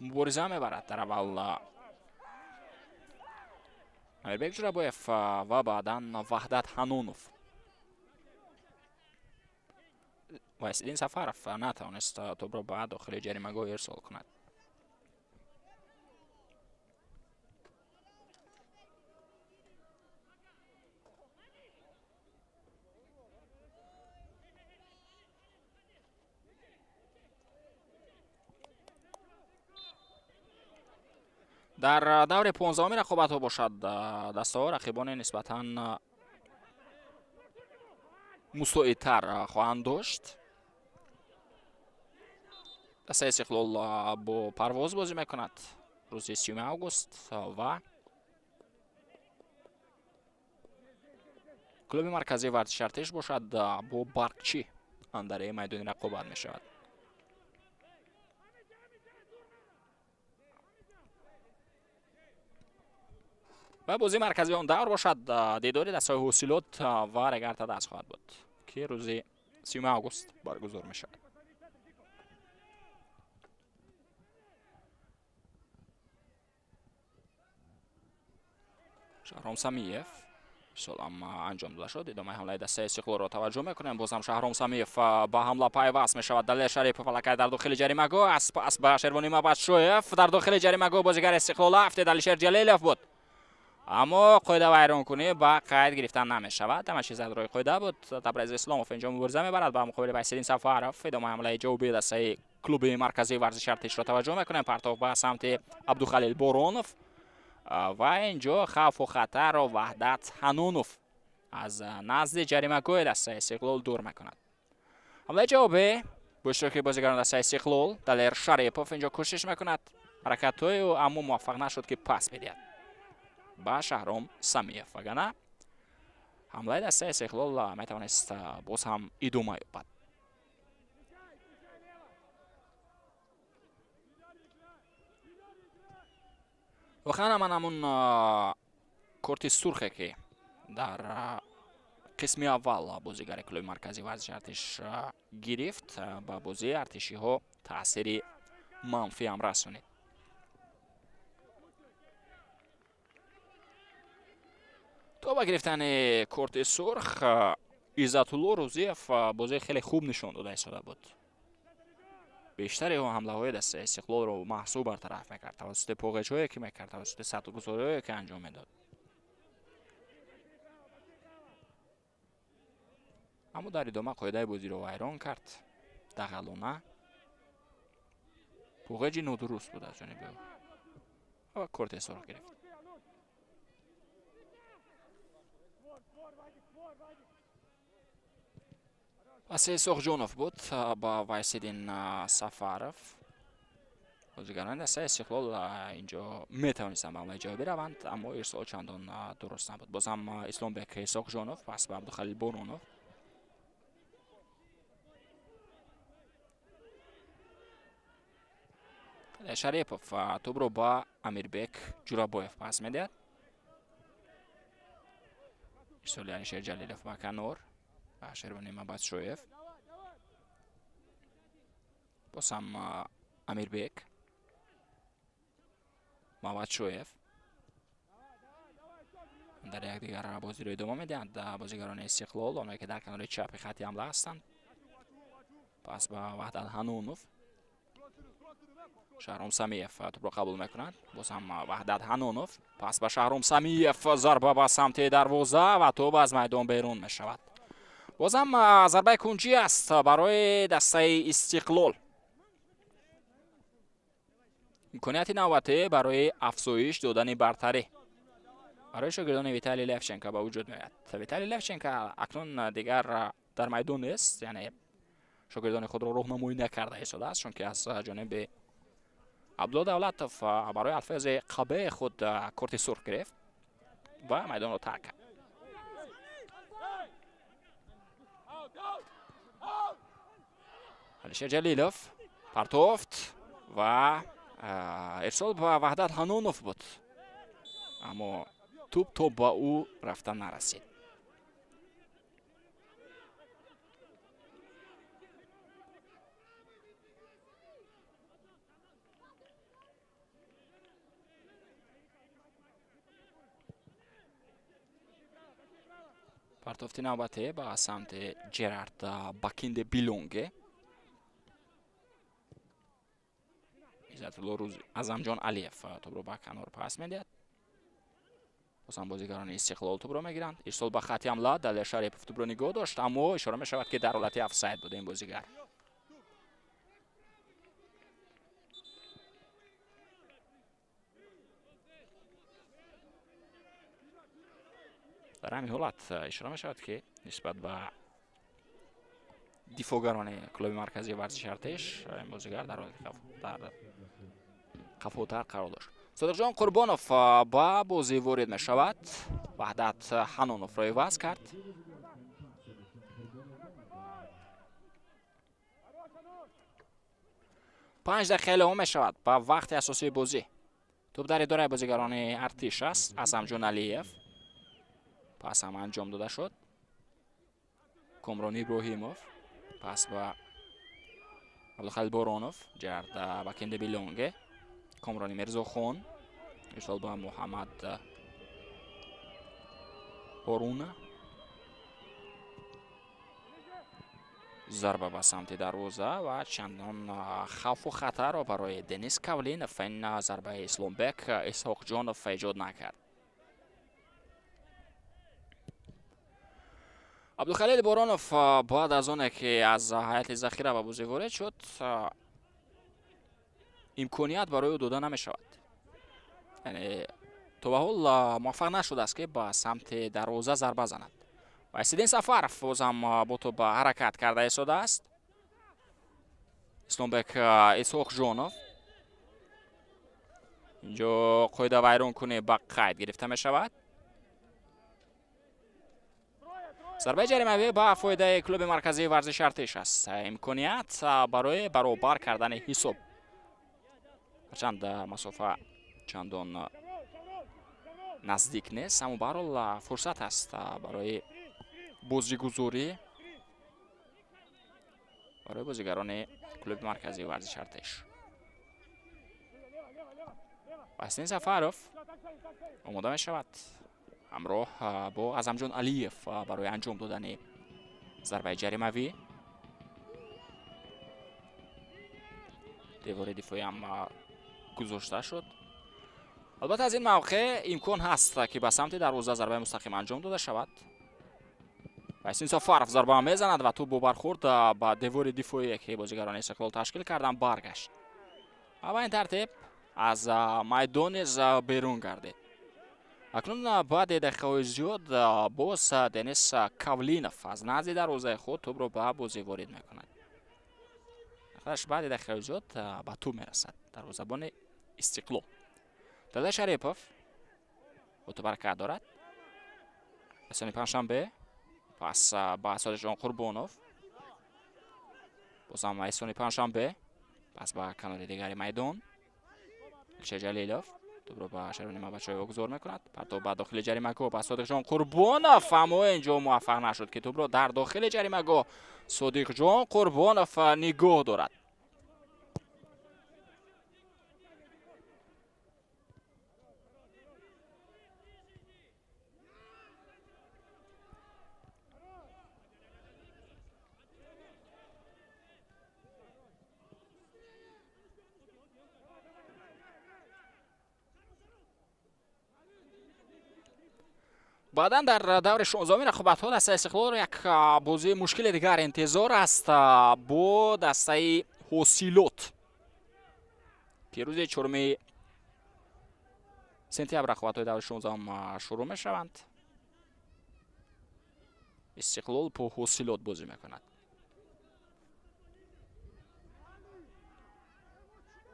B: мубориза мебарад. Дар аввал Амирбек Ҷурабоев ва баъдан Ваҳдат Ҳанунов. Вайсиддин Сафаров натавонист тӯбро ба дохили ҷаримагоҳ ирсол кунад. Дар даври 15-уми рақобатҳо бошад, дастаҳо рақибони нисбатан мусоидтар хоҳанд дошт. Дастаи Истиқлол бо Парвоз бозӣ мекунад рӯзи 30 август ва клуби марказии варзиши Артиш бошад бо Барқчӣ андари майдони рақобат мешавад. Ва бозии марказии он давр бошад дидори дастаҳои Ҳосилот ва Регарта даст хоҳад буд, ки рӯзи 30 август баргузор мешавад. Шаҳром Самиев солам анҷом дода шуд. Идомаи ҳамлаи дастаи Истиқлолро таваҷҷӯҳ мекунем. Боз ҳам Шаҳром Самиев ба ҳамла пайваст мешавад. Далер Шарипов аллакай дар дохили ҷаримагоҳ аст. Пас ба Шервони Мабадшоев дар дохили ҷаримагоҳ бозигари Истиқлол афтид. Алишер Ҷалилов буд, аммо қоида вайронкунӣ ба қайд гирифта намешавад. Ҳама чиз аз рӯи қоида буд. Табрез Исломов инҷо мубориза мебарад ба муқобили Вайсиддин Сафаров. Идомаи ҳамлаи ҷавобии дастаи клуби марказии варзиши Артишро таваҷҷӯҳ мекунем. Партов ба самти Абдухалил Боронов ва инҷо хавфу хатарро Ваҳдат Ҳанунов аз назди ҷаримагоҳи дастаи Истиқлол дур мекунад. Ҳамлаи ҷавобӣ бо иштироки бозигарони дастаи Истиқлол. Далер Шарипов инҷо кӯшиш мекунад ҳаракатҳои ӯ, аммо муваффақ нашуд, ки пас бидиҳад ба Шаҳром Самиев. Вагарна ҳамлаи дастаи Истиқлол метавонист боз ҳам идома ёбад. Воқеан ман ҳамун корти сурхе, ки дар қисми аввал бозигари клуби марказии варзиши Артиш гирифт, ба бозии артишиҳо таъсири манфӣ ҳам расонид. То ба гирифтани корти сурх Иззатулло Рӯзиев бозии хеле хуб нишон дода истода буд. Бештари ҳамлаҳои дастаи Истиқлолро маҳсуб бартараф мекард тавассути поғечҳое, ки мекард, тавассути сатҳгузориҳое, ки анҷом медод. Аммо дар идома қоидаи бозиро вайрон кард. Дағалона поғеҷи нодуруст буд аз ҷониби ӯ ва корти сурх гирифт. Паси Соғҷонов буд ба Вайсиддин Сафаров. Бозигарони дастаи Истиқлол инҷо метавонистанд ба ҳамлаи ҷавобӣ раванд, аммо ирсол чандон дуруст набуд. Боз ҳам Исломбек Соғҷонов пас ба Абдухалил Боронов. Шарипов тӯбро ба Амирбек Ҷурабоев пас медиҳад. Ирсоли Алишер Ҷалилов ба канор ба Шервони Мабадшоев. Боз ҳам Амирбек Мабадшоев дар якдигар бозиро идома медиҳанд. Бозигарони Истиқлол, онҳое ки дар канори чапи хатти ҳамла ҳастанд. Пас ба Ваҳдат Ҳанунов. Шаҳром Самиев тӯбро қабул мекунад. Боз ҳам Ваҳдат Ҳанунов. Пас ба Шаҳром Самиев, зарба ба самти дарвоза ва тӯб аз майдон берун мешавад. Боз ҳам зарбаи кунҷӣ аст барои дастаи Истиқлол. Имконияти навбатӣ барои афзоиш додани бартарӣ барои шогирдони Виталий Левченко ба вуҷуд меояд. Виталий Левченко акнун дигар дар майдон нест, яъне шогирдони худро роҳнамоӣ накарда истодааст, чунки аз ҷониби Абдулло Давлатов барои алфози қабеи худ корти сурх гирифт ва майдонро тарк кард. Алишер Ҷалилов партофт ва ирсол ба Ваҳдат Ҳанунов буд, аммо тӯб то ба ӯ рафта нарасид. Партофти навбате ба самти Ҷерард Бакинде Билонге. Иззатулло Рӯзи Азамҷон Алиев тӯбро ба канор пас медиҳад. Бозам бозигарони Истиқлол тӯбро мегиранд. Ирсол ба хати ҳамла, Далер Шарипов тӯбро нигоҳ дошт, аммо ишора мешавад, ки дар ҳолати офсайд буд ин бозигар. Дар ҳамин ҳолат ишора мешавад, ки нисбат ба дифоъгарони клуби марказии варзиши Артиш ин бозигар дар ҳолати дар қафотар қарор дошт. Содиқҷон Қурбонов ба бозӣ ворид мешавад. Ваҳдат Ҳаноновро иваз кард. 5 дақиқа илова мешавад ба вақти асосии бозӣ. Тӯб дар идораи бозигарони Артиш аст. Азамҷон Алиев пас ҳам анҷом дода шуд. Комрон Иброҳимов пас ба Абдухалил Боронов, Ҷерард Бакинде Билонге, Комрони Мирзохон, ирсол ба Муҳаммад Ҳоруна. Зарба ба самти дарвоза ва чандон хавфу хатарро барои Денис Кавлинов ин зарбаи Исломбек Исҳоқҷонов эҷод накард. Абдухалил Боронов баъд аз оне ки аз ҳайати захира ба бозӣ ворид шуд, имконият барои ӯ дода намешавад. Яъне то ба ҳол муваффақ нашудааст, ки ба самти дарвоза зарба занад. Вайсиддин Сафаров бозам бо тӯб ҳаракат карда истодааст. Исломбек Исҳоқҷонов инҷо қоидавайронкунӣ ба қайд гирифта мешавад. Зарбаи ҷаримавӣ ба фоидаи клуби марказии варзиши Артиш аст. Имконият барои баробар кардани ҳисоб. Ҳарчанд масофа чандон наздик нест, аммо баҳрҳол фурсат аст барои бозигузорӣ барои бозигарони клуби марказии варзиши Артиш. Вайсиддин Сафаров омода мешавад ҳамроҳ бо Азамҷон Алиев барои анҷом додани зарбаи ҷаримавӣ. Девори дифоӣ ҳам гузошта шуд. Албатта аз ин мавқеъ имкон ҳаст, ки ба самти дарвоза зарбаи мустақим анҷом дода шавад. Вайсиддин Сафаров зарба мезанад ва тӯб бо бархӯрд ба девори дифоие, ки бозигарони Истиқлол ташкил карданд, баргашт. Ва ба ин тартиб аз майдон низ берун гардид. Акнун баъди дақиқаҳои зиёд боз Денис Кавлинов аз назди дарвозаи худ тӯбро ба бозӣ ворид мекунад. Худаш баъди дақиқаҳои зиёд ба тӯб мерасад дарвозабони Истиқлол. Далер Шарипов бо тӯб ҳаракат дорад. Эҳсони Панҷшанбе пас ба Содиқҷон Қурбонов. Бозам Эҳсони Панҷшанбе пас ба канори дигари майдон. Алишер Ҷалилов тӯбро ба Шарони Мабачоев гузор мекунад. Партоб ба дохили ҷаримагоҳ ба Содиқҷон Қурбонов, аммо инҷо муваффақ нашуд, ки тӯбро дар дохили ҷаримагоҳ Содиқҷон Қурбонов нигоҳ дорад. Баъдан дар даври 16-уми рақобатҳо дастаи Истиқлолро як бозии мушкили дигар интизор аст бо дастаи Ҳосилот, ки рӯзи 4 сентябр рақобатҳои даври 16-ум шурӯъ мешаванд. Истиқлол бо Ҳосилот бозӣ мекунад.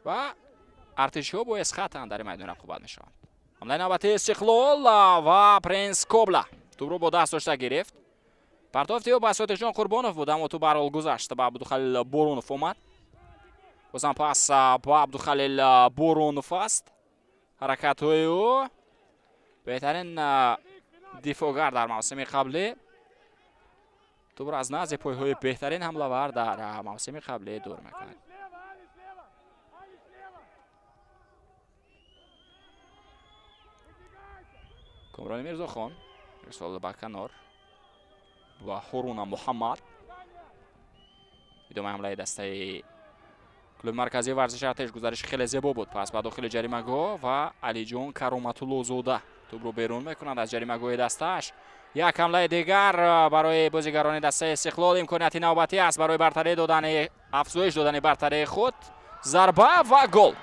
B: Ва артишиҳо бо Эсхатан дар ин майдон рақобат мешаванд. Ҳамлаи навбатии Истиқлол ва Принс Кобла тӯбро бо даст дошта гирифт. Партофти ӯ ба Содиқҷон Қурбонов буд, аммо тӯб барҳол гузашт ба Абдухалил Боронов омад. Бозам пас ба Абдухалил Боронов аст. Ҳаракатҳои ӯ беҳтарин дифоъгар дар мавсими қаблӣ. Тӯбро аз назди пойҳои беҳтарин ҳамлавар дар мавсими қаблӣ дур мекунад. Комрони Мирзохон ирсол ба канор. Ва Ҳоруна Муҳаммад. Идомаи ҳамлаи дастаи клуби марказии варзиши Артиш, гузариши хеле зебо буд. Пас ба дохили ҷаримагоҳ ва Алиҷон Кароматуллозода тӯбро берун мекунад аз ҷаримагоҳи дастааш. Як ҳамлаи дигар барои бозигарони дастаи Истиқлол, имконияти навбатӣ аст барои бартарӣ додани, афзоиш додани бартарии худ. Зарба ва гол.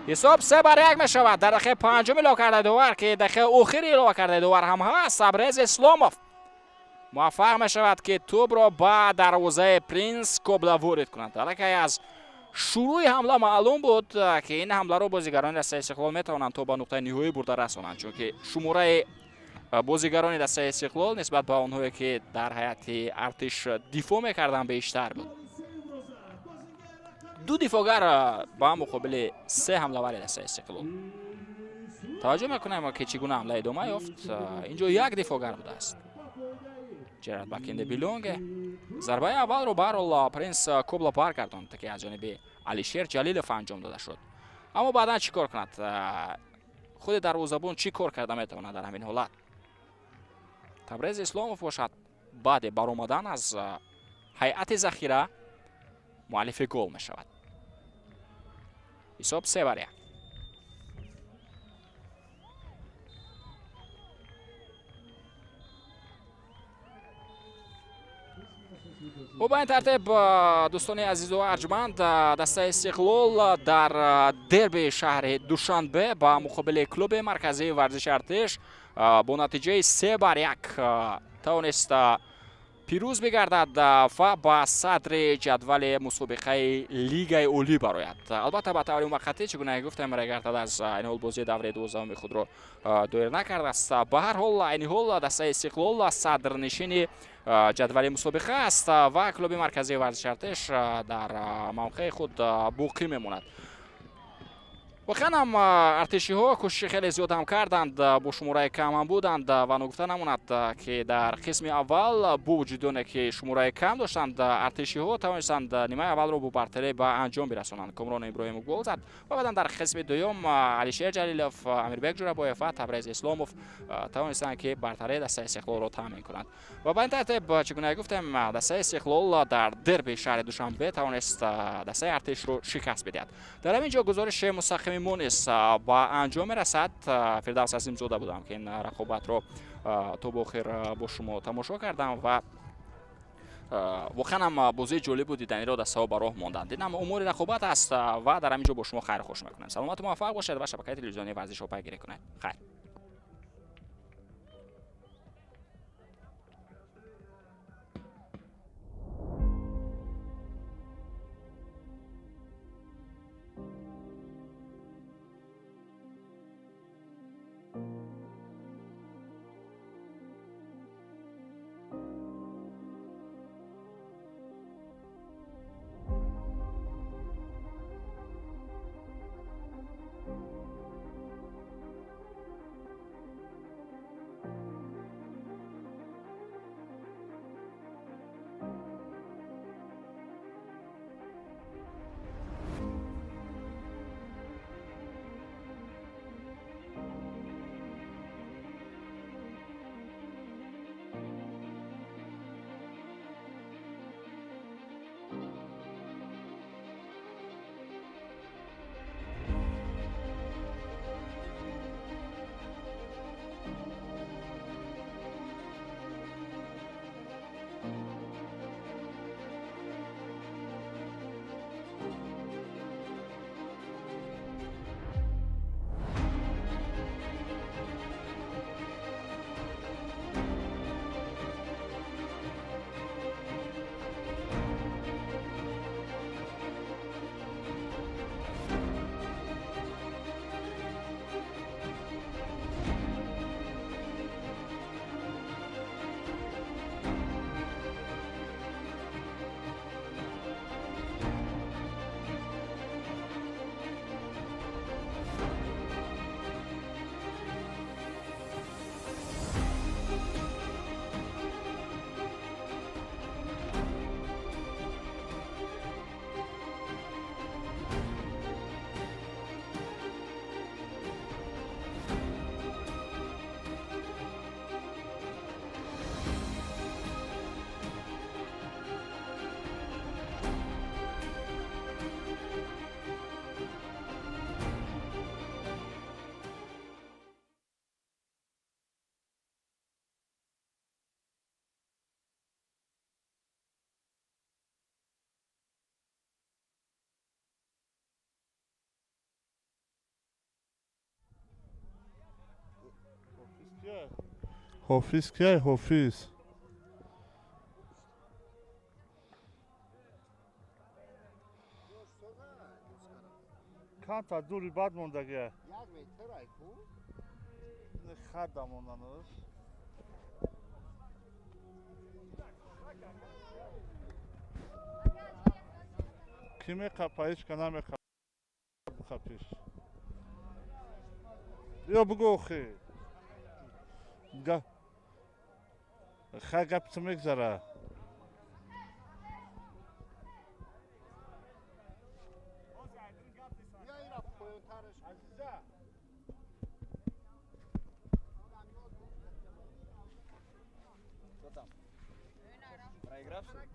B: Ҳисоб 3-1 мешавад. Дар дақиқаи панҷум илова кардаи довар, ки дақиқаи охири илова кардаи довар ҳам ҳаст, Табрез Исломов муваффақ мешавад, ки тӯбро ба дарвозаи Принс Кобла ворид кунад. Аллакай аз шурӯи ҳамла маълум буд, ки ин ҳамларо бозигарони дастаи Истиқлол метавонанд то ба нуқтаи ниҳоӣ бурда расонанд, чунки шумораи бозигарони дастаи Истиқлол нисбат ба онҳое, ки дар ҳайати Артиш дифоъ мекарданд, бештар буд. Ду дифоъгар ба муқобили се ҳамлавари дастаи Истиқлол. Таваҷҷӯҳ мекунем, ки чӣ гуна ҳамла идома ёфт. Инҷо як дифоъгар будааст, Ҷерард Бакинде Билонге. Зарбаи аввалро баҳрҳол Принс Кобла баргардонд, ки аз ҷониби Алишер Ҷалилов анҷом дода шуд. Аммо баъдан чӣ кор кунад? Худи дарвозабон чӣ кор карда метавонад дар ҳамин ҳолат? Табрез Исломов бошад, баъде баромадан аз ҳайати захира муаллифи гол мешавад. Ҳисоб 3-1. Хуб, ба ин тартиб, дӯстони азизу арҷманд, дастаи Истиқлол дар дерби шаҳри Душанбе ба муқобили клуби марказии варзиши Артиш бо натиҷаи 3-1 тавонист пирӯз бигардад ва ба садри ҷадвали мусобиқаи Лигаи Олӣ барояд. Албатта, ба таври муваққатӣ, чӣ гуна гуфтем, регардад аз айни ҳол бозии давраи дувоздаҳуми худро доир накардааст. Ба ҳар ҳол, айни ҳол дастаи Истиқлол садрнишини ҷадвали мусобиқа аст ва клуби марказии варзиши Артиш дар мавқеи худ боқӣ мемонад. Воқеан ҳам артишиҳо кӯшиши хеле зиёд ҳам карданд, бо шумораи кам ҳам буданд ва ногуфта намонад, ки дар қисми аввал, бо вуҷуди оне ки шумораи кам доштанд, артишиҳо тавонистанд нимаи аввалро бо бартарӣ ба анҷом бирасонанд. Комрон Иброҳимов гол зад ва баъдан дар қисми дуюм Алишер Ҷалилов, Амирбек Ҷурабоев ва Табрез Исломов тавонистанд, ки бартарии дастаи Истиқлолро таъмин кунанд. Ва ба ин тартиб, чӣ гуна гуфтем, дастаи Истиқлол дар дерби шаҳри Душанбе тавонист дастаи Артишро шикаст бидиҳад. Дар ҳамин ҷо гузориши мустақими мо низ ба анҷом мерасад. Фирдавс Азимзода будам, ки ин рақобатро то ба охир бо шумо тамошо кардам ва воқеан ҳам бозии ҷолибу диданиро дастаҳо ба роҳ монданд. Ин ҳам умури рақобат аст ва дар ҳамин ҷо бо шумо хайру хуш мекунем. Саломату муваффақ бошед ва шабакаи телевизионии варзишро пайгирӣ кунед. Хайр.
D: Ҳофиз кияй, Ҳофиз? Камтар дури бад мондагия.
E: Як метр айку.
D: Хада монданаш. Ки меқапа, ҳеч ка намеқапиш. Ё бугӯ охи. Хай, гапи ту мегзара.
E: Бия, ира поёнтараш.
D: Азиза.
B: Что там? Проигравший?